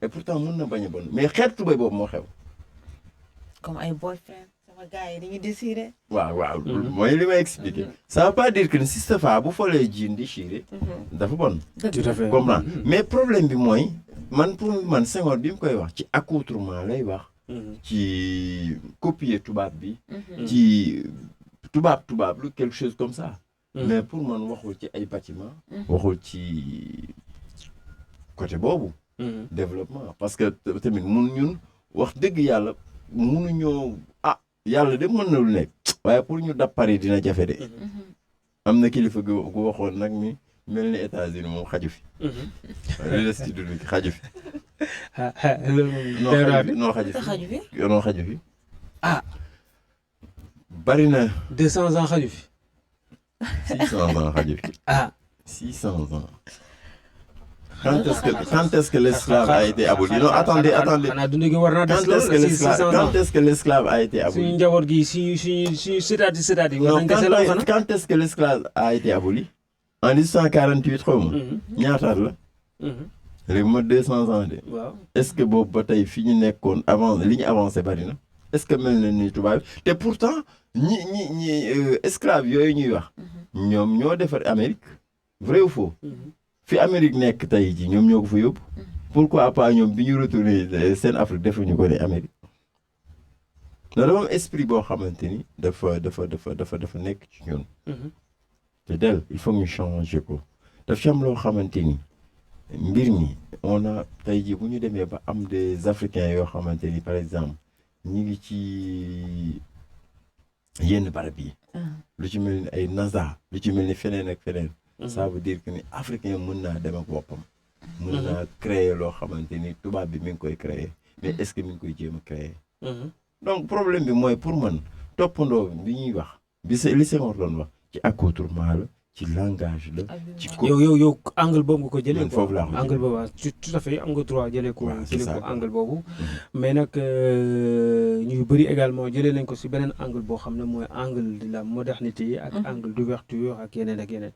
[SPEAKER 2] et pourtant mun na bañ a bon mais xeetu tubéy boobu moo xew.
[SPEAKER 3] comme ay boyfriend. sama gars yi dañuy déchiré.
[SPEAKER 2] waaw mooy li may expliquer. ça veut pas dire que ni Sistapha bu folee jean déchiré. dafa bon.
[SPEAKER 1] tout à fait
[SPEAKER 2] comprends mais problème bi mooy pour man Senghor bi mu koy wax ci accoutrement lay wax. ci copier tubaab bi. ci tubaab lu quelque chose comme ça. mais pour man waxul ci ay bâtiment waxul ci côté boobu. développement parce que tamit ñun wax dëgg yàlla mënuñoo yàlla de mën na lu nekk waaye pour ñu dab Paris dina jafe de. am na kilifa gu waxoon nag ni mel ni États-Unis moom xaju fi. li des ci dund gi xaju fi. noo xaju fi. bari na.
[SPEAKER 1] 200 ans xaju fi.
[SPEAKER 2] 600 ans xaju fi. 600 ans. Quand est-ce que l'esclave a été aboli? Non, attendez. Quand est-ce que l'esclave a été aboli? Quand est-ce que l'esclave a été aboli? En 1848, xawma ñaata la? léegi ma 200 ans de. Est-ce que boobu ba tey fi ñu nekkoon avant li ñu avancé bari na? Est-ce que mel na ni tubaab te pourtant ñi esclave yooyu ñuy wax. ñoom ñoo defar Amérique. Vrai ou faux? fi Amérique nekk tey jii ñoom ñoo ko fa yóbbu. pourquoi pas ñoom bi ñu retourné seen Afrique defuñu ko ne Amérique. non dafa am esprit boo xamante ni dafa nekk ci ñun. te del il faut ñu changer ko. daf ci am loo xamante ni mbir mi on a tey jii bu ñu demee ba am des Africains yoo xamante ni par exemple ñi ngi ci yenn barab yi. lu ci mel ni ay NASA lu ci mel ni feneen ak feneen. ça veut dire que ni africain mën naa dem ak boppam. mën naa créer loo xamante ni tubaab bi mi ngi koy créer mais est-ce que mi ngi koy jéem a créer. donc problème bi mooy pour man toppandoo bi ñuy wax li Senghor doon wax ci accoutrement la ci langage la. ci
[SPEAKER 1] yow angle boobu nga ko jëlee.
[SPEAKER 2] man foofu laa ko
[SPEAKER 1] angle boobu tout à fait am nga droit jëlee ko. angle boobu. mais nag ñu bëri également jëlee nañ ko si beneen angle boo xam ne mooy angle de la modernité ak angle d'ouverture ak yeneen ak yeneen.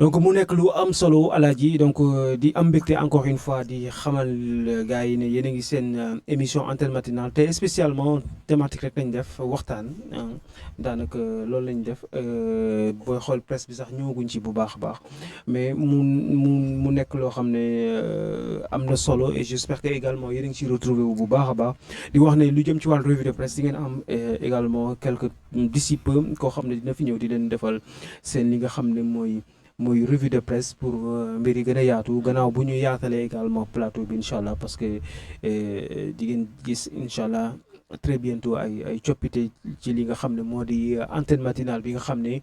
[SPEAKER 1] donc mu nekk lu am solo Alaaji donc di am mbégte encore une fois di xamal gars yi ne yéen a ngi seen émission antenne matinale te spécialement thématique rek lañ def waxtaan daanaka loolu lañ def booy xool presse bi sax ñëwaguñ ci bu baax a baax mais mu nekk loo xam ne am na solo et j'espère que également yéen a ngi ciy retrouver wu bu baax a baax di wax ne lu jëm ci wàllu revue de presse di ngeen am également quelques d'ici peu koo xam ne dina fi ñëw di leen defal seen li nga xam ne mooy revue de presse pour mbir yi gën a yaatu gannaaw bu ñu yaatalee également plateau bi incha allah parce que di ngeen gis incha allah très bientôt ay coppite ci li nga xam ne moo di antenne matinale bi nga xam ne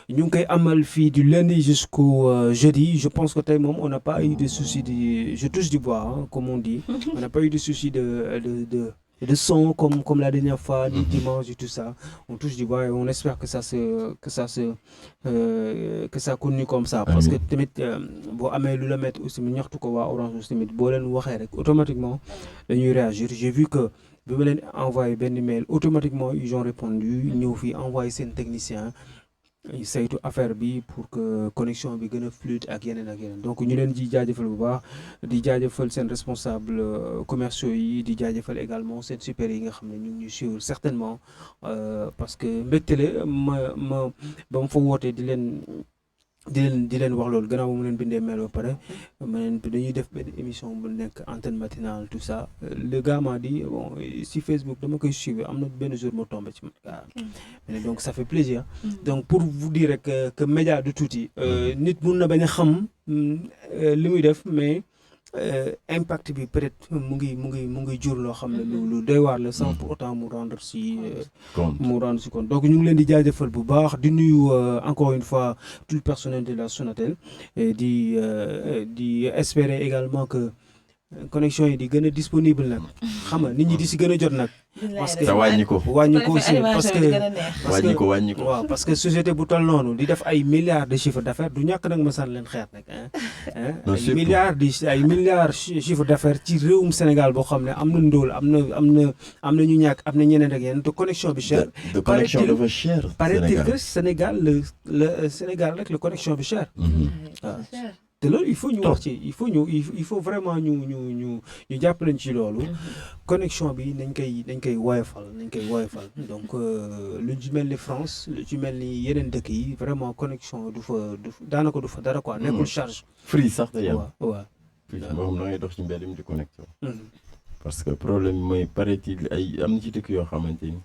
[SPEAKER 1] ñu ngi koy amal fii du lundi jusqu'au jeudi je pense que tey moom on n'a pas eu de souci je touche du bois comme on dit on n'a pas eu de souci de son comme la dernière fois ni dimanche et tout ça on touche du bois et on espère que ça continue comme ça parce que tamit boo amee lu la mettre aussi mu ñaxtu ko waa Orange aussi tamit boo leen waxee rek automatiquement dañuy réagir j'ai vu que bi ma leen envoyé benn mail automatiquement ils ont répondu ñëw fii envoyé seen technicien saytu affaire bi pour que connexion bi gën a fluide ak yeneen donc ñu leen di jaajëfal bu baax di jaajëfal seen responsable commerciaux yi di jaajëfal également seen super yi nga xam ne ñu ngi ñuy suivre certainement parce que mbégtele ba ma fa wootee di leen wax loolu gannaaw mu leen bindee mail ba pare ma leen dañuy def benn émission bu nekk antenne matinale tout ça le gars m'a dit bon si Facebook dama koy suivre am na benn jour ma tombé ci man donc ça fait plaisir donc pour vous dire que média du tuuti nit mun na bañ a xam li muy def mais impact bi peut-être mu ngi jur loo xam ne lu doy waar la sans pour autant mu rendre si compte donc ñu ngi leen di jaajëfal bu baax di nuyu encore une fois tout le personnel de la Sonatel et di espérer également que connexion yi di gën a disponible nag xam nga nit ñi di si gën a jot nag parce que
[SPEAKER 2] wàññi ko
[SPEAKER 1] aussi
[SPEAKER 2] wàññi ko
[SPEAKER 1] waaw parce que société bu toll noonu di def ay milliards de chiffre d'affaires du ñàkk nag ma sànni leen xeet nag ay milliards chiffre d'affaires ci réewum Sénégal boo xam ne am na ndóol am na ñu ñàkk am na ñeneen ak yeneen te connexion bi cher
[SPEAKER 2] connexion dafa cher
[SPEAKER 1] paraît-il que Sénégal le Sénégal rek la connexion bi cher waaw te loolu il faut ñu wax ci il faut vraiment ñu jàppale ci loolu. connexion bi nañ koy woyofal donc lu ci mel ni France lu ci mel ni yeneen dëkk yi vraiment connexion du daanaka du fa dara quoi. nekkul charge.
[SPEAKER 2] free sax day am.
[SPEAKER 1] waaw
[SPEAKER 2] free moom da ngay dox ci mbedd mi di connecté. parce que problème mooy paraît-il am na ci dëkk yoo xamante ni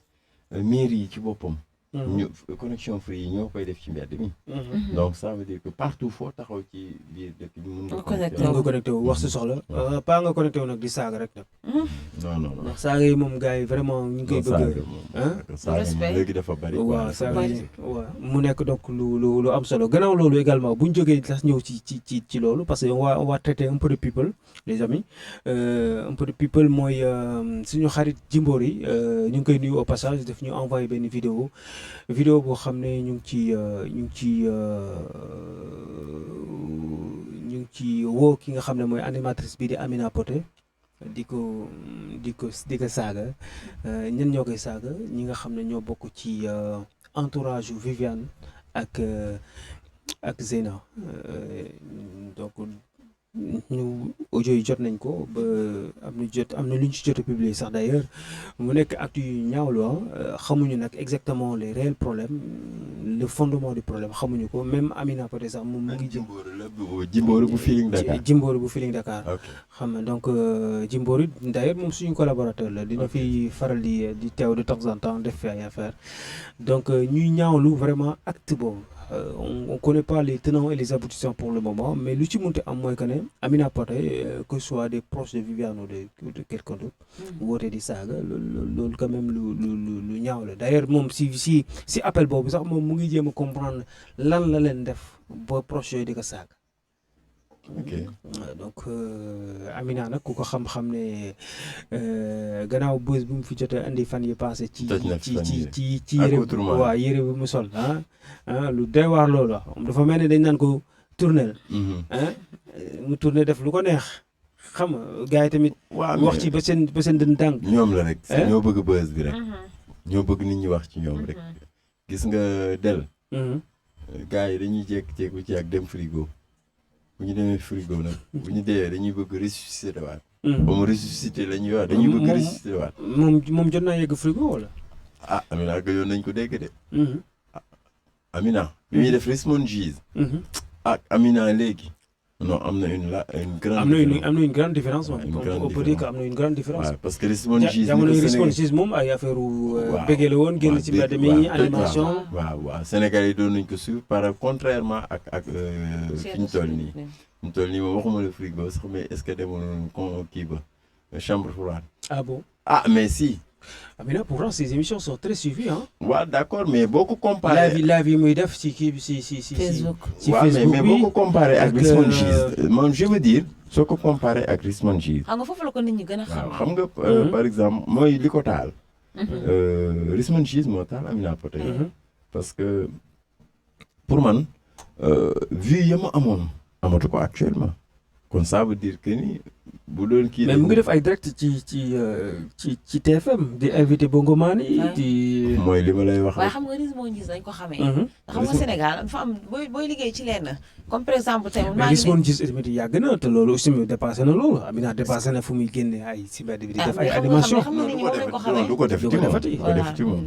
[SPEAKER 2] mairie yi ci boppam. ñu connexion free yi ñoo koy def ci mbedd mi. donc ça veut dire que partout foo taxaw ci biir dëkk bi mun nga
[SPEAKER 1] connecté wu wax si soxla. pas nga connecté wu nag di saaga rek nag.
[SPEAKER 2] non.
[SPEAKER 1] ndax saaga yi moom gars yi vraiment ñu ngi koy bëgg.
[SPEAKER 2] saaga moom léegi dafa bari.
[SPEAKER 1] waaw saaga yi waaw mu nekk donc lu am solo gannaaw loolu également bu ñu jógee sax ñëw ci loolu parce que on va traiter un peu de people les amis un peu de people mooy suñu xarit Jimbori ñu ngi koy nuyu au passage daf ñu envoyé benn vidéo boo xam ne ñu ngi ci woo ki nga xam ne mooy animatrice bi di Amina Poté di ko saaga ñen ñoo koy saaga ñi nga xam ne ñoo bokk ci entourage Viviane ak Zeyna donc ñu audio yi jot nañ ko ba am na lu ñu ci jot a publier sax d'ailleurs mu nekk actu yu ñaawlu xamuñu nag exactement les réels problèmes le fondement du problème xamuñu ko même Amina Poté sax moom mu ngi
[SPEAKER 2] Jimbori bu Feeling Dakar
[SPEAKER 1] xam nga donc Jimbori d'ailleurs moom suñu collaborateur la dina fi faral di teew de temps en temps def fi ay affaire donc ñuy ñaawlu vraiment acte boobu on connaît pas les tenants et les aboutissants pour le moment mais lu ci munti am mooy que ne Amina Poté que ce soit des proches de Viviane ou de quelqu'un d'autre woote di saaga loolu quand même lu ñaaw la d'ailleurs moom si appel boobu sax moom mu ngi jéem a comprendre lan la leen def ba proches yooyu di ko saaga. donc Amina nag ku ko xam-xam ne gannaaw bës bi mu fi jotee indi fan yi passé ci yére bi mu sol lu doy waar loolu dafa mel ne dañ naan ko tournel mu tourné def lu ko neex xam nga gars yi tamit wax ci ba seen dën tàng
[SPEAKER 2] ñoom la rek ñoo bëgg bës bi rek ñoo bëgg nit ñi wax ci ñoom rek gis nga del gars yi dañuy jékki-jékki ci ak dem frigo bu ñu demee frigo nag bu ñu dee dañuy bëgg ressuscité waat. ba mu ressuscité la ñuy wax dañuy bëgg ressuscité waat.
[SPEAKER 1] moom jot naa yegg frigo wala.
[SPEAKER 2] Amina gëjoon nañ ko dégg de. Amina. bi muy def Rismon Gise. ak Amina léegi. non am na une grande différence.
[SPEAKER 1] on peut dire que am na une grande différence.
[SPEAKER 2] waaw parce que Rismon Gise.
[SPEAKER 1] jamono Rismon Gise moom ay affaire bëggee la woon génn ci mbedd mi animation.
[SPEAKER 2] waaw Sénégal yi doon nañ ko suivre contrairement ak fi ñu toll nii. ñu toll nii moom waxuma la frigo sax mais est-ce que demoon kii ba chambre froide.
[SPEAKER 1] ah bon
[SPEAKER 2] mais si.
[SPEAKER 1] Amina pourtant ces émissions sont très suivies
[SPEAKER 2] waaw d'accord mais boo ko comparé.
[SPEAKER 1] live yi muy def ci kii bi ci
[SPEAKER 3] Facebook.
[SPEAKER 1] ci Facebook
[SPEAKER 2] mais boo ko comparé ak Rismon Gise man je veux dire soo ko comparé ak Rismon Gise.
[SPEAKER 3] xam nga foofu la ko nit ñi gën a xam.
[SPEAKER 2] waaw xam nga par exemple mooy li ko taal. Rismon Gise moo taal Amina Poté. parce que pour man vue ya ma amoon amatu ko actuellement kon ça veut dire que ni bu doon kii.
[SPEAKER 1] mais mu ngi def ay direct ci TFM di invité Bongo Mani di.
[SPEAKER 2] mooy li ma lay wax.
[SPEAKER 3] waaye xam nga Rismon Gise dañ ko xamee. ndax xam nga Sénégal dafa am booy liggéey ci lenn comme par exemple tey.
[SPEAKER 1] mais Rismon Gise tamit yàgg na te loolu aussi dépassé na loolu Amina dépassé na fu muy génne ay si mbedd bi di def ay animation.
[SPEAKER 2] du ko def ci moom.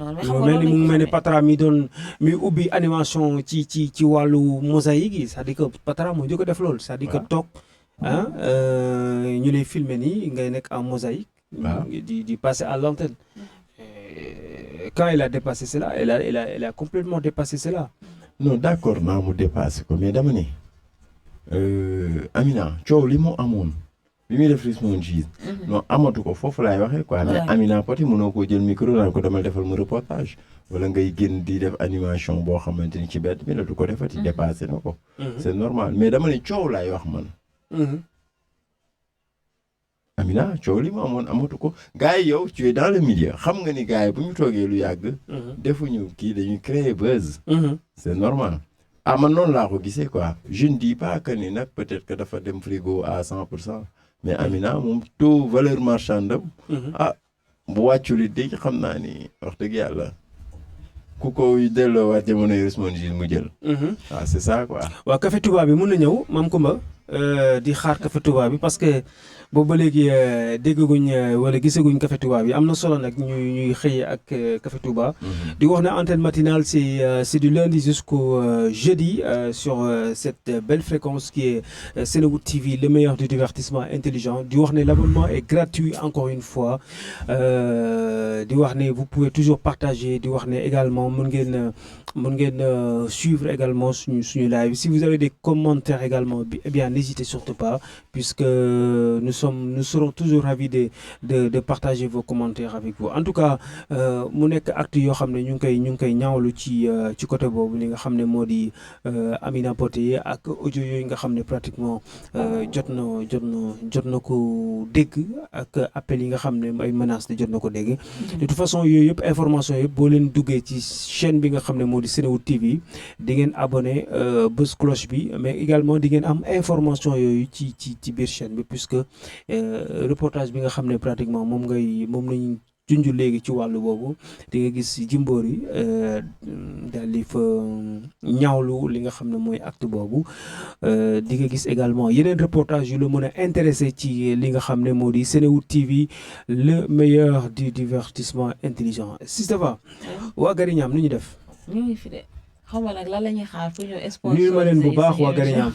[SPEAKER 1] mu mel ni Patra mi ubbi animation ci wàllu mosaïque yi c'est-à-dire que Patra moo jóg def loolu c'est-à-dire que toog. ñu lay filmer nii ngay nekk en mosaïque. di passer à l'antenne. Quand il a dépassé cela elle a complètement dépassé cela.
[SPEAKER 2] non d'accord naa mu dépassé ko mais dama ne Amina coow li moo amoon bi muy def Rismon Gise. non amatu ko foofu laay waxee quoi. mais Amina Poté mënoo koo jël micro naan ko demal defal mu reportage. wala ngay génn di def animation boo xamante ni ci bedd bi la du ko defati dépassé na ko. c'est normal mais dama ne coow laay wax man. Amina coow li mu amoon amatu ko gars yi yow tu es dans le milieu xam nga ni gars yi bu ñu toogee lu yàgg. defuñu kii dañuy créer buzz. c'est normal man noonu laa ko gisee quoi je ne dis pas que ni nag peut-être que dafa dem frigo à 100% mais Amina moom taux valeur marchande am. bu wàccul it dégg xam naa ni wax dëgg yàlla. ku ko delloo waat jamono Rismon Gise mu jël. c'est ça quoi.
[SPEAKER 1] waaw Café Touba bi mun na ñëw Mame Coumba di xaar Café Touba bi parce que boobu ba léegi déggaguñ wala gisaguñ Café Touba bi am na solo nag ñuy xëyee ak Café Touba. di wax ne antenne matinale c'est du lundi jusqu'au jeudi sur cette belle fréquence qui est Senewood TV, le meilleur du divertissement intelligent. di wax ne l'abonnement est gratuit encore une fois di wax ne vous pouvez toujours partager di wax ne également mën ngeen suivre également suñu live. Si vous avez des commentaires également, eh bien n'hésitez surtout pas puisque nous serons toujours ravis de partager vos commentaires avec vous. En tout cas mu nekk acte yoo xam ne ñu ngi koy ñaawlu ci côté boobu li nga xam ne moo di Amina Poté ak audio yooyu nga xam ne pratiquement jot na ko dégg ak appel yi nga xam ne ay menaces de jot na ko dégg. De toute façon yooyu yëpp information yëpp boo leen duggee ci chaîne bi nga xam ne moo di Senewood TV di ngeen abonné bës cloche bi mais également di ngeen am information yooyu ci biir chaîne bi puisque reportage bi nga xam ne pratiquement moom lañu junj léegi ci wàllu boobu di nga gis jimboor yi daal di fa ñaawlu li nga xam ne mooy acte boobu di nga gis également yeneen reportage yu la mën a intéressé ci li nga xam ne moo di Senewood TV le meilleur du divertissement intelligent. Sistapha waa Gariñam nu ñu def.
[SPEAKER 3] ñu ngi fi de xaw ma nag lan la ñuy xaar pour ñu sponsor.
[SPEAKER 1] nuyu ma leen bu baax waa Gariñam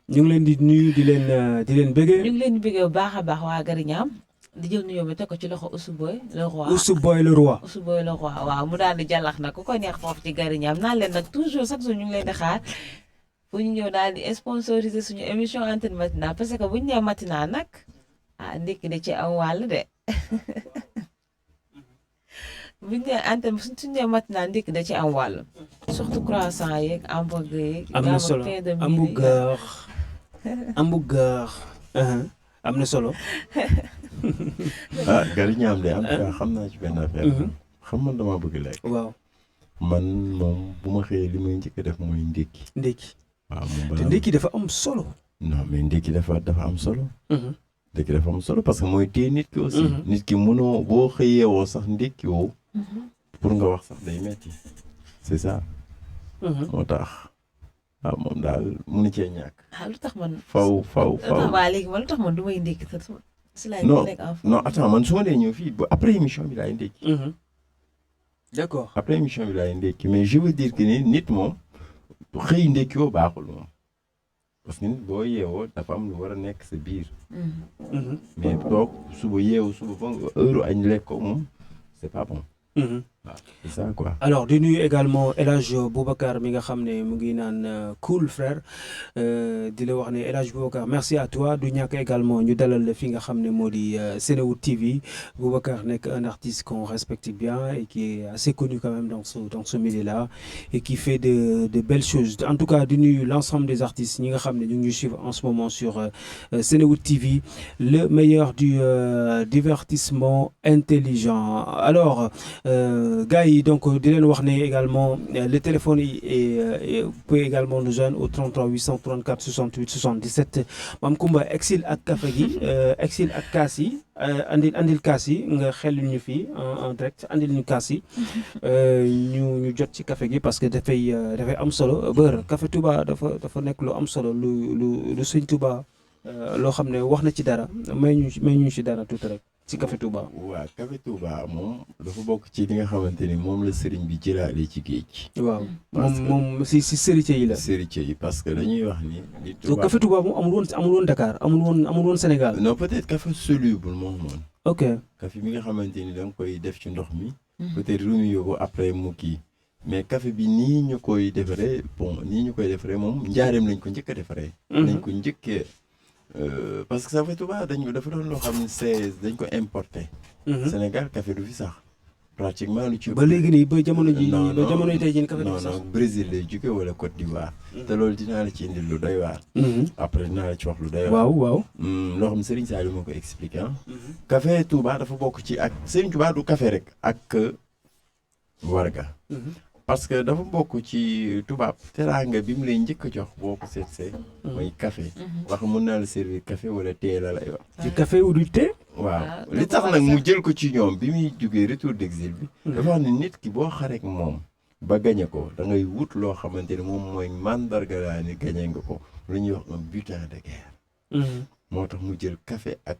[SPEAKER 1] ñu ngi leen di nuyu di leen bëggee.
[SPEAKER 3] ñu ngi leen di bëggee bu baax a baax waa Gariñam di jël nuyoo bi teg ko ci loxo Ousou Boy le roi.
[SPEAKER 1] Ousou Boy le roi.
[SPEAKER 3] Ousou Boy le roi waaw mu daal di jàllax nag ku ko neex foofu ci Gariñam naan leen nag toujours chaque jour ñu ngi leen di xaar pour ñu ñëw daal di sponsoriser suñu émission antenne matinale parce que bu ñu nee matinale nag ndekki da ci am wàll de. bu ñu nee antenne suñu nee matinale ndekki da ci am wàll surtout croissant yeeg hamburger yeeg.
[SPEAKER 1] am na solo hamburger am na solo.
[SPEAKER 2] Gariñam de am xam naa ci benn affaire. xam man dama bëgg lekk.
[SPEAKER 1] waaw
[SPEAKER 2] man moom bu ma xëyee li may njëkk a def mooy ndékki. waaw moom
[SPEAKER 1] te ndékki dafa am solo.
[SPEAKER 2] non mais ndékki dafa am solo. ndékki dafa am solo parce que mooy téye nit ki aussi. nit ki mënoo boo xëyee woo sax ndékki woo. pour nga wax sax day metti c'est ça. moo tax moom daal mënu cee ñàkk.
[SPEAKER 3] lu tax man.
[SPEAKER 2] faw.
[SPEAKER 3] waaw léegi man lu tax man du may ndékki sax.
[SPEAKER 2] non attends man su ma dee ñëw fii après émission bi laay ndékki.
[SPEAKER 1] d'accord
[SPEAKER 2] après émission bi laay ndékki mais je veux dire que ni nit moom xëy ndékki woo baaxul moom parce que nit boo yeewoo dafa am lu war a nekk sa biir. mais toog suba ba heure añ lekk ko moom c'est pas bon. waaw c'est ça quoi.
[SPEAKER 1] alors di nuyu également El Hadj Boubacar mi nga xam ne mu ngi naan cool frère di la wax ne El Hadj Boubacar merci à toi du ñàkk également ñu dalal la fi nga xam ne moo di Senewood TV. Boubacar nekk un artiste qu'on respecte bien et qui est assez connu quand même dans ce milieu-là et qui fait de belles choses en tout cas di nuyu l'ensemble des artistes ñi nga xam ne ñu ngi suivre en ce moment sur Senewood TV le meilleur du divertissement intelligent. Alors gars yi donc di leen wax ne également le téléphone est vous pouvez également nous joindre au 33 834 68 77 Mame Coumba exil ak café gi exil ak kaas yi andil kaas yi nga xelul ñu fii en direct andil ñu kaas yi ñu jot ci café gi parce que dafay am solo bër Café Touba dafa nekk lu am solo lu Sëñ Touba loo xam ne wax na ci dara may ñu ci dara tuuti rek ci Café Touba.
[SPEAKER 2] waaw Café Touba moom dafa bokk ci li nga xamante ni moom la sëriñ bi jëlaale ci géej.
[SPEAKER 1] waaw moom si sërite yi la.
[SPEAKER 2] sërite yi parce que dañuy wax ni. li
[SPEAKER 1] Touba Café Touba moom amul woon Dakar amul woon Sénégal.
[SPEAKER 2] non peut-être café soluble moom moom.
[SPEAKER 1] ok
[SPEAKER 2] café bi nga xamante ni da nga koy def ci ndox mi. peut-être rumiyoo ko après mu kii. mais café bi nii ñu koy defaree moom njaareem lañ ko njëkk a defaree. lañ ko njëkkee. parce que Café Touba dafa doon loo xam ne dañ ko importé. Sénégal café du fi sax pratiquement lu ci.
[SPEAKER 1] ba léegi nii ba jamono ji ba jamono tey jii café du fi sax.
[SPEAKER 2] non Brésil lay jóge wala Côte d'Ivoire. te loolu dinaa la ci indil lu doy waar. après dinaa la ci wax lu doy waar.
[SPEAKER 1] waaw.
[SPEAKER 2] loo xam ne Serigne Saliou moo ko expliqué Café Touba dafa bokk ci ak Serigne Touba du café rek ak warga. parce que dafa bokk ci tubaab teraanga bi mu lay njëkk a jox boo ko seetsee. mooy café. wax mun naa la servir café wala thé la lay wax.
[SPEAKER 1] du café ou du thé.
[SPEAKER 2] waaw li tax nag mu jël ko ci ñoom bi muy jógee retour d'exil bi. dafa wax ne nit ki boo xareek moom ba gañe ko da ngay wut loo xamante ni moom mooy mandarga laa ni gañe nga ko lu ñuy wax un butin de guerre. moo tax mu jël café ak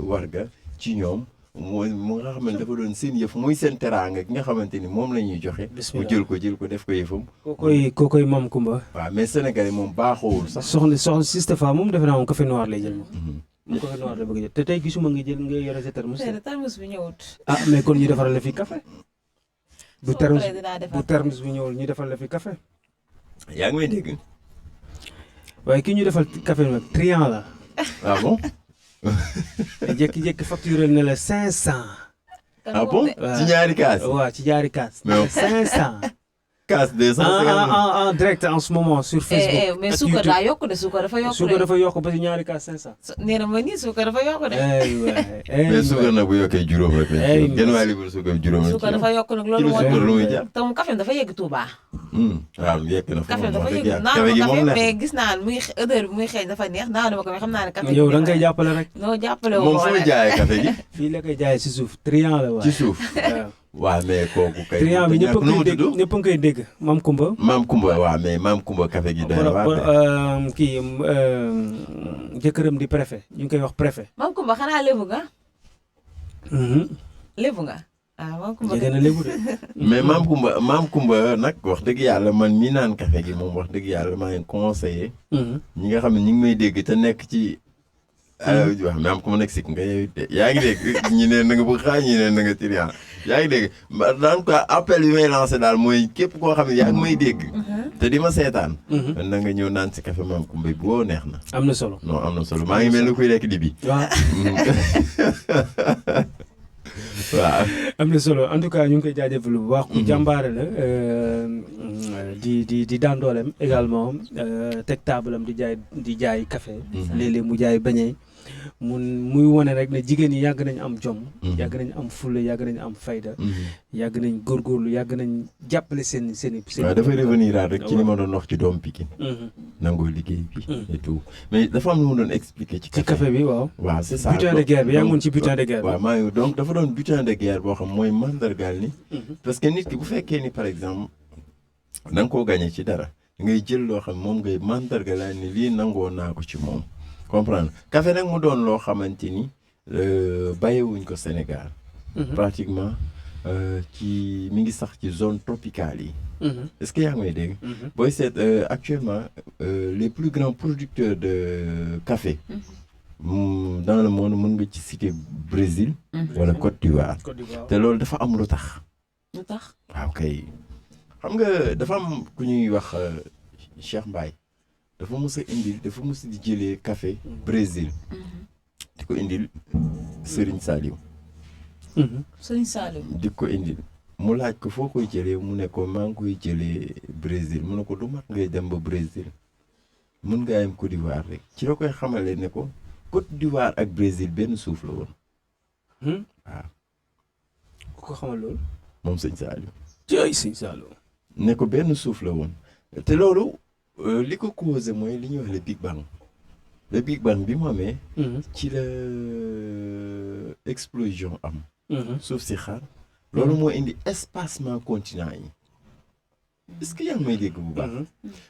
[SPEAKER 2] warga ci ñoom mooy mu nga xamante dafa doon seen yëf muy seen teraanga gi nga xamante ni moom la ñuy joxe. mu jël ko def ko yëfam.
[SPEAKER 1] kookoy Mame Coumba.
[SPEAKER 2] waaw mais Sénégalais moom baaxoowul sax.
[SPEAKER 1] soxna Sistefa moom defe naa moom café noir lay jël moom. moom café noir la bëgg a jël te tey gisuma nga yore sa thermos.
[SPEAKER 3] thermos bi ñëwut.
[SPEAKER 1] ah mais kon ñu defaral la fi café. bu thermos bi ñëwul ñu defal la fi café.
[SPEAKER 2] yaa ngi may dégg.
[SPEAKER 1] waaye ki ñu defal café nag triant la.
[SPEAKER 2] ah bon.
[SPEAKER 1] jékki-jékki facturé na la 500.
[SPEAKER 2] ah bon ci ñaari kaas.
[SPEAKER 1] waaw ci ñaari kaas.
[SPEAKER 2] mais
[SPEAKER 1] 500.
[SPEAKER 2] kaas 250.
[SPEAKER 1] en direct en ce moment sur Facebook.
[SPEAKER 3] mais suukar daa yokk de suukar dafa yokk de.
[SPEAKER 1] suukar dafa yokk ba ci ñaari kaas 500.
[SPEAKER 3] nee na ma nii suukar dafa yokk de.
[SPEAKER 2] mais suukar nag bu yokkee juróom rek. genn waa li bu suukar juróom rek.
[SPEAKER 3] suukar dafa yokk nag loolu moo
[SPEAKER 2] suukar lu muy jar.
[SPEAKER 3] te moom café dafa yegg Touba.
[SPEAKER 2] waaw yegg na fa
[SPEAKER 3] café dafa yegg
[SPEAKER 2] café gi moom
[SPEAKER 3] mais gis naa muy odeur bi muy xeeñ dafa neex naanu ma ko mais xam naa ne café
[SPEAKER 1] yow da nga koy jàppale rek.
[SPEAKER 3] non jàppale woo
[SPEAKER 2] moom fu muy jaayee café gi.
[SPEAKER 1] fii la koy jaayee si suuf triant la waaw.
[SPEAKER 2] ci suuf. waaw mais kooku kay.
[SPEAKER 1] triant bi ñëpp a ngi koy dégg Mame Coumba.
[SPEAKER 2] Mame Coumba waaw mais Mame Coumba café gi doy na waar.
[SPEAKER 1] kii jëkkëram di préfet ñu ngi koy wax préfet.
[SPEAKER 3] Mame Coumba xanaa lébu nga. lébu nga. ah Mame Coumba
[SPEAKER 1] jege na lébu de.
[SPEAKER 2] mais Mame Coumba nag wax dëgg yàlla man mi naan café gi moom wax dëgg yàlla maa ngi conseillé. ñi nga xam ne ñu ngi may dégg te nekk ci. wax Mame Coumba nekk sikk nga yow yaa ngi dégg ñi ne na nga bëgg xaar ñi ne na nga triant yaa ngi dégg daan quoi appel bi may lancé daal mooy képp koo xam ne yaa ngi may dégg. te di ma seetaan. na nga ñëw naan si café Mame Coumba bi boo neex na.
[SPEAKER 1] am na solo
[SPEAKER 2] non am na solo maa ngi mel ni kuy lekk di bi.
[SPEAKER 1] waaw.
[SPEAKER 2] waaw
[SPEAKER 1] am na solo en tout cas ñu ngi koy jaajëfal bu baax. ku jàmbaare la di daan dooleem également teg taabalam di jaay café. léeg-léeg mu jaay beñe muy wane rek ne jigéen ñi yàgg nañ am jom. yàgg nañ am fulla yàgg nañ am fayda. yàgg nañ góorgóorlu yàgg nañ jàppale seen.
[SPEAKER 2] waaw dafay revenir rek ci li ma doon wax ci doom Pikine. nangoo liggéey bi. et tout mais dafa am lu mu doon expliquer ci
[SPEAKER 1] café bi waaw.
[SPEAKER 2] waaw c'est ça
[SPEAKER 1] butin de guerre bi yaa ngi woon ci butin de guerre bi.
[SPEAKER 2] waaw maa ngi donc dafa doon butin de guerre boo xam mooy mandargaal ni. parce que nit ki bu fekkee ni par exemple da nga koo gagné ci dara ngay jël loo xam moom ngay mandargaal ni lii nangoo naa ko ci moom. comprendre café nag mu doon loo xamante ni bàyyiwuñ ko Sénégal. pratiquement mi ngi sax ci zone tropicale yi. est-ce que yaa ngi may dégg. booy seet actuellement les plus grands producteurs de café. dans le monde mën nga ci citer Brésil. wala Côte d'Ivoire. te loolu dafa am lu tax.
[SPEAKER 3] lu tax
[SPEAKER 2] waaw kay xam nga dafa am ku ñuy wax Cheikh Mbaye. dafa mës a indil dafa mës di jëlee café Brésil. di ko indil Serigne Saliou.
[SPEAKER 3] Serigne Saliou.
[SPEAKER 2] di ko indil mu laaj ko foo koy jëlee mu ne ko maa ngi koy jëlee Brésil mu ne ko du mat ngay dem ba Brésil mën ngaa yem Côte d'Ivoire rek ci la koy xamale ne ko Côte d'Ivoire ak Brésil benn suuf la woon. waaw.
[SPEAKER 1] ku ko xamal loolu.
[SPEAKER 2] moom Serigne Saliou.
[SPEAKER 1] jërëjëf Serigne Saliou.
[SPEAKER 2] ne ko benn suuf la woon te loolu. li ko causé mooy li ñuy wax le Big Bang le Big Bang bi mu amee. ci la explosion am. suuf si xar. loolu moo indi espacement continent yi. est-ce que yaa ngi may dégg bu baax.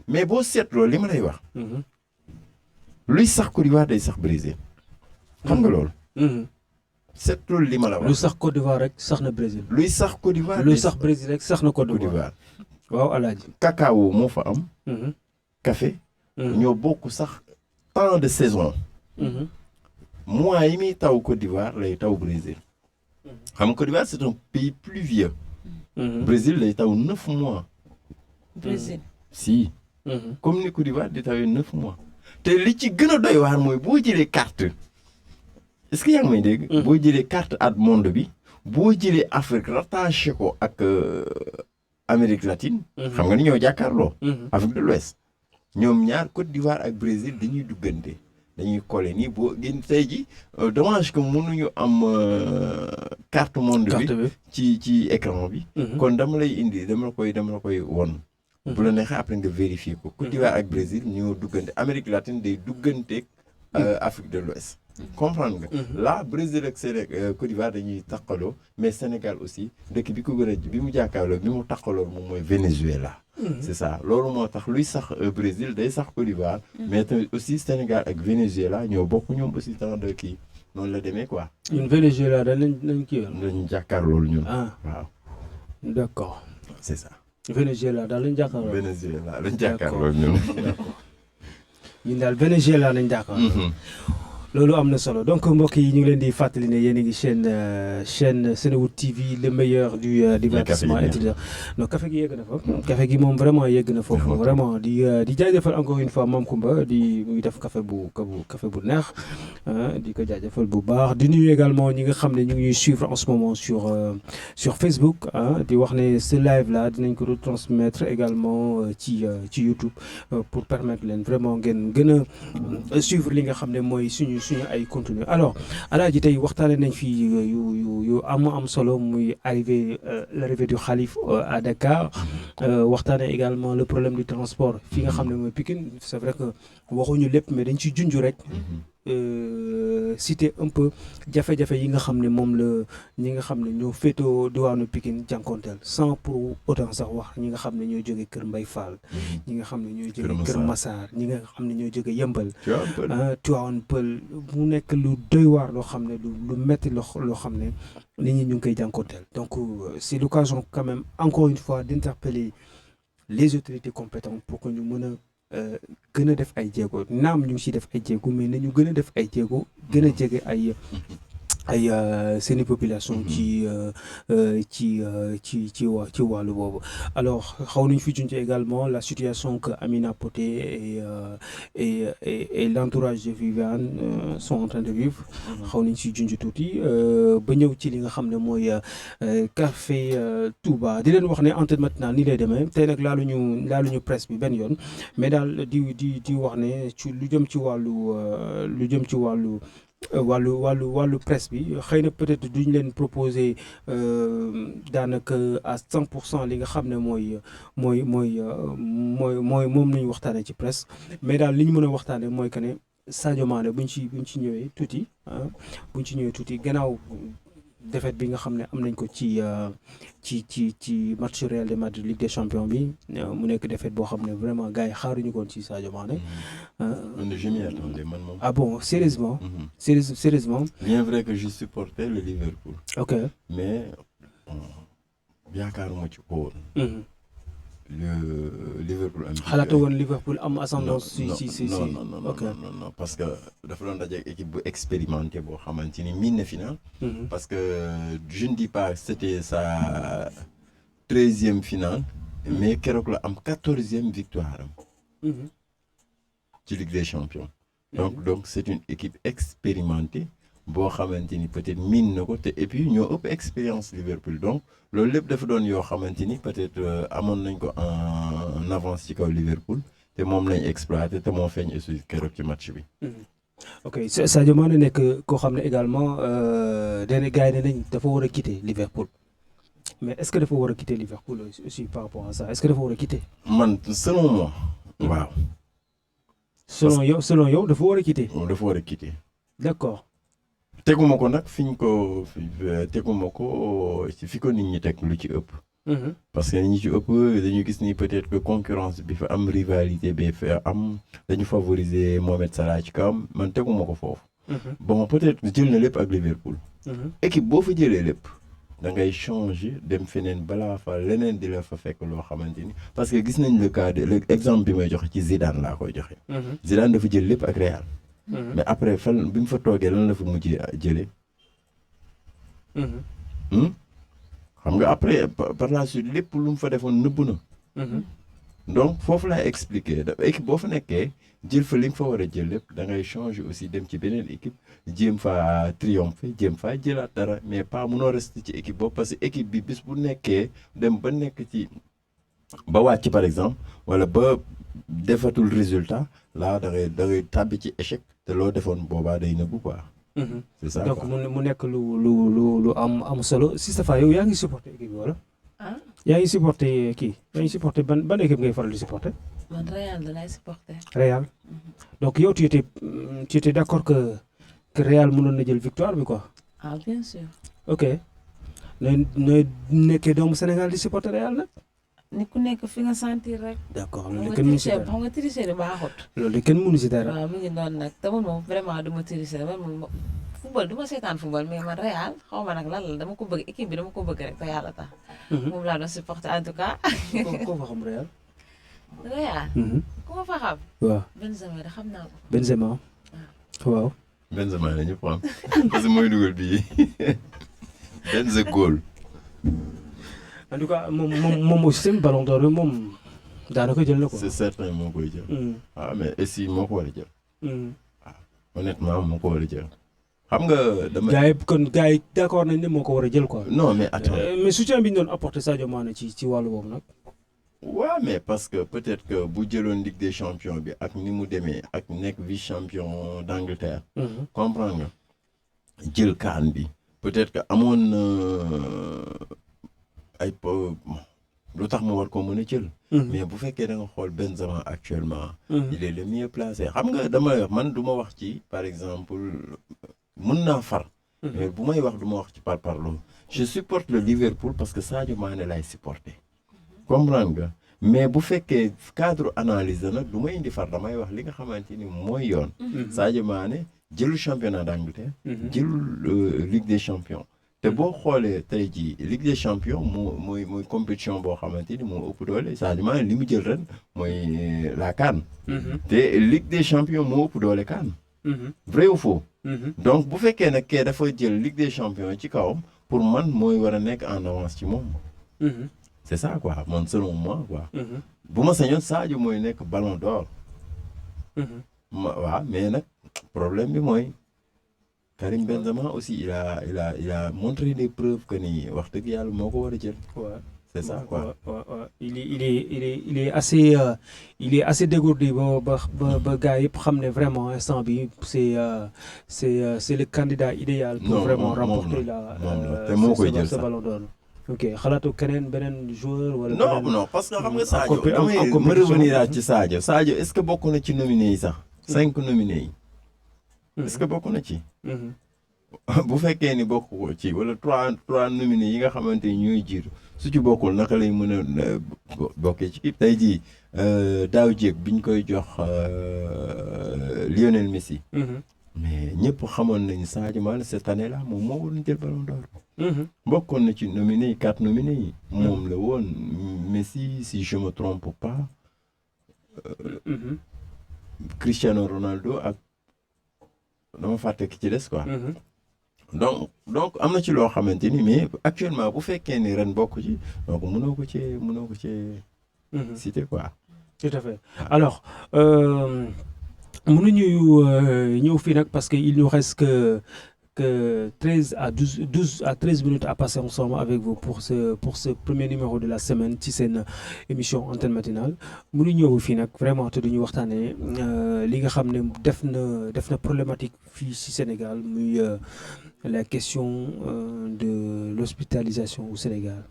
[SPEAKER 2] mais boo seetloo li ma lay wax. luy sax Côte d'Ivoire day sax Brésil. xam nga loolu. seetloo li ma la wax.
[SPEAKER 1] luy sax Côte d'Ivoire rek sax na Brésil.
[SPEAKER 2] luy sax Côte d'Ivoire
[SPEAKER 1] luy sax Brésil rek sax na Côte d'Ivoire. waaw alaaji.
[SPEAKER 2] cacao moo fa am. café. ñoo bokk sax temps de saison. mois yi muy taw Côte d'Ivoire lay taw Brésil. xam nga Côte d'Ivoire c'est un pays pluvieux. Brésil lay taw 9 mois.
[SPEAKER 3] Brésil.
[SPEAKER 2] si. comme ni Côte d'Ivoire di tawee 9 mois. te li ci gën a doy waar mooy boo jëlee carte. est-ce que yaa ngi may dégg. boo jëlee carte ad monde bi. boo jëlee Afrique rattaché ko ak Amérique latine. xam nga ni ñoo jàkkaarloo. Afrique de l'Ouest. ñoom ñaar Côte d'Ivoire ak Brésil dañuy duggante dañuy collé nii boo gën tey ji dommage que mënuñu am carte monde bi ci écran bi. kon dama la koy won bu la neexee après nga vérifier ko Côte d'Ivoire ak Brésil ñoo duggante Amérique latine day dugganteeg Afrique de l'Ouest. comprendre nga. là Brésil ak Sénégal Côte d'Ivoire dañuy taqaloo mais Sénégal aussi dëkk bi ko gën a bi mu jàkkaarloo bi mu taqaloo moom mooy Venezuela. c'est ça loolu moo tax luy sax Brésil day sax Côte d'Ivoire. mais tamit aussi Sénégal ak Venezuela ñoo bokk ñoom aussi temps de kii noonu la demee quoi.
[SPEAKER 1] ñun Venezuela dañ kii yoon.
[SPEAKER 2] dañu jàkkaarloo ñun. waaw.
[SPEAKER 1] d'accord.
[SPEAKER 2] c'est ça.
[SPEAKER 1] Venezuela daal lañ jàkkaarloo.
[SPEAKER 2] Venezuela lañ jàkkaarloo ñun.
[SPEAKER 1] d'accord ñun daal Venezuela lañ jàkkaarloo. loolu am na solo donc mbokk yi ñu ngi leen di fàttali ne yéen a ngi chaîne Senewood TV le meilleur du divertissement intelligent. non café gi yegg na fa. café gi moom vraiment yegg na foofu. vraiment di jaajëfal encore une fois Mame Coumba muy def café bu neex di ko jaajëfal bu baax di nuyu également ñi nga xam ne ñu ngi ñuy suivre en ce moment sur Facebook di wax ne ce live là dinañ ko retransmettre également ci YouTube pour permettre leen vraiment ngeen gën a suivre li nga xam ne mooy suñu ay contenu alors Alaaji tey waxtaane nañ fi yu am solo muy l'arrivée du Khalif à Dakar waxtaane également le problème du transport fi nga xam ne mooy Pikine c'est vrai que waxuñu lépp mais dañ ci junj rek citer un peu jafe-jafe yi nga xam ne moom la ñi nga xam ne ñoo féetoo diwaanu Pikine jànkonteel sans pour autant sax wax ñi nga xam ne ñoo jóge Kër Mbay Fall ñi nga xam ne ñoo jóge Kër Massar ñi nga xam ne ñoo jóge Yëmbal Tivaouane Peulh mu nekk lu doy waar loo xam ne lu metti loo xam ne nit ñi ñu ngi koy jànkonteel donc c'est l'occasion quand même encore une fois d'interpeller les autorités compétentes pour que ñu mën a gën a def ay jéego naam ñu ngi ciy def ay jéego mais nañu gën a def ay jéego gën a jege ay seeni population ci wàllu boobu alors xaw nañ fi junj également la situation que Amina Poté et l'entourage de Viviane sont en train de vivre xaw nañ si junj tuuti ba ñëw ci li nga xam ne mooy café Touba di leen wax ne antenne matinale ni lay demee tey nag laaluñu presse bi benn yoon mais daal di wax ne ci lu jëm ci wàllu presse bi xëy na peut-être duñ leen proposer daanaka à 100% li nga xam ne mooy moom nañu waxtaanee ci presse mais daal li ñu mën a waxtaanee mooy que ne Sadio Mané buñ ci ñëwee tuuti gannaaw défaite bi nga xam ne am nañ ko ci match Real de Madrid Ligue des Champions bi mu nekk défaite boo xam ne vraiment gars yi xaaruñu koon ci Sadio Mané.
[SPEAKER 2] je m'y attendais man moom.
[SPEAKER 1] ah bon sérieusement. Sérieusement.
[SPEAKER 2] bien vrai que je supportais le Liverpool.
[SPEAKER 1] ok
[SPEAKER 2] mais yaakaaruma ci ko woon. le Liverpool am.
[SPEAKER 1] xalaatu woon Liverpool am ascendance. si
[SPEAKER 2] non
[SPEAKER 1] ok
[SPEAKER 2] non parce que dafa doon daje ak équipe bu expérimentée boo xamante ni miin na final. parce que je ne dis pas c'était sa 13e finale. mais keroog la am 14e victoire am. ci Ligue des Champions. donc c'est une équipe expérimentée boo xamante ni peut-être miin na ko te et puis ñoo ëpp expérience Liverpool donc loolu lépp dafa doon yoo xamante ni peut-être amoon nañ ko en avance ci kaw Liverpool te moom lañ exploité te moo feeñ aussi keroog ci match bi.
[SPEAKER 1] ok Sadio Mané nekk koo xam ne également dañuy gars yi ne nañ dafa war a quitter Liverpool mais est-ce que dafa war a quitter Liverpool aussi par rapport à ça est-ce que dafa war a quitter.
[SPEAKER 2] man selon moi. waaw.
[SPEAKER 1] selon yow dafa war a quitter.
[SPEAKER 2] dafa war a quitter.
[SPEAKER 1] d'accord.
[SPEAKER 2] teguma ko nag teguma ko fi ko nit ñi teg lu ci ëpp. parce que ñi ci ëpp dañu gis ni peut-être que concurrence bi fa am rivalité bi fa am dañu favoriser Mohamed Salah ci kawam man teguma ko foofu. bon peut-être jël na lépp ak Liverpool. équipe boo fa jëlee lépp da ngay changer dem feneen balaa fa leneen di la fa fekk loo xamante ni parce que gis nañ le cas de l'exemple bi may joxe ci Zidane laa koy joxe. Zidane dafa jël lépp ak Real. mais après fan bi mu fa toogee lan la fa mujjee jëlee. xam nga après par la suite lépp lu mu fa defoon nëbbu na. donc foofu laay expliquer équipe boo fa nekkee jël fa li nga fa war a jël lépp da ngay changer aussi dem ci beneen équipe jéem fa triompher jéem fa jëlaat dara mais pas munoo rester ci équipe boobu parce que équipe bi bis bu nekkee dem ba nekk ci ba wàcc par exemple wala ba defatul résultat là da ngay tàbbi ci échec te loo defoon boobaa day nëbbu quoi. c'est ça
[SPEAKER 1] donc mu nekk lu am solo Sistapha yow yaa ngi supporter équipe bi wala. yaa ngi supporter kii yaa ngi supporter ban équipe ngay faral di supporter.
[SPEAKER 3] man Real da lay supporter.
[SPEAKER 1] Real donc yow tu étais d'accord que que Real mënoon na jël victoire bi quoi.
[SPEAKER 3] ah bien sûr.
[SPEAKER 1] ok nooy nekkee doomu Sénégal di supporter Real nag.
[SPEAKER 3] ni ku nekk fi nga sentir rek.
[SPEAKER 1] d'accord loolu kenn mënu si dara
[SPEAKER 3] xam nga tricher baaxut.
[SPEAKER 1] loolu kenn mënu si dara.
[SPEAKER 3] waaw mi ngi noonu nag te man moom vraiment du ma tricher man moom football du ma seetaan football mais man Real xaw ma nag lan la dama ko bëgg équipe bi dama ko bëgg rek te yàlla tax. moom laa doon supporter en tout cas.
[SPEAKER 1] koo fa xam Real.
[SPEAKER 3] Real. ku ma fa xam.
[SPEAKER 1] waaw
[SPEAKER 3] Benzema da xam naa ko.
[SPEAKER 1] Benzema. waaw.
[SPEAKER 2] Benzema la ñëpp am parce que mooy dugal bii Benze goal.
[SPEAKER 1] en tout cas moom aussi seen ballon d'or bi moom daanaka jël na ko.
[SPEAKER 2] c'est certain moo koy jël. mais aussi moo ko war a jël. waaw honnêtement moo ko war a jël. xam nga dama.
[SPEAKER 1] gars yi d'accord nañ ne moo ko war a jël quoi.
[SPEAKER 2] non mais attends.
[SPEAKER 1] mais soutien bi ñu doon apporter Sadio Mané ci wàllu boobu nag.
[SPEAKER 2] waaw mais parce que peut-être que bu jëloon Ligue des champions bi ak ni mu demee ak nekk vice champion d'Angleterre. comprendre nga jël CAN bi. peut-être que amoon na ay lu tax mu war ko mën a jël. mais bu fekkee da nga xool Benzema actuellement. il est le mieux placé xam nga dama wax man du ma wax ci par exemple mun naa far. mais bu may wax du ma wax ci parparloo. je supporte le Liverpool parce que Sadio Mané lay supporter. comprendre nga mais bu fekkee cadre analyse la nag du ma indi far damay wax li nga xamante ni mooy yoon. Sadio Mané jëlul championnat d'Angleterre. jëlul Ligue des champions. te boo xoolee tey jii Ligue des champions mooy compétition boo xamante ni moo ëpp doole Sadio Mané li mu jël ren mooy la CAN. te Ligue des champions moo ëpp doole CAN. vrai ou faux. donc bu fekkee nag kee dafa jël Ligue des champions ci kawam pour man mooy war a nekk en avance ci moom. c'est ça quoi man selon moi quoi. bu ma sañoon Sadio mooy nekk ballon d'or. waaw mais nag problème bi mooy Karim Benzema aussi il a montré des preuves que ni wax dëgg yàlla moo ko war a jël. c'est ça quoi.
[SPEAKER 1] il est assez dégourdi ba gars yëpp xam ne vraiment instant bi c'est le candidat idéal. pour vraiment remporter
[SPEAKER 2] te moo koy jël
[SPEAKER 1] ce ballon d'or. ok xalaatu keneen beneen joueur wala.
[SPEAKER 2] non parce que xam nga Sadio damay ma revenir ci Sadio est-ce que bokk na ci nominé yi sax. 5 nominés yi. est-ce que bokk na ci. bu fekkee ni bokk ko ci wala 3 nominés yi nga xamante ni ñooy jiitu su ci bokkul naka lay mën a bokkee ci équipe. tey jii daaw jéeg biñ koy jox Lionel Messi. mais ñëpp xamoon nañu Sadio Mané cette année là moom moo waroon jël ballon d'or. bokkoon na ci nominés yi 4 nominés yi. moom la woon Messi si je me trompe pas. Cristiano Ronaldo ak dama fàtte ki ci des quoi. donc am na ci loo xamante ni mais actuellement bu fekkee ni ren bokk ci donc mënoo ko cee citer quoi.
[SPEAKER 1] tout à fait alors mënuñu ñëw fii nag parce que il nous reste que 13 à 13 minutes à passer ensemble avec vous pour ce premier numéro de la semaine ci seen émission antenne matinale mënu ñëw fii nag vraiment te duñu waxtaanee li nga xam ne def na problématique fii ci Sénégal muy la question de l'hospitalisation au Sénégal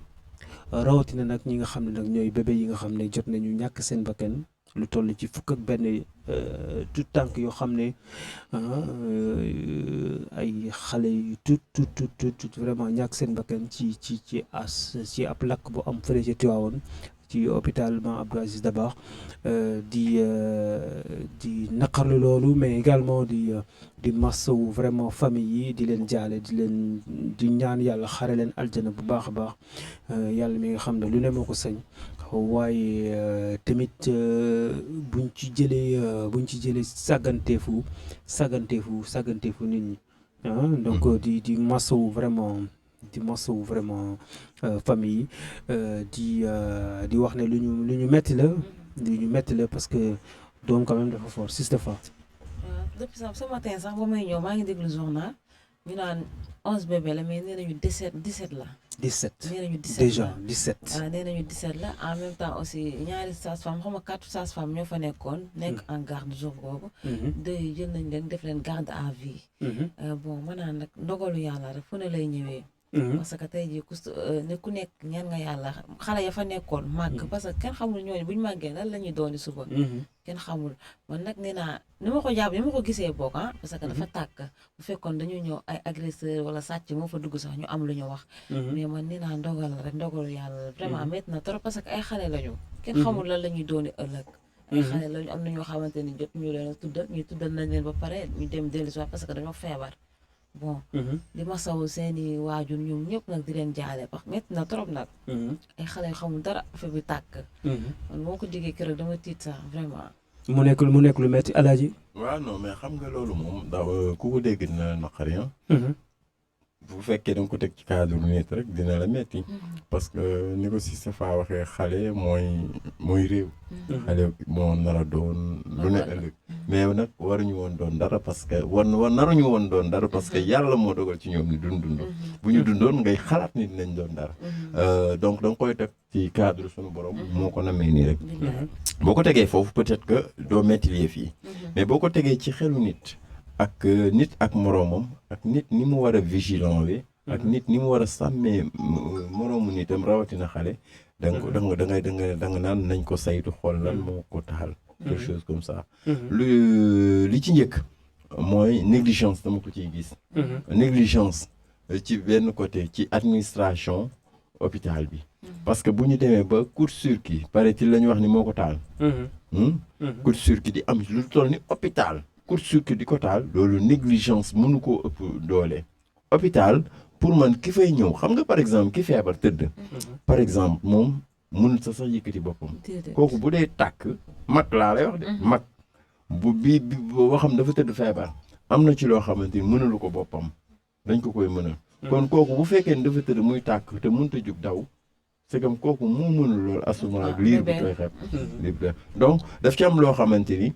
[SPEAKER 1] rawatina nag ñi nga xam ne nag ñooy bébé yi nga xam ne jot nañu ñàkk seen bakkan lu toll ci fukk ak benn tout tànk yoo xam ne ay xale yu tout vraiment ñàkk seen bakkan ci ab lakk bu am fële ci Tivaouane ci hôpital Mame Abdou Aziz Dabakh di naqarlu loolu mais également di massawu vraiment famille yi di leen jaale di ñaan yàlla xare leen aljana bu baax a baax yàlla mi nga xam ne lu ne moo ko sañ waaye tamit buñ ci jëlee sàgganteefu nit ñi donc di massawu vraiment famille yi di wax ne lu ñu metti la parce que doom quand même dafa fort Sistefa.
[SPEAKER 3] waaw depuis ce matin sax ba may ñëw maa ngi déglu journal ñu naan 11 bébé la mais nee nañu 17 la.
[SPEAKER 1] 17
[SPEAKER 3] nee nañu 17
[SPEAKER 1] déjà
[SPEAKER 3] la
[SPEAKER 1] 17.
[SPEAKER 3] waaw nee nañu 17 la en même temps aussi ñaari sages-femmes xam nga 4 sages-femmes ñoo fa nekkoon. nekk en garde jour boobu. deux yi jël nañ leen def leen garde à vie. bon ma naan nag ndogalu yàlla rek fu ne lay ñëwee. parce que tey jii ku nekk ñaan nga yàlla xale ya fa nekkoon màgg parce que kenn xamul ñooñu bu ñu màggee lan la ñuy dooni suba. kenn xamul man nag nee naa ni ma ko jàpp ni ma ko gisee bokk parce que dafa tàkk bu fekkoon dañu ñëw ay agresseur wala sàcc moo fa dugg sax ñu am lu ñu wax mais man nee naa ndogal la rek ndogalu yàlla vraiment métti na trop parce que ay xale lañu kenn xamul lan la ñuy dooni ëllëg ay xale lañu am na ñoo xamante ni jot ñu leen a tuddal ñu tuddal nañ leen ba pare ñu dem dellusiwaat parce que dañoo feebar bon di ma saw seeni waajur ñoom ñëpp nag di leen jaale bax métti na trop nag ay xale yu xamul dara affaire bi tàkk man moo ko déggee keroog dama tiit sax vraiment
[SPEAKER 1] mu nekk lu métti Alaaji.
[SPEAKER 2] waaw non mais xam nga loolu moom daaw ku ko dégg dina la naqari bu fekkee da nga ko teg ci cadre nit rek dina la metti parce que ni ko si Safa waxee xale mooy réew. xale moo nar a doon lu ne ëllëg mais nag waruñu woon doon dara parce que naruñu woon doon dara parce que yàlla moo dogal ci ñoom ni dund bu ñu dundoon ngay xalaat ni dinañ doon dara donc da nga koy teg ci cadre suñu borom moo ko namee nii rek boo ko tegee foofu peut-être que doo metti yëf yi mais boo ko tegee ci xelu nit ak moroomam ak nit ni mu war a vigilant wi ak nit ni mu war a sàmmee moroomu nitam rawatina xale da nga naan nañ ko saytu xool lan moo ko taxal quelque chose comme ça li ci njëkk mooy négligence dama ko ciy gis négligence ci benn côté ci administration hôpital bi parce que bu ñu demee ba court-circuit paraît-il la ñu wax ni moo ko taal court-circuit di am lu toll ni hôpital court-circuit di ko taal loolu négligence mënu koo ëpp doole hôpital pour man ki fay ñëw xam nga par exemple ki feebar tëdd par exemple moom mënul sax yëkkati boppam kooku bu dee tàkk mag laa lay wax de mag bi boo xam dafa tëdd feebar am na ci loo xamante ni mënalu ko boppam dañ ko koy mënal kon kooku bu fekkee ne dafa tëdd muy tàkk te mënut a jug daw c'est comme kooku moo mënul loolu asuma ak liir bu koy xeeb donc daf ci am loo xamante ni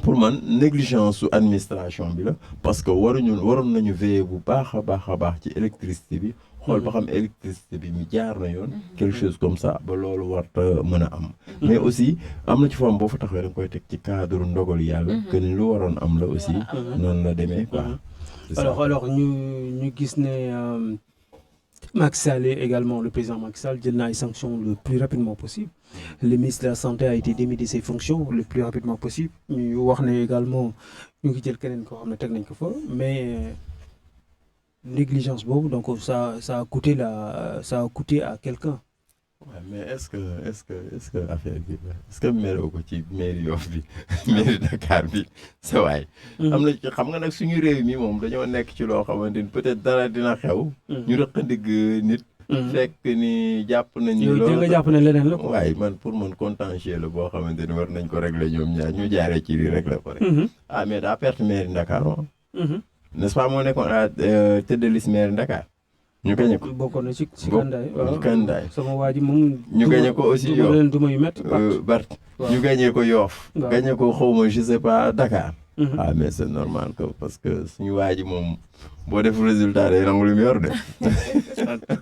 [SPEAKER 2] pour man négligence su administration bi la parce que waroon nañu veiller bu baax a baax ci électricité bi xool ba xam électricité bi mi jaar na yoon quelque chose comme ça ba loolu warta mën a am mais aussi am na ci forme boo fa taxawee da nga koy teg ci cadre ndogal yàlla que ni lu waroon am la aussi noonu la demee quoi
[SPEAKER 1] alors ñu gis ne Macky Sall également le président Macky Sall jël na ay sanctions le plus rapidement possible le ministre de la santé a été démis de ses fonctions le plus rapidement possible ñu wax ne également ñu ngi jël keneen koo xam ne teg nañ ko fa mais négligence boobu donc ça a coûté à quelqu'un.
[SPEAKER 2] Ouais, mais est-ce que affaire bi est-ce que meroo ko ci mairie Yoff bi mairie Dakar bi sa waay am na ci xam nga nag suñu réew mi moom dañoo nekk ci loo xamante ni peut-être dara dina xew ñu rëq ndigg nit fekk ni jàpp nañu loolu
[SPEAKER 1] nga jàpp ne leneen la quoi
[SPEAKER 2] waaye man pour man contentieux la boo xamante ni war nañ ko régler ñoom ñaar ñu jaaree ci lii rek la ko rek mais daa perte mairie Dakar n'est-ce pas moo nekkoon tête de liste mairie Dakar ñu gañe ko
[SPEAKER 1] bokkoon na ci kandaay sama waa ji moom
[SPEAKER 2] ñu gañe ko aussi Yoff
[SPEAKER 1] leen duma yu métti
[SPEAKER 2] Bart ñu gañe ko Yoff gañe ko xawma je sais pas Dakar mais c'est normal que parce que suñu waa ji moom boo def résultat day nangu lu mu yor de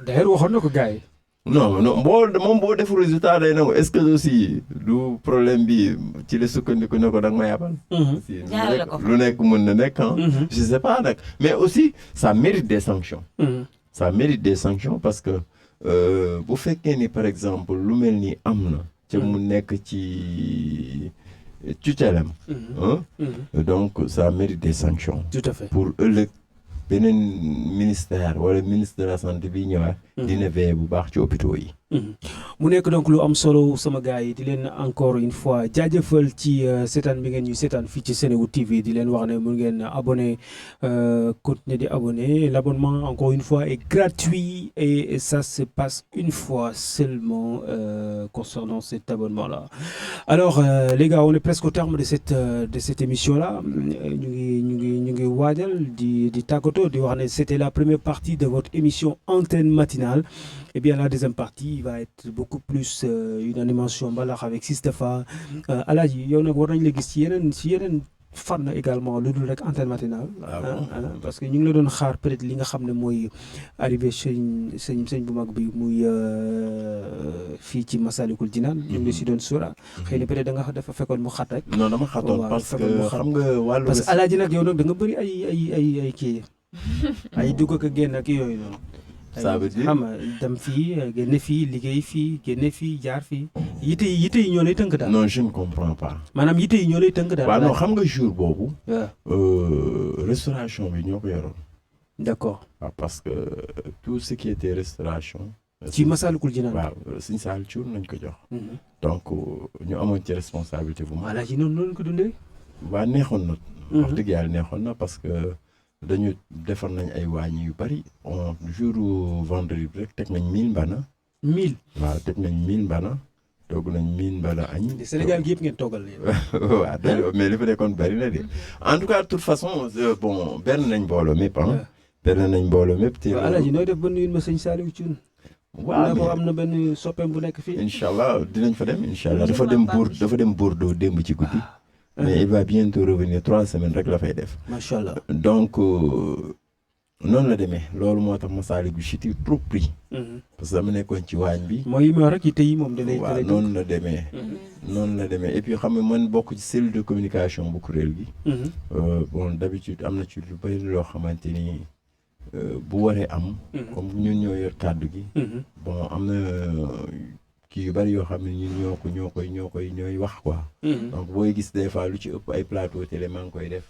[SPEAKER 1] d'ailleurs waxoon na ko gars yi
[SPEAKER 2] non boo def résultat day nangu est-ce que aussi du problème bi ci la sukkandiku ne ko da nga ma yabal lu nekk mën na nekk je sais pas nag mais aussi ça mérite des sanctions ça mérite des sanctions parce que bu fekkee ni par exemple lu mel ni am na ca mu nekk ci tutelam donc ça mérite des sanctions
[SPEAKER 1] tout à fait
[SPEAKER 2] pour ëllëg beneen ministère wala ministre de la santé bi ñëwaat dina veiller bu baax ci hôpitaux yi
[SPEAKER 1] mu nekk donc lu am solo sama gars yi di leen encore une fois jaajëfal ci seetaan bi ngeen ñu seetaan fii ci Senewood TV di leen wax ne mun ngeen abonné continuer di abonné l'abonnement encore une fois est gratuit et ça se passe une fois seulement concernant cet abonnement là alors les gars on est presque au terme de cette émission là ñu ngi waajal di tàggatoo di wax ne c'était la première partie de votre émission antenne matinale et bien la deuxième partie va être beaucoup plus une animation mbalax avec Sistafa Alaaji yow nag war nañ la gis ci yeneen fànn également lu dul rek antenne matinale parce que ñu ngi la doon xaar peut-être li nga xam ne mooy arrivé sëñ bu mag bi muy fii ci Massalikul Jinaan ñu ngi si doon sóora xëy na peut-être da nga dafa fekkoon mu xat rek
[SPEAKER 2] non dama xatoon parce que xam nga wàllu
[SPEAKER 1] parce que Alaaji nag yow nag da nga bëri ay kii ay dugg ak génn ak yooyu noonu
[SPEAKER 2] ça veut dire
[SPEAKER 1] xam nga dem fii génne fii liggéey fii génne fii jaar fii yite yi ñoo lay tënk daal.
[SPEAKER 2] non je ne comprends pas.
[SPEAKER 1] maanaam yite yi ñoo lay tënk daal.
[SPEAKER 2] waaw non xam nga jour boobu.
[SPEAKER 1] waaw
[SPEAKER 2] restauration bi ñoo ko yoroon.
[SPEAKER 1] d'accord.
[SPEAKER 2] waaw parce que tout ce qui était restauration.
[SPEAKER 1] ci Massalikul Jinaan.
[SPEAKER 2] waaw Sëñ Saliou Thioune nañ ko jox. donc ñu amoon ci responsabilité bu
[SPEAKER 1] voilà ci noonu ko dundee.
[SPEAKER 2] waa neexoon na. wax dëgg yàlla neexoon na parce que dañu defar nañ ay waañ yu bari jour vendredi bi rek teg nañ 1000 mbana.
[SPEAKER 1] 1000.
[SPEAKER 2] waaw teg nañ 1000 mbana. togg nañ 1000 mbana añ.
[SPEAKER 1] Sénégal gi yëpp ngeen toggal leen.
[SPEAKER 2] waaw mais li fa nekkoon bari na de en tout cas de toute façon bon benn nañ mbooloo mépp ah. benn nañ mbooloo mépp. te
[SPEAKER 1] waaw Alaaji nooy def ba nuyu ma sëñ Saliou Thioune.
[SPEAKER 2] waaw mais
[SPEAKER 1] am na benn soppeem bu nekk fii.
[SPEAKER 2] incha allah dinañ fa dem incha allah dafa dem Bordeaux démb ci guddi. mais il va bientôt revenir 3 semaines rek la fay def.
[SPEAKER 1] macha allah
[SPEAKER 2] donc noonu la demee loolu moo tax Massalikul Chiti trop pris. parce que dama nekkoon ci waañ bi.
[SPEAKER 1] mooy yi ma wax rek yitte yi moom da lay.
[SPEAKER 2] waaw noonu la demee. noonu la demee et puis xam nga man bokk ci cellule de communication bu kuréel gi. bon d'habitude am na ci lu bari loo xamante ni. bu waree am. comme ñun ñoo yor kàddu gi. bon am na kii yu bari yoo xam ne ñun ñooy wax quoi. donc booy gis des fois lu ci ëpp ay plateau télé maa ngi koy def.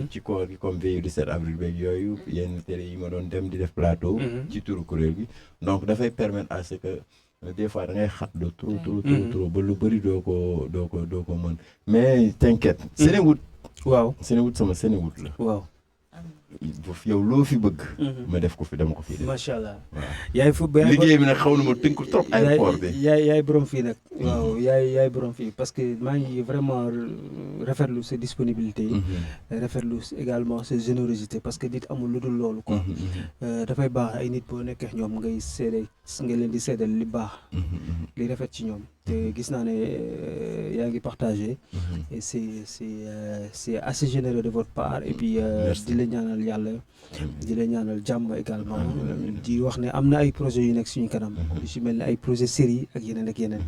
[SPEAKER 2] ci koor gi comme veille du 7 avril beeg yooyu yenn télé yi ma doon dem di def plateau. ci turu kuréel gi donc dafay permettre à ce que des fois da ngay xat de trop ba lu bari doo ko mën mais t'inquiète. Sénéwood.
[SPEAKER 1] waaw
[SPEAKER 2] Sénéwood sama Sénéwood la.
[SPEAKER 1] waaw.
[SPEAKER 2] yow loo fi bëgg. ma def ko fi dama ko fi def.
[SPEAKER 1] macha allah.
[SPEAKER 2] waaw
[SPEAKER 1] yaay fu
[SPEAKER 2] liggéey bi nag xaw na ma tënk trop. aéroport bi
[SPEAKER 1] yaay borom fii nag. waaw yaay borom fii parce que maa ngi vraiment rafetlu sa disponibilité. rafetlu également sa générosité parce que nit amul lu dul loolu quoi. dafay baax ay nit boo nekkee ñoom ngay leen di seedal li baax. li rafet ci ñoom. te gis naa ne yaa ngi partagé. et c'est assez généreux de votre part et puis di la ñaanal yàlla. di la ñaanal jàmm également. di wax ne am na ay projets yu nekk suñu kanam. yu si mel ne ay projet série ak yeneen ak yeneen.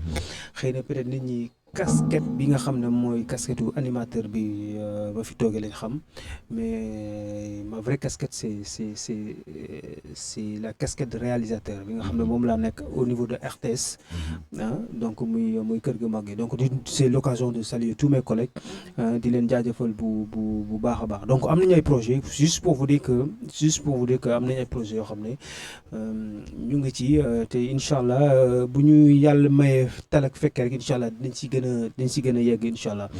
[SPEAKER 1] xëy na peut-être nit ñi casquette bi nga xam ne mooy casquette animateur bi ba fi toogee lañ xam mais ma vraie casquette c'est la casquette de réalisateur bi nga xam ne moom laa nekk au niveau de RTS. donc muy kër ga mag gi donc c'est l'occasion de saluer tous mes collègues. di leen jaajëfal bu baax a baax donc am nañu ay projets juste pour vous dire que am nañu ay projets yoo xam ne ñu ngi ci te incha allah bu ñu yàlla mayee talak fekkee rek incha allah dinañ si gën a yegg incha allah.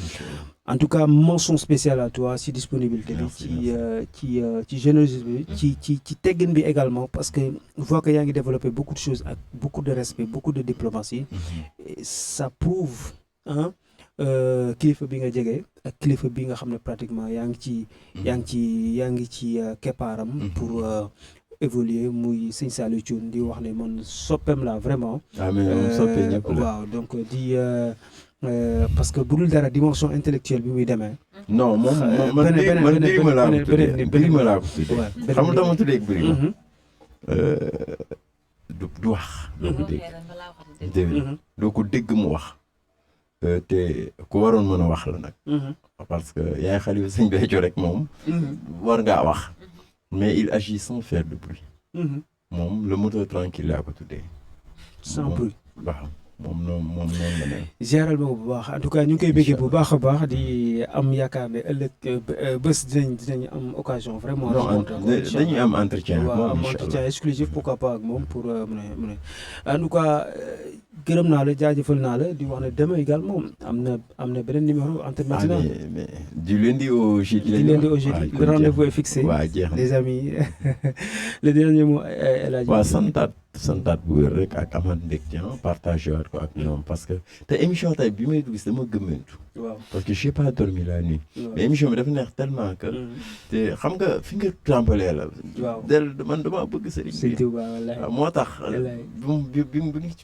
[SPEAKER 1] en tout cas mention spéciale à toi si disponibilité bi ci générosité bi ci teggin bi également parce que je vois que yaa ngi développé beaucoup de choses ak beaucoup de respect beaucoup de diplomatie. Et ça prouve kilifa bi nga jege ak kilifa bi nga xam ne pratiquement yaa ngi ci keppaaram pour évoluer muy sëñ Saliou Thioune di wax ne man soppeem la vraiment.
[SPEAKER 2] mais soppee ñëpp la
[SPEAKER 1] waaw donc di parce que bu dul dara dimension intellectuelle bi muy demee.
[SPEAKER 2] non moom man Birima laa ko tuddee Birima laa ko tuddee. xam nga dama tuddee Birima. du wax. doo ko dégg mu wax. te ku waroon mën a wax la nag. parce que yaay xalifa sëñ Béthio rek moom. war ngaa wax. mais il agit sans faire de bruit. moom le moteur tranquille laa ko tuddee.
[SPEAKER 1] sans bruit
[SPEAKER 2] waaw moom noonu la mel.
[SPEAKER 1] géral ma ko bu baax en tout cas ñu ngi koy bëggee bu baax a baax di am yaakaar ne ëllëg bés dinañ am occasion vraiment.
[SPEAKER 2] dañuy am entretien.
[SPEAKER 1] waaw am entretien exclusif pourquoi pas ak moom pour mu ne en tout cas gërëm naa la jaajëfal naa la di wax ne demain également am na beneen numéro intermatinal.
[SPEAKER 2] mais du lundi au jeudi.
[SPEAKER 1] le rendez-vous est fixé.
[SPEAKER 2] waaw jeex na
[SPEAKER 1] les amis le dernier mot El Hadj.
[SPEAKER 2] waaw santaat bu wér rek ak amaat mbégte partagé waat ko ak ñoom parce que te émission tey bi may dugg si dama gëmmentu.
[SPEAKER 1] waaw
[SPEAKER 2] parce que j'ai pas dormi la nuit. mais émission bi dafa neex tellement que. te xam nga fi nga tàmbalee la.
[SPEAKER 1] waaw
[SPEAKER 2] man dama bëgg sëriñ bi.
[SPEAKER 1] waaw
[SPEAKER 2] moo tax.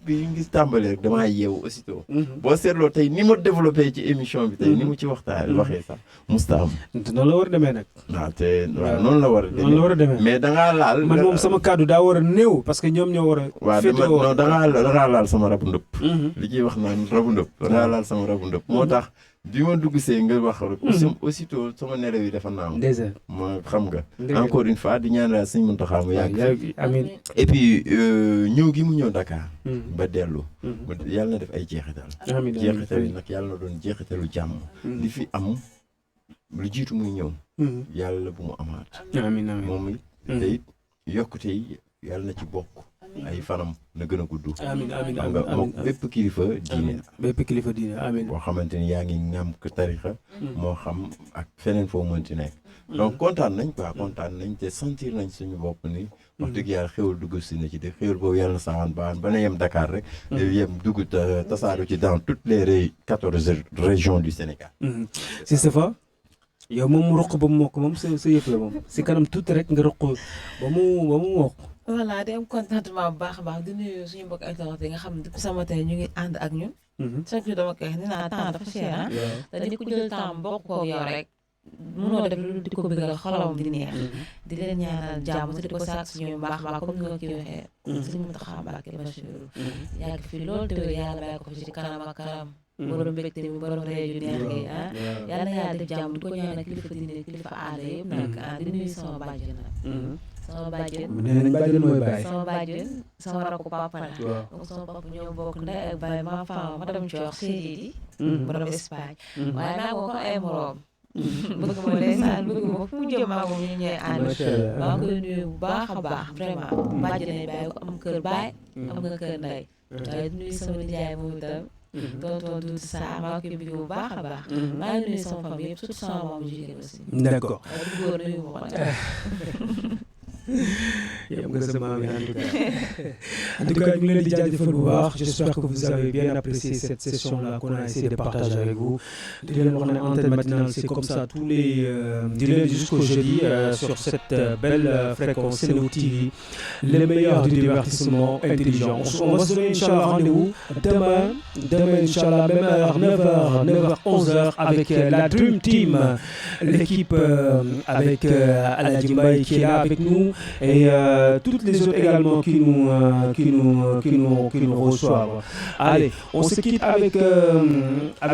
[SPEAKER 2] bi ngi tàmbalee rek damaa yeewu aussitôt. boo seetloo tey ni ma développé ci émission bi tey ni mu ci waxee sax musta am.
[SPEAKER 1] noonu la war a demee nag.
[SPEAKER 2] waaw noonu la war a demee mais da ngaa laal.
[SPEAKER 1] man moom sama kàddu daa war a néew parce que ñoom ñoo war a.
[SPEAKER 2] waaw da ngaa laal sama rabu ndëpp. li ciy wax naan rabu ndëpp da ngaa laal sama rabu ndëpp moo tax. bi ma dugg see nga wax rek. aussitôt sama nelaw yi dafa naaw. ma xam nga. encore une fois di ñaanal sëñ Mountakha mu yàgg.
[SPEAKER 1] amiin
[SPEAKER 2] et puis ñëw gi mu ñëw Dakar. ba dellu. yàlla na def ay jeexital.
[SPEAKER 1] amiin
[SPEAKER 2] jeexital yi nag yàlla na doon jeexitalu jàmm. li fi am lu jiitu muy ñëw. yàlla bu mu amaat.
[SPEAKER 1] amiin amiin
[SPEAKER 2] moom it te it yokkute yi yàlla na ci bokk. ay fanam na gën a gudd.
[SPEAKER 1] amiin amiin
[SPEAKER 2] xam nga moom bépp kilifa diine.
[SPEAKER 1] bépp kilifa diine amiin.
[SPEAKER 2] boo xamante ni yaa ngi ñam ko tarixa moo xam ak feneen foo mënti nekk. donc kontaan nañ quoi kontaan nañ te sentir nañ suñu bopp ni. wax dëgg yàlla xéwal dugg si na ci de xéwal boobu yàlla na saxaan baax ba na yem Dakar rek. yem dugg tasaaru ci dans toutes les 14 régions du Sénégal.
[SPEAKER 1] si Safa yow moom roq ba mu mokk moom sa yëf la moom si kanam tuuti rek nga roq ba mu mokk.
[SPEAKER 3] voilà di am contentement bu baax a baax di nuyu suñu mbokk internet yi nga xam ne depuis sama tey ñu ngi ànd ak ñun. chaque jour dama koy wax ni naa temps dafa cher ah. te nit ku jël temps bokk ko yow rek. mënoo def lu di ko bëggal xolam di neex. di leen ñaanal jàmm te di ko sàkk suñu baax a baax comme ni nga ko waxee. suñu Mountakha Mbacké Bachirou. yàgg fi loolu te yàlla bàyyi ko fi ci kanam ak kanam. borom mbégte mi borom réew yu neex gi ah. yàlla na yàlla def jàmm di ko ñaanal kilifa diine kilifa aada yëpp nag ah di nuyu sama bàjjen nag. sama bàjjen
[SPEAKER 1] nee nañ bàjjen mooy baay.
[SPEAKER 3] sama bàjjen sama rakku papa la. donc sama papa ñoo bokk ndey ak baay ma femme ma dem Cox Sédhiou. borom Espagne. waaye naa ko comme ay morom. bëgg ma ndeysaan bëgg ma fu mu jëm maa moom ñu ñooy ànd. maa ngi koy nuyu bu baax a baax vraiment. bàjjen nañ bàyyi ko am kër baay. am nga kër ndey. waaye di nuyu sama nijaay moom itam. tonton Doudou Sarr maa ngi koy bëgg bu baax a baax. maa ngi nuyu sama famille yëpp surtout sama maam jigéen aussi.
[SPEAKER 1] d'accord.
[SPEAKER 3] waaye du góor nuyu ma
[SPEAKER 1] En tout cas, j'espère que vous avez bien apprécié cette session-là qu'on a essayé de partager avec vous. Antenne matinale, c'est comme ça tous les du lundi jusqu'au jeudi sur cette belle fréquence Senewood TV, les meilleurs du divertissement intelligent. On va se donner Inch'Allah rendez-vous demain Inch'Allah, même heure, 9h, 11h avec la Dream Team, l'équipe avec Aladji Mbaye qui est là avec nous. Et toutes les autres également qui nous reçoivent. Allez, on se quitte avec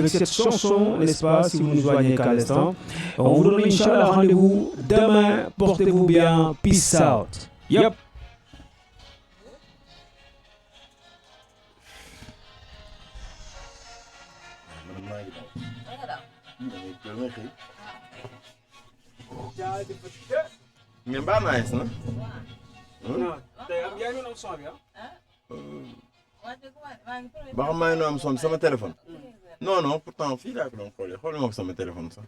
[SPEAKER 1] cette chanson, n'est-ce pas, si vous nous joignez qu'à l'instant. On vous donne Inch'Allah rendez-vous demain. Portez-vous bien. Peace out. Yep.
[SPEAKER 2] Mais pas nice, non?
[SPEAKER 1] Non, yaa ngi doon son bi
[SPEAKER 2] ba xam maa ngi am son sama téléphone. Non pourtant fii laa ko doon xoolee xool ma ko sama téléphone sax.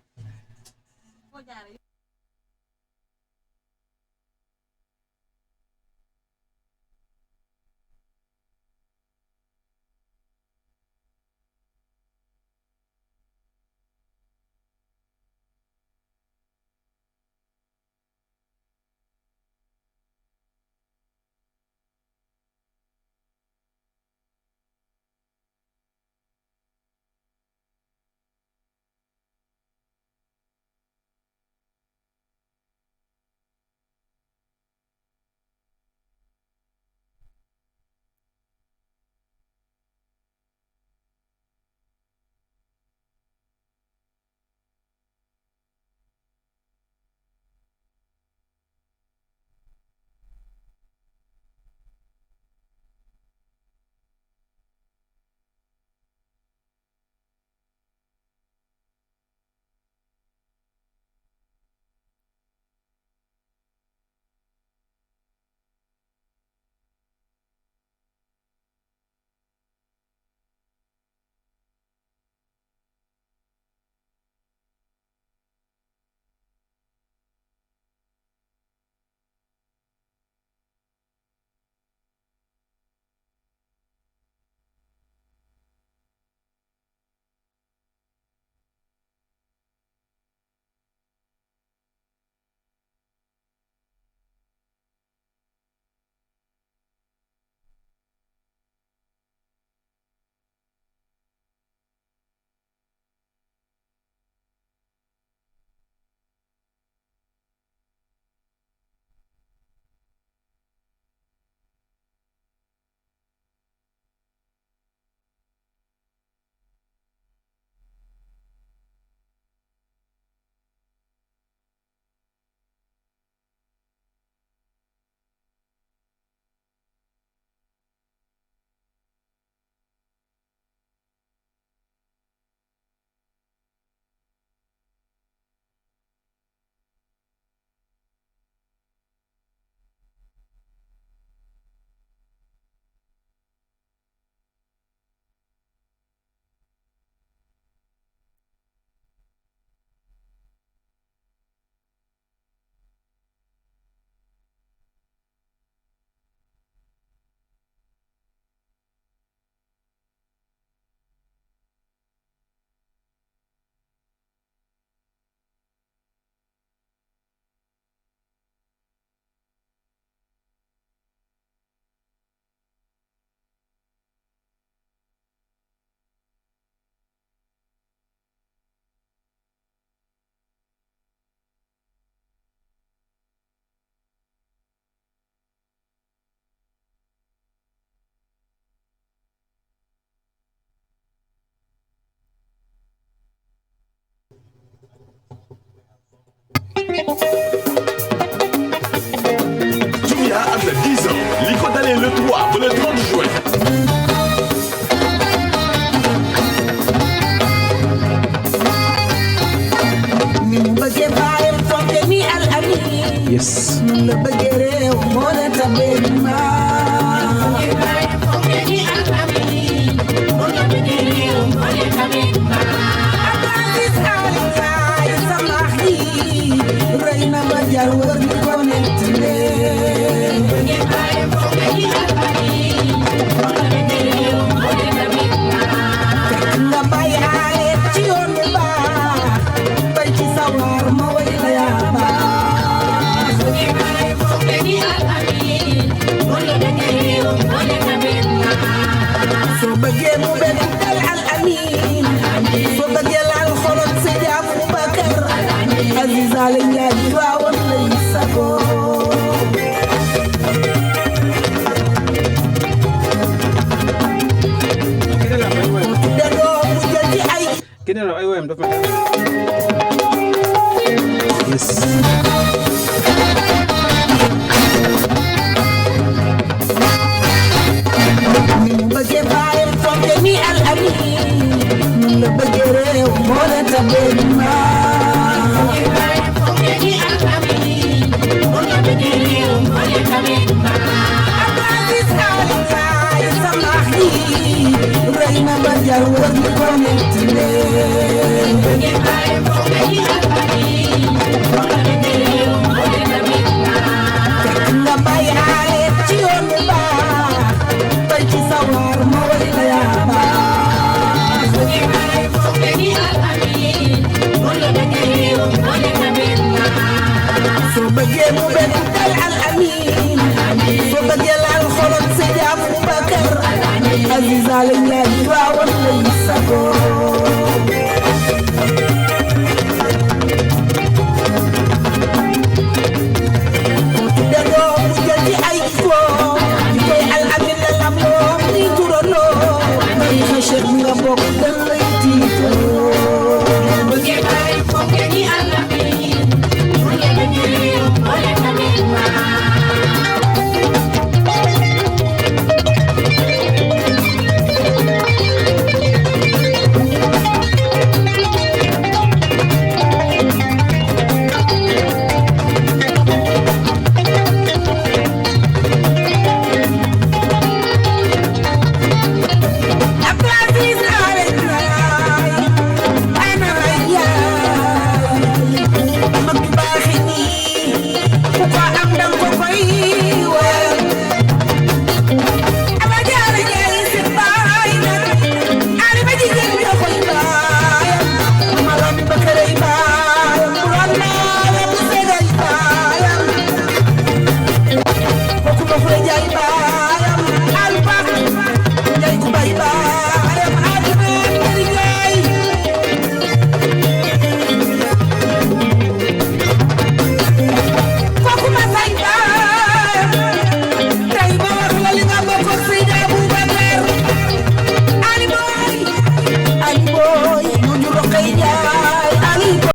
[SPEAKER 1] yes
[SPEAKER 4] la bëggee réew moo la tabee ma Abdulaziz Alilaay sama xii rëy na ba jar wër ni ko nettalee fekk nga bàyyaale ci yoon bu baax bay ci sawar ma way la yaa baax soo bëggee mu benn dal al amin soo bëggee laal xolot Seydi Aboubacar Aziz Ale Njaay waawoon lay sagoo
[SPEAKER 1] keneen ay woyam dafa yes
[SPEAKER 4] ni mu bëggee baayam fonke ni al amin la bëggee réew moo la tabee ma Abdulaziz Alilaay sama xii rëy na ba jar wër ni ko nettalee